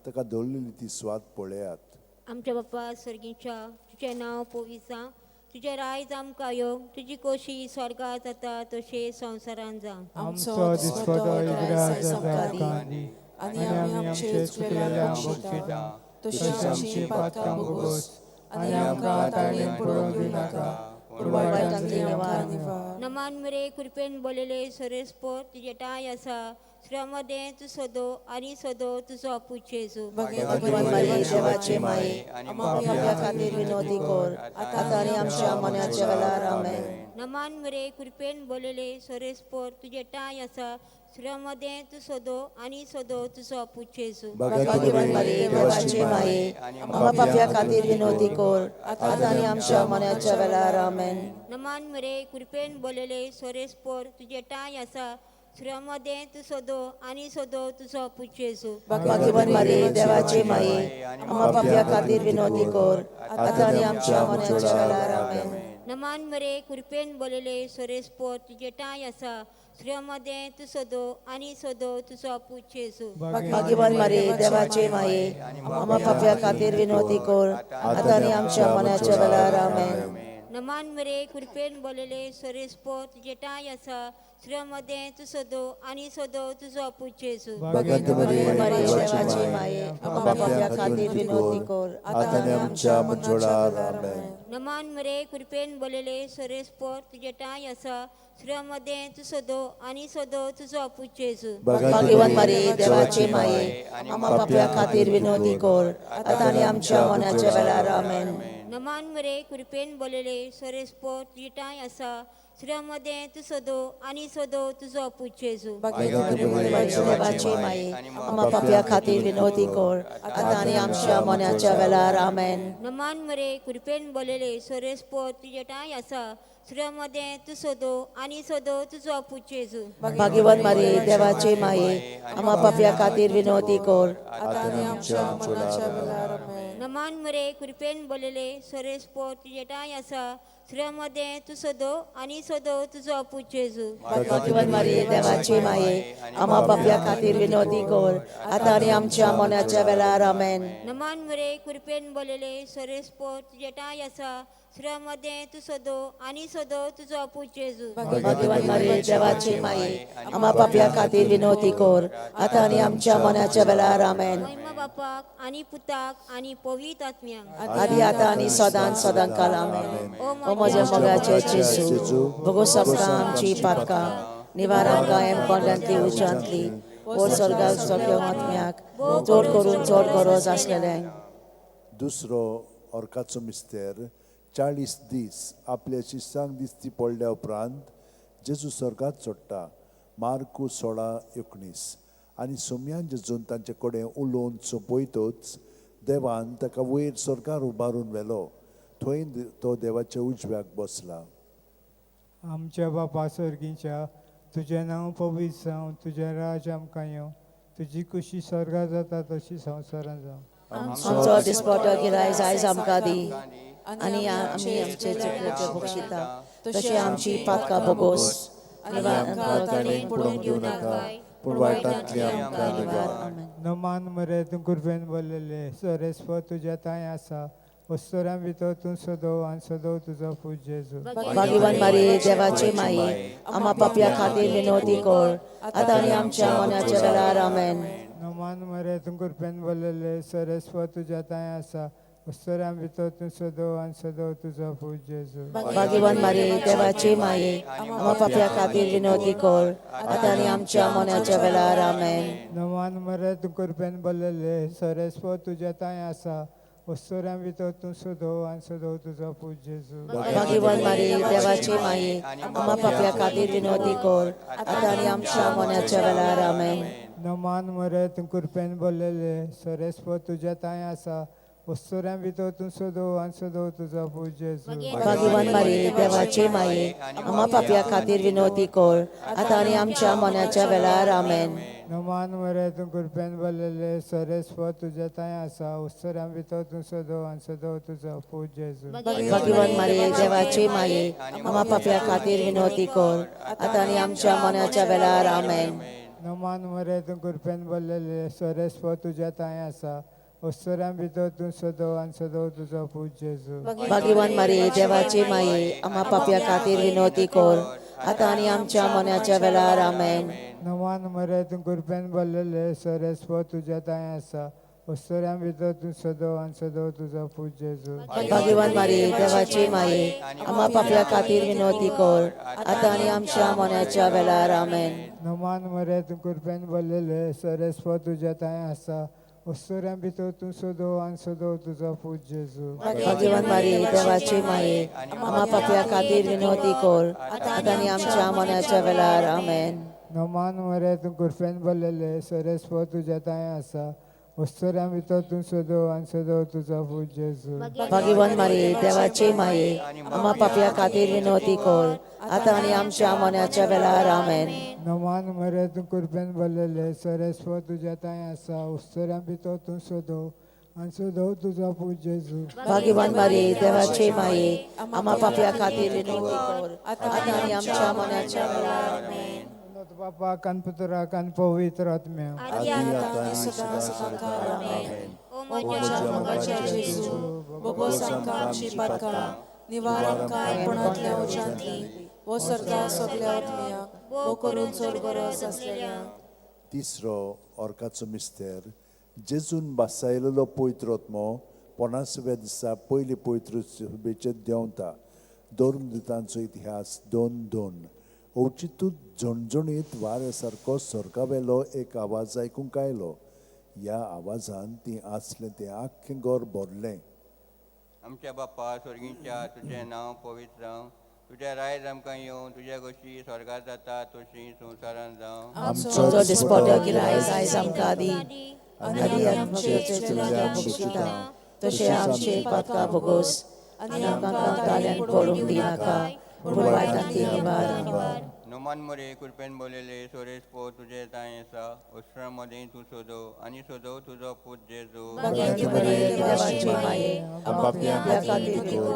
ताका दवरलेली ती स्वाद पळयात. आमच्या बाप्पा सर्गीच्या, तुजें नांव पवित्र जावं, तुजें रायज आमकां यो, तुजी कोशी स्वर्गात जाता तशें संवसारांत जावं. आमचो दिसपटो इगराज आमकां दी आनी आमी आमचे चुकलेल्यांक बक्षिता तशी आमची पातकां भोगोस आनी आमकां ताणें पडोवंक दिनाका, पूण वायटांतली आमकां निवार. नमान मरे कृपेन बोलेले सरेस्पोर तुजे ठांय आसा श्रमदें तूं सदो आनी सदो तुजो पूत जेजू. भगवान मारिये देवाची माये आमा पापयां खातीर विनवती कर आतां आनी आमच्या मरणाच्या वेळार. आमेन. नमान मरे कृपेन बोलेले सरेस्पोर तुजे ठांय आसा श्रमदें तूं सदो आनी सदो तुजो पूत जेजू. भगवान मारिये देवाची माये आमा पापयां खातीर विनवती कर आतां आनी आमच्या मरणाच्या वेळार. आमेन. नमान मरे कृपेन बोलेले सरेस्पोर तुजे ठांय आसा श्रमदें तूं सदो आनी सदो तुजो पूत जेजू. भगवान मारिये देवाची माये आमा पापयां खातीर विनवती कर आतां आनी आमच्या मरणाच्या वेळार. आमेन. नमान मरे कृपेन बोलेले सरेस्पोर तुजे ठांय आसा श्रमदें तूं सदो आनी सदो तुजो पूत जेजू. भगवान मारिये देवाची माये आमा पापयां खातीर विनवती कर आतां आनी आमच्या मरणाच्या वेळार. आमेन. नमान मरे कृपेन बोलेले सरेस्पोर तुजे ठांय आसा श्रमदें तूं सदो आनी सदो तुजो पूत जेजू. भगवंत मारिये देवाची माये आमा पापयां खातीर विनवती कर आतां आनी आमच्या मरणाच्या वेळार. आमेन. नमान मरे कृपेन बोलेले सरेस्पोर तुजे ठांय आसा श्रमदें तूं सदो आनी सदो तुजो पूत जेजू. भगवान मारिये देवाची माये आमा पापयां खातीर विनवती कर आतां आनी आमच्या मरणाच्या वेळार. आमेन. नमान मरे कृपेन बोलेले सरेस्पोर तुजे ठांय आसा श्रमदें तूं सदो आनी सदो तुजो पूत जेजू. देवाची माये आमा पापयां खातीर विनवती कर आतां आनी आमच्या मरणाच्या वेळार. आमेन. नमान मरे कृपेन बोलेले सरेस्पोर तुजे ठांय आसा श्रमदें तूं सदो आनी सदो तुजो पूत जेजू. भाग्यवान मारिये देवाची माये आमा पापयां खातीर विनवती कर आतां आनी आमच्या मरणाच्या वेळार. आमेन. नमान मरे कृपेन बोलेले सरेस्पोर तुजे ठांय आसा श्रमदें तूं सदो आनी सदो तुजो पूत जेजू. भाग्यवान मारिये देवाची माये आमा पापयां खातीर विनवती कर आतां आनी आमच्या मरणाच्या वेळार. आमेन. नमान मरे कृपेन बोलेले सरेस्पोर तुजे ठांय आसा सुऱ्या मदें तूं सदो आनी सदो तुजो पूत जेजू. भाग्यवान मारिये देवाची माई, आम्हा पापया खातीर विनवती कर, आतां आनी आमच्या मनाच्या वेळार. आमेन. महिमा बापाक आनी पुताक आनी पवित्र आत्म्याक, आदी आतां आनी सदां सदां काल. आमेन. ओ म्हज्या मोगाचे जेजू, भोगोस आमकां आमची पातकां, निवार आमकां एमकोंडांतली उज्यांतली, वर स्वर्गाक सगळ्या आत्म्याक, चड करून चड गरज आसलेल्यांक. दुसरो ऑर्काचो मिस्तेर. 40 दीस आपल्या शिष्यांक दिसती पडल्या उपरांत जेजू स्वर्गात चडटा. मार्कू 16:19. आनी सोम्यान जेजून तांचे कडेन उलोवन सोंपयतच देवान ताका वयर स्वर्गार उबारून व्हेलो, थंय तो देवाच्या उजव्याक बसला. आमच्या बापा सर्गीच्या, तुजें नांव पवित्र जावं, तुजें राज आमकां येवं, तुजी कुशी स्वर्गार जाता तशी संवसारांत जावं. आमचो दिसपटो गिरायज आयज आमकां दी, आनी आमी आमचे चुकल्याचे बक्षिता तशी आमची पातकां भोगोस, आनी आमकां ताणें पडोवंक दिवं नाका, पूण वायटांतली आमकां निवार. नमान मरे, तूं कृपेन भरलेले, सरेस्व तुज्या तांय आसा, वस्तुरां भितर तूं सदो आनी सदो तुजो पूत जेजू. भाग्यवान मारिये देवाची माई, आम्हा पापया खातीर विनवती कर, आतां आनी आमच्या मनाच्या वेळार. आमेन. नमान मरे, तूं कृपेन भरलेले, सरेस्व तुज्या तांय आसा, वस्तुरां भितर तूं सदो आनी सदो तुजो पूत जेजू. भाग्यवान मारिये देवाची माई, आम्हा पापया खातीर विनवती कर, आतां आनी आमच्या मनाच्या वेळार. आमेन. नमान मरे, तूं कृपेन भरलेले, सरेस्व तुज्या तांय आसा, वस्तुरां भितर तूं सदो आनी सदो तुजो पूत जेजू. भाग्यवान मारिये देवाची माई, आम्हा पापया खातीर विनवती कर, आतां आनी आमच्या मनाच्या वेळार. आमेन. नमान मरे, तूं कृपेन भरलेले, सरेस्व तुज्या तांय आसा, वस्तुरां भितर तूं सदो आनी सदो तुजो पूत जेजू. भाग्यवान मारिये देवाची माई, आम्हा पापया खातीर विनवती कर, आतां आनी आमच्या मनाच्या वेळार. आमेन. नमान मरे, तूं कृपेन भरलेले, सरेस्व तुज्या तांय आसा, वस्तुरां भितर तूं सदो आनी सदो तुजो पूत जेजू. भाग्यवान मारिये देवाची माई, आम्हा पापया खातीर विनवती कर, आतां आनी आमच्या मनाच्या वेळार. आमेन. नमान मरे, तूं कृपेन भरलेले, सरेस्व तुज्या तांय आसा, वस्तुरां भितर तूं सदो आनी सदो तुजो पूत जेजू. भाग्यवान मारिये देवाची माई, आम्हा पापया खातीर विनवती कर, आतां आनी आमच्या मनाच्या वेळार. आमेन. नमान मरे, तूं कृपेन भरलेले, सरेस्व तुज्या तांय आसा, वस्तुरां भितर तूं सदो आनी सदो तुजो पूत जेजू. भाग्यवान मारिये देवाची माई, आम्हा पापया खातीर विनवती कर, आतां आनी आमच्या मनाच्या वेळार. आमेन. नमान मरे, तूं कृपेन भरलेले, सरेस्व तुज्या तांय आसा, वस्तुरां भितर तूं सदो आनी सदो तुजो पूत जेजू. भाग्यवान मारिये देवाची माई, आम्हा पापया खातीर विनवती कर, आतां आनी आमच्या मनाच्या वेळार. आमेन. नमान मरे, तूं कृपेन भरलेले, सरेस्व तुज्या तांय आसा, वस्तुरां भितर तूं सदो आनी सदो तुजो पूत जेजू. भाग्यवान मारिये देवाची माई, आम्हा पापया खातीर विनवती कर, आतां आनी आमच्या मनाच्या वेळार. आमेन. नमान मरे, तूं कृपेन भरलेले, सरेस्व तुज्या तांय आसा, वस्तुरां भितर तूं सदो आनी सदो तुजो पूत जेजू. भाग्यवान मारिये देवाची माई, आम्हा पापया खातीर विनवती कर, आतां आनी आमच्या मनाच्या वेळार. आमेन. बापा कान पुत्रा कान पवित्र आत्म्या, आदी आतां आनी सदां सदां काल. आमेन. ओ ओ म्हज्या मोगाच्या जेजू, भोगोस आमकां आमची पातकां, निवार आमकां एपणांतल्या उज्यांतली, वो सरकार सगल्या आत्म्याक, वो करून चड गरज आसलेल्यांक. तिसरो ऑर्काचो मिस्तेर. जेजून बासायलेलो पवित्र आत्मो 50व्या दिसा पयली पवित्र सभेचेर देंवता. धर्मदुतांचो इतिहास 2:2. अवचितूच झणझणीत वाऱ्या सारको स्वर्गावेलो एक आवाज आयकूंक आयलो. ह्या आवाजान ती आसलें तें आख्खें घर भरलें. आमच्या बापा स्वर्गीच्या, तुजें नांव पवित्र जावं, तुजें रायज आमकां येवं, तुज्या गोश्टी स्वर्गार जाता तशी संवसारांत जावं. आमचो दिसपटो गिरायज आयज आमकां दी, आनी आमचे चुकल्या बक्षिता तशें आमचे पातकां भोगोस, आनी आमकां ताल्यान पडूंक दिनाका, पूण वायटांतली निवार. नमान मरे, कृपेन बोललेले, सोरेस पो तुजे तांय आसा, वस्त्रां मदें तूं सोदो आनी सोदो तुजो पूत जेजू. देवाची माये, आमच्या खातीर कर,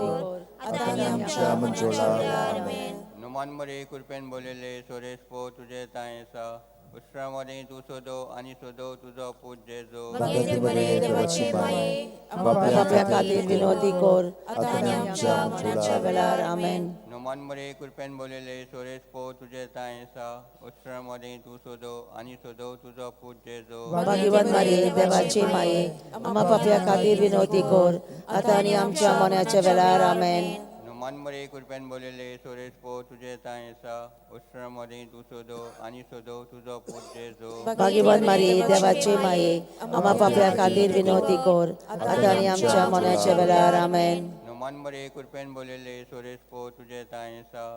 आतां आनी आमच्या मंजोळा. आमेन. नमान मरे, कृपेन बोललेले, सोरेस पो तुजे तांय आसा, उसरा मदें तूं सोदो आनी सोदो तुजो पूत जेजू. भाग्यवंत मरिये देवाची माये, आमकां पाप्या खातीर विनवती कर, आतां आनी आमच्या मरणाच्या वेळार. आमेन. नोमान मरे कृपेन बोललेले सोरेस पो तुझे तांय आसा, उसरा मदें तूं सोदो आनी सोदो तुजो पूत जेजू. भाग्यवंत मरिये देवाची माये, आमकां पाप्या खातीर विनवती कर, आतां आनी आमच्या मरणाच्या वेळार. आमेन. नोमान मरे कृपेन बोललेले सोरेस पो तुझे तांय आसा, उसरा मदें तूं सोदो आनी सोदो तुजो पूत जेजू. भाग्यवंत मरिये देवाची माये, आमकां पाप्या खातीर विनवती कर, आतां आनी आमच्या मरणाच्या वेळार. आमेन. नोमान मरे कृपेन बोललेले सोरेस पो तुझे तांय आसा,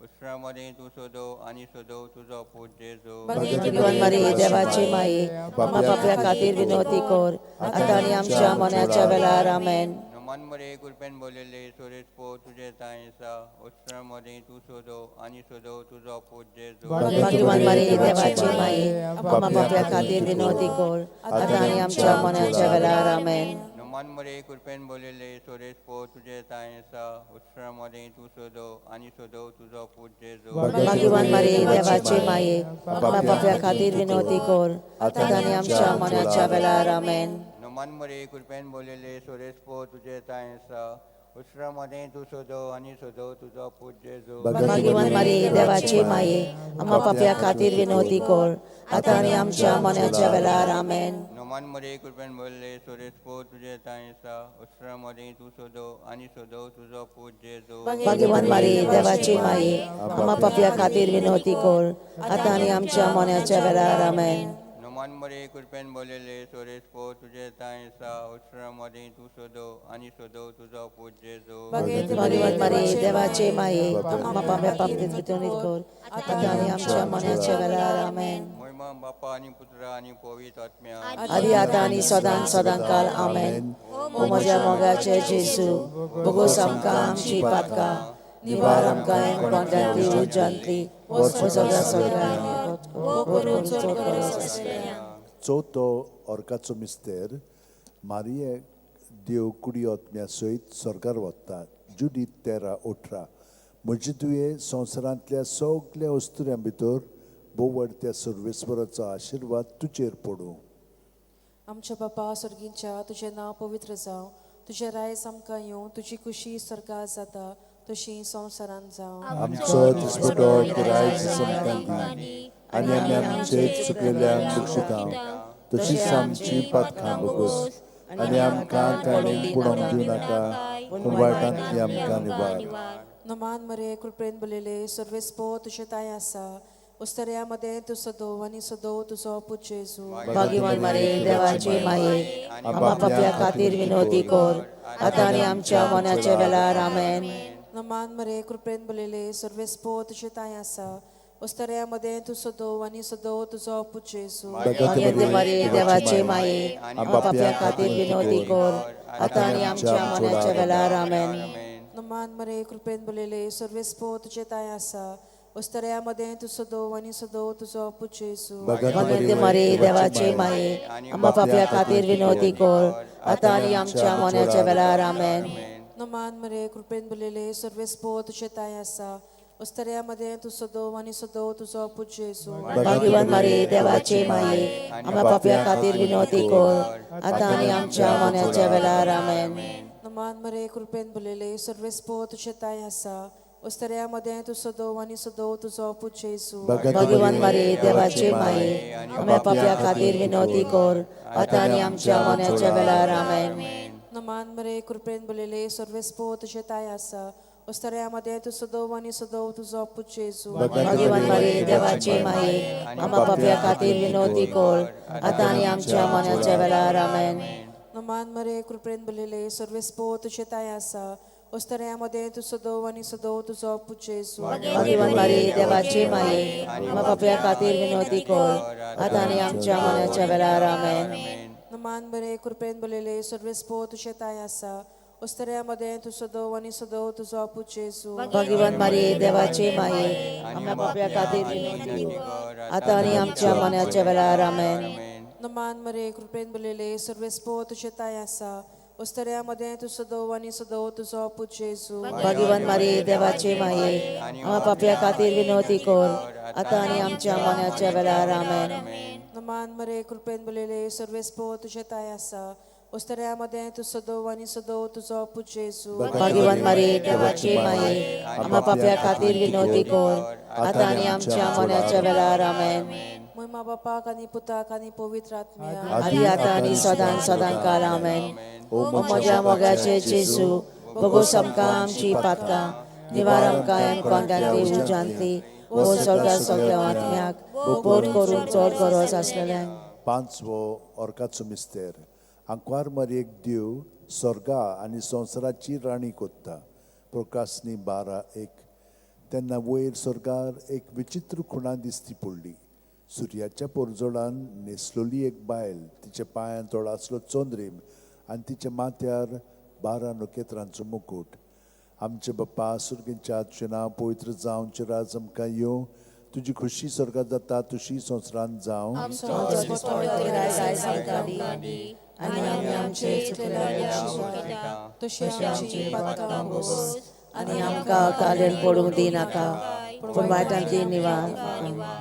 उसरा मदें तूं सोदो आनी सोदो तुजो पूत जेजू. भाग्यवंत मरिये देवाची माये, आमकां पाप्या खातीर विनवती कर, आतां आनी आमच्या मरणाच्या वेळार. आमेन. नोमान मरे कृपेन बोललेले सोरेस पो तुझे तांय आसा, उसरा मदें तूं सोदो आनी सोदो तुजो पूत जेजू. भाग्यवंत मरिये देवाची माये, आमकां पाप्या खातीर विनवती कर, आतां आनी आमच्या मरणाच्या वेळार. आमेन. नोमान मरे कृपेन बोललेले सोरेस पो तुझे तांय आसा, उसरा मदें तूं सोदो आनी सोदो तुजो पूत जेजू. भाग्यवंत मरिये देवाची माये, आमकां पाप्या खातीर विनवती कर, आतां आनी आमच्या मरणाच्या वेळार. आमेन. नोमान मरे कृपेन बोललेले सोरेस पो तुझे तांय आसा, उसरा मदें तूं सोदो आनी सोदो तुजो पूत जेजू. भाग्यवंत मरिये देवाची माये, आमकां पाप्या खातीर विनवती कर, आतां आनी आमच्या मरणाच्या वेळार. आमेन. नोमान मरे कृपेन बोलले सोरेस पो तुझे तांय आसा, उसरा मदें तूं सोदो आनी सोदो तुजो पूत जेजू. भाग्यवंत मरिये देवाची माये, आमकां पाप्या खातीर विनवती कर, आतां आनी आमच्या मरणाच्या वेळार. आमेन. नोमान मरे कृपेन बोललेले सोरेस पो तुझे तांय आसा, उसरा मदें तूं सोदो आनी सोदो तुजो पूत जेजू. भाग्यवंत मरिये देवाची माये, आमकां पाप्या खातीर विनवती कर, आतां आनी आमच्या मरणाच्या वेळार. आमेन. मोहिमा बापा आनी पुत्रा आनी पवित्र आत्म्या, आदी आतां आनी सदां सदां काल. आमेन. ओ म्हज्या मोगाचे जेजू, भोगोस आमकां आमची पातकां, निवार आमकां कोणत्यांतली उज्जांतली, सगळ्या सगळ्यांक करून चड गरज आसल्या. चवथो ऑर्काचो मिस्तेर. मारिये देव कुडी आत्म्या सयत स्वर्गार वता. जुडीत 13:18. म्हजी तुवें संवसारांतल्या सगल्या अस्तुऱ्यां भितर भोव त्या सर्वेस्वराचो आशिर्वाद तुजेर पडूं. आमच्या बापा सर्गींच्या, तुजें नांव पवित्र जावं, तुजें रायज आमकां येवं, तुजी खुशी स्वर्गार जाता तशी संवसारांत जावं. आमचो दिसपटो रायज आमकां दी, आनी आमी आमचे चुकलेल्यांक बक्षिता तशीच आमची पातकां भोगोस, आनी आमकां ताणें पुणोवंक दिवं नाका, पूण वायटांतली आमकां निवार. नमान मरे कृपेन बोललेले सर्वेस्पो तुजें तांय आसा, उस्तऱ्या मदें तूं सदो आनी सदो तुजो पूत जेजू. भाग्यवंत मरिये देवाची माये, आमकां पाप्या खातीर विनवती कर, आतां आनी आमच्या मरणाच्या वेळार. आमेन. नमान मरे कृपेन बोललेले सर्वेस्पो तुजें तांय आसा, उस्तऱ्या मदें तूं सदो आनी सदो तुजो पूत जेजू. भाग्यवंत मरिये देवाची माये, आमकां पाप्या खातीर विनवती कर, आतां आनी आमच्या मरणाच्या वेळार. आमेन. नमान मरे कृपेन बोललेले सर्वेस्पो तुजें तांय आसा, उस्तऱ्या मदें तूं सदो आनी सदो तुजो पूत जेजू. भाग्यवंत मरिये देवाची माये, आमकां पाप्या खातीर विनवती कर, आतां आनी आमच्या मरणाच्या वेळार. आमेन. नमान मरे कृपेन बोललेले सर्वेस्पो तुजें तांय आसा, उस्तऱ्या मदें तूं सदो आनी सदो तुजो पूत जेजू. भाग्यवंत मरिये देवाची माये, आमकां पाप्या खातीर विनवती कर, आतां आनी आमच्या मरणाच्या वेळार. आमेन. नमान मरे कृपेन बोललेले सर्वेस्पो तुजें तांय आसा, उस्तऱ्या मदें तूं सदो आनी सदो तुजो पूत जेजू. भाग्यवंत मरिये देवाची माये, आमकां पाप्या खातीर विनवती कर, आतां आनी आमच्या मरणाच्या वेळार. आमेन. नमान मरे कृपेन बोललेले सर्वेस्पो तुजें तांय आसा, उस्तऱ्या मदें तूं सदो आनी सदो तुजो पूत जेजू. भाग्यवंत मरिये देवाची माये, आमकां पाप्या खातीर विनवती कर, आतां आनी आमच्या मरणाच्या वेळार. आमेन. नमान मरे कृपेन बोललेले सर्वेस्पो तुजें तांय आसा, उस्तऱ्या मदें तूं सदो आनी सदो तुजो पूत जेजू. भाग्यवंत मरिये देवाची माये, आमकां पाप्या खातीर विनवती कर, आतां आनी आमच्या मरणाच्या वेळार. आमेन. नमान मरे कृपेन बोललेले सर्वेस्पो तुजें तांय आसा, उस्तऱ्या मदें तूं सदो आनी सदो तुजो पूत जेजू. भाग्यवंत मरिये देवाची माये, आमकां पाप्या खातीर विनवती कर, आतां आनी आमच्या मरणाच्या वेळार. आमेन. नमान मरे कृपेन बोललेले सर्वेस्पो तुजें तांय आसा, उस्तऱ्या मदें तूं सदो आनी सदो तुजो पूत जेजू. भाग्यवंत मरिये देवाची माये, आमकां पाप्या खातीर विनवती कर, आतां आनी आमच्या मनाच्या वेळार. आमेन. नमान मरे कृपेन बोललेले सर्वेस्पो तुझे ताय आसा, उस्तऱ्या मदें तूं सदो आनी सदो तुजो पूत जेजू. भाग्यवान मारी देवाची माये, आमकां पापया खातीर विनवती कर, आतां आनी आमच्या मनाच्या वेळार. आमेन. महिमा बापाक आनी पुताक आनी पवित्र आत्म्याक, आदी आतां आनी सदां सदां काल. आमेन. ओ म्हज्या मोगाचे जेजू, भोगोस आमकां आमची पातकां, निवार आमकां एनकोंडांतली उज्यांतली, ओ स्वर्गा सगळ्या आत्म्याक बोट करून चड गरज आसलेल्यांक. पांचवो ऑर्काचो मिस्तेर. आंकवार मारयेक देव स्वर्गा आनी संवसाराची राणी कोत्ता. प्रकाशनी 12:1. तेन्ना वयर स्वर्गार एक विचित्र खुणा दिसती पडली. सुर्याच्या पोरजोडान न्हेसलोली एक बायल, तिच्या पांयान तोळ आसलो चंद्रीम आनी तिच्या माथ्यार 12 नखेत्रांचो मुकूट. आमचे बाप्पा सुर्गींच्या, तुजें नांव पवित्र जावं, तुजें राज आमकां येवं, तुजी खुशी स्वर्गात जाता तशी संवसारांत जावं. आनी आमी आमचे चुकलेल्या तशें आमची पातकां भोगोस, आनी आमकां कालेन पडूंक दिनाका, पूण वायटांतली निवार.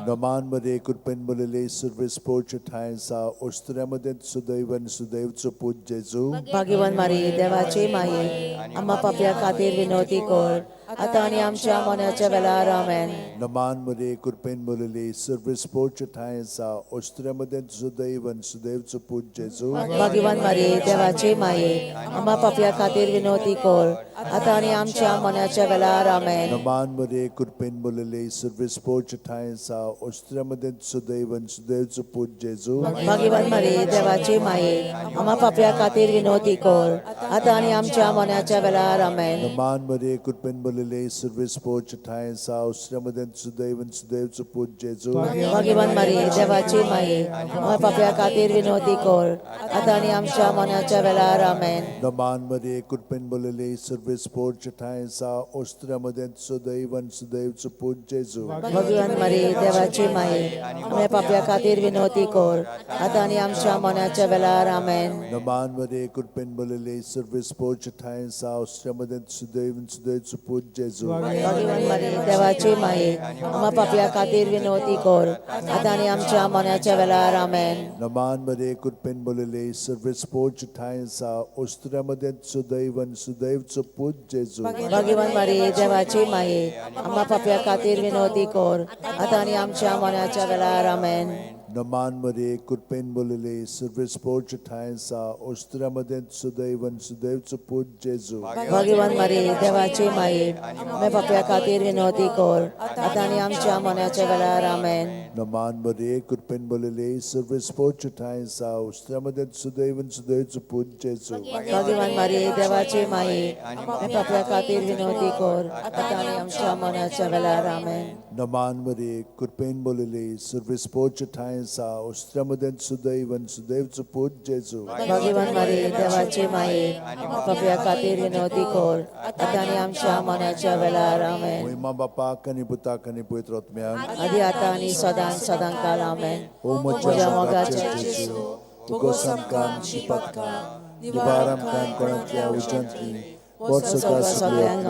नमान मरे कृपेन बोलले सर्वेस्पोच ठांय आसा, ओस्तऱ्या मदें सुदैव आनी सुदैवचो पूत जेजू. भाग्यवान मारी देवाची माये, आम्हा पापया खातीर विनवती कर, आतां आनी आमच्या मनाच्या वेळार. आमेन. नमान मरे कृपेन बोलले सर्वेस्पोच ठांय आसा, ओस्तऱ्या मदें सुदैव आनी सुदैवचो पूत जेजू. भाग्यवान मारी देवाची माये, आम्हा पापया खातीर विनवती कर, आतां आनी आमच्या मनाच्या वेळार. आमेन. नमान मरे कृपेन बोलले सर्वेस्पोच ठांय आसा, ओस्तऱ्या मदें सुदैव आनी सुदैवचो पूत जेजू. भाग्यवान मारी देवाची माये, आम्हा पापया खातीर विनवती कर, आतां आनी आमच्या मनाच्या वेळार. आमेन. नमान मरे कृपेन बोलले सर्वेस्पोच ठांय आसा, ओस्तऱ्या मदें सुदैव आनी सुदैवचो पूत जेजू. भाग्यवान मारी देवाची माये, आम्हा पापया खातीर विनवती कर, आतां आनी आमच्या मनाच्या वेळार. आमेन. नमान मरे कृपेन बोलले सर्वेस्पोच ठांय आसा, ओस्तऱ्या मदें सुदैव आनी सुदैवचो पूत जेजू. भाग्यवान मारी देवाची माये, आमच्या पापया खातीर विनवती कर, आतां आनी आमच्या मनाच्या वेळार. आमेन. नमान मरे कृपेन बोलले सर्वेस्पोच ठांय आसा, ओस्तऱ्या मदें सुदैव आनी सुदैवचो पूत जेजू. भाग्यवान मारी देवाची माये, आमच्या पापया खातीर विनवती कर, आतां आनी आमच्या मनाच्या वेळार. आमेन. नमान मरे कृपेन बोलले सर्वेस्पोच ठांय आसा, ओस्तऱ्या मदें सुदैव आनी सुदैवचो पूत जेजू. भाग्यवान मारी देवाची माये, आमच्या पापया खातीर विनवती कर, आतां आनी आमच्या मनाच्या वेळार. आमेन. नमान मरे कृपेन बोलले सर्वेस्पोच ठांय आसा, ओस्तऱ्या मदें सुदैव आनी सुदैवचो पूत जेजू. भाग्यवान मारी देवाची माये, आमच्या पापया खातीर विनवती कर, आतां आनी आमच्या मनाच्या वेळार. आमेन. नमान मरे कृपेन बोलले सर्वेस्पोच ठांय आसा, ओस्तऱ्या मदें सुदैव आनी सुदैवचो पूत जेजू. भाग्यवान मारी देवाची माये, आमच्या पापया खातीर विनवती कर, आतां आनी आमच्या मनाच्या वेळार. आमेन. नमान मरे कृपेन बोलले सर्वेस्पोच ठांय आसा, ओस्तऱ्या मदें सुदैव आनी सुदैवचो पूत जेजू. भाग्यवान मारी देवाची माये, आमच्या पापया खातीर विनवती कर, आतां आनी आमच्या मनाच्या वेळार. आमेन. महिमा बापाक आनी पुताक आनी पवित्र आत्म्याक, आदी आतां आनी सदां सदां काल. आमेन. ओ म्हज्या मोगाच्या जेजू, भोगोस आमकां आमची पातकां, निवार आमकां कोणांतल्या उज्यांतली, वर्सभर सगळ्यांक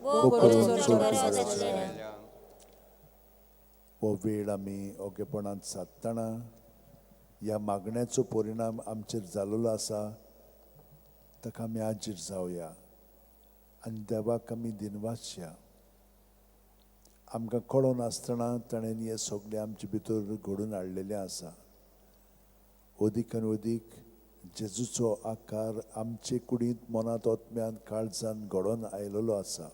भोग करून चड गरज आसलेल्यांक. हो वेळ आमी ओगेपणांत सादतना ह्या मागण्याचो परिणाम आमचेर जाल्लो आसा, ताका आमी आजीर जावया आनी देवाक आमी दिनवासया. आमकां कळोन आसतना ताणें हें सगळें आमचे भितर घडून हाडलेलें आसा. अदीक आनी अदीक जेजूचो आकार आमचे कुडींत, मनांत, आत्म्यांत, काळजान घडोवन आयलेलो आसा.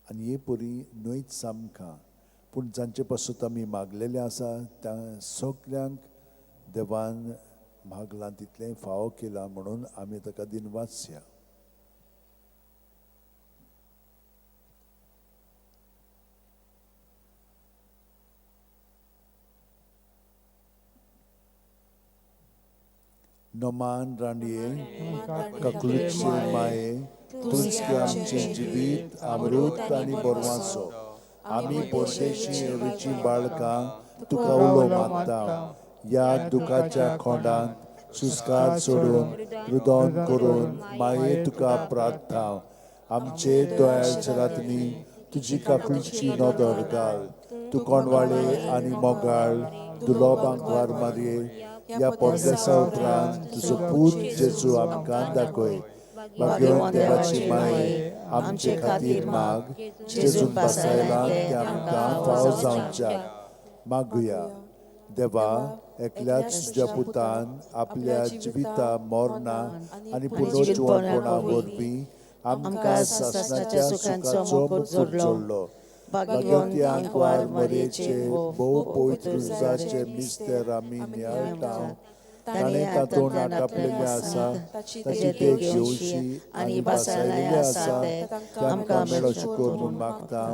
आनी हे परी न्हयच आमकां, पूण जांचे पासून आमी मागलेलें आसा त्या सगल्यांक देवान मागलां तितलें फावो केलां म्हणून आमी ताका दिनवासया. नमान रांडये काकुळचे माये, तूंच आमचें जिवीत अमृत आनी बरवाचो. आमी परदेशी एवीचीं बाळकां तुका उलो मागता. ह्या दुखाच्या खोंडांत सुस्कार सोडून रुदन करून माये तुका प्रार्थना. आमचे दोळ्याच्या रातनी तुजी काकुळची नदर घाल. तूं कोणवाळे आनी मोगाळ दुलोब आंकवार मारये, ह्या परदेसा उपरांत तुजो पूत जेजू आमकां दाखय. भाग्यवंत देवाची माये आमचे खातीर माग, जेजून बसायला ते आमकां फाव जावच्या. मागुया. देवा, एकल्याच तुज्या पुतान आपल्या जिविता मरणा आनी पुनर्जिवनपणा वरवीं आमकां सासणाच्या सुखाचो मुकुट जोडलो. भाग्यवंती आंकवार मरयेचे भोव पवित्र रुजाचे मिस्तेर आमी नियाळटा, ताणें तातूंत आटापलेलें आसा, ताची देख घेवची आनी बसायलेलें आसा तें आमकां मेळोचें कर म्हूण मागता,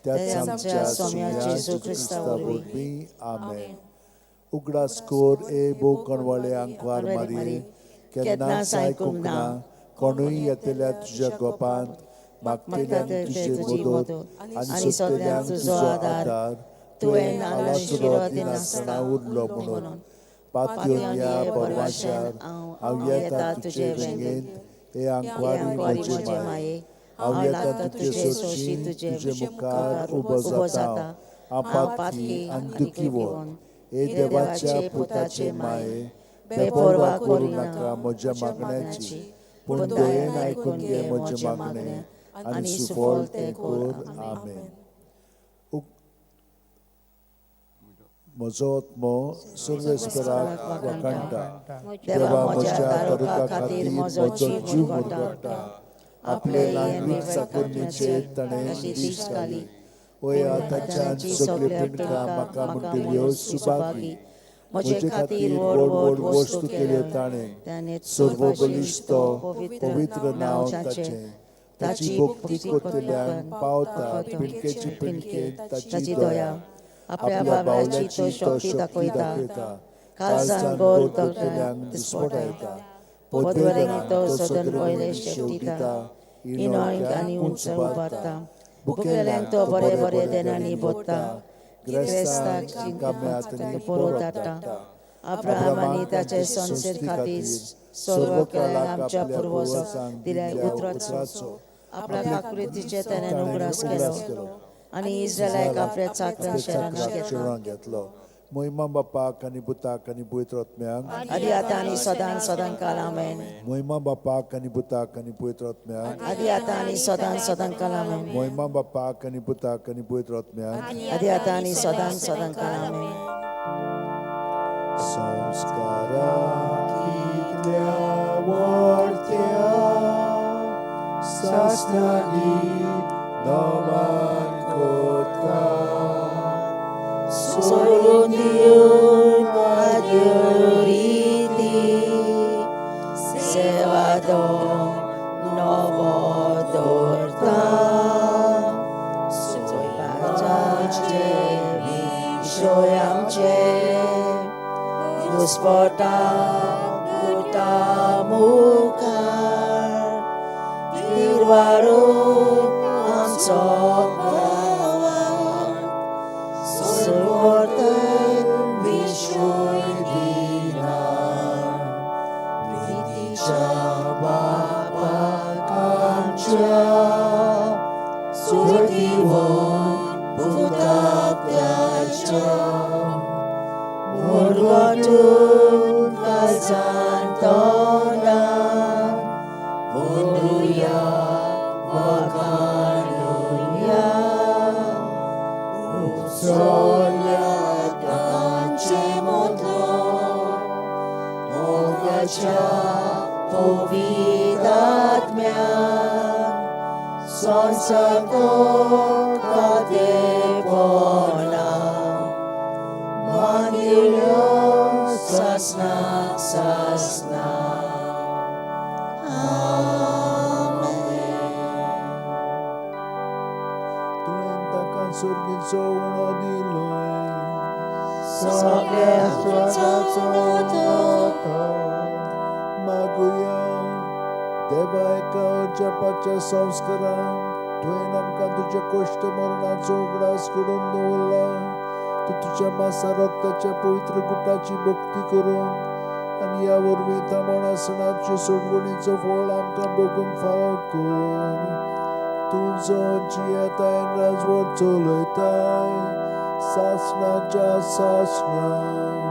त्याच आमच्या सोम्या जेजू क्रिस्ता वरवीं. आमेन. उगडास कोर ए भोव कणवाळे आंकवार मारये, केन्नाच आयकूंक ना कोणूय येतल्या तुज्या गोपांत, मागतल्यांक तुजे मदत आनी सोदतल्यांक तुजो आदार तुवें आलासुरो दिनासतना उरलो म्हणून. पातयेवन ह्या बरवाशार हांव येता तुजे वेंगेंत, हे आंकवारी म्हजे माये, हांव येता तुजे सोरशी, तुजे मुखार उबो जाता, हांव पातकी आनी दुखीवन. हे देवाच्या पुताचे माये, बेपर्वा करूं नाका म्हज्या मागण्याची, पूण दयेन आयकून घे म्हजें मागणें आनी सुफळ तें कर. आमेन. म्हजो आत्मो सर्वेस्पराक वाखाणटा, देवा म्हज्या तारुका खातीर म्हजो जीव मुरगट्टा. आपले ल्हानवीक चाकरणेचेर ताणें दीस घाली. वया ताच्यान सगळ्यो पिंडकां म्हाका म्हणटल्यो सुभागी. म्हजे खातीर व्हड व्हड वस्तू केल्यो ताणें, सर्व बलिश्ट पवित्र नांव ताचें. ताची भक्ती करतल्यांक पावता पिंडकेची पिंडकेन ताची दया. आपल्या बावल्याची तो शक्ती दाखयता, काळजान गोर करतल्यांक दिसपटायता. पदवेरांक तो सदन शेवटिता, इनोंक उंच उबारता. बुकेल्यांक तो बरे बरे देनांनी बोत्ता, गिरेस्ताक जिंकपाक पोरो धाडटा. अब्राहम आनी ताचे संवसार खातीर सर्व काळाक आमच्या पुर्वजांक दिल्या उतराचो आपल्या आकृतीचे ताणें उगडास केलो आनी इस्रायलाक आपल्या चाकरां शरण घेतलो. मोहिमा बापाक आनी पुताक आनी पवित्र आत्म्याक आदी आतां आनी सदां सदां काल. आमेन. मोहिमा बापाक आनी पुताक आनी पवित्र आत्म्याक आदी आतां आनी सदां सदां काल. आमेन. मोहिमा बापाक आनी पुताक आनी पवित्र आत्म्याक आदी आतां आनी सदां सदां काल. आमेन. संस्कारा कितल्या वर्त्या सासणागी नमन करता, सोडून दिवन आद्यो रिती सेवा तो नवो दवरता. सोयपाचे विशय आमचे घुस्पटा गुटा मुखार तिरवारो आमचो मुरगटून काळजान तोंडान उरुया वाखाणुया. उपसोल्या तांचे मदलो मोगाच्या पवित्र आत्म्यान संवसार तो खातेपणा मानिल्यो सासणाक सासणा. तुवें ताका सुर्गीचो उणो दिलो, सगळ्या स्वागाचो मागुया. देवा, एका अजापाच्या संस्कारान तुवें आमकां तुज्या कश्ट मरणाचो उगडास करून दवरला. तूं तुज्या मासा रक्ताच्या पवित्र गुटाची भक्ती करूंक आनी ह्या वरवीं थांबोण आसना तुजे सोडवणीचो फळ आमकां भोगूंक फावो कर. तूं जो जियेताय राजवट चलयताय सासणाच्या सासणाक.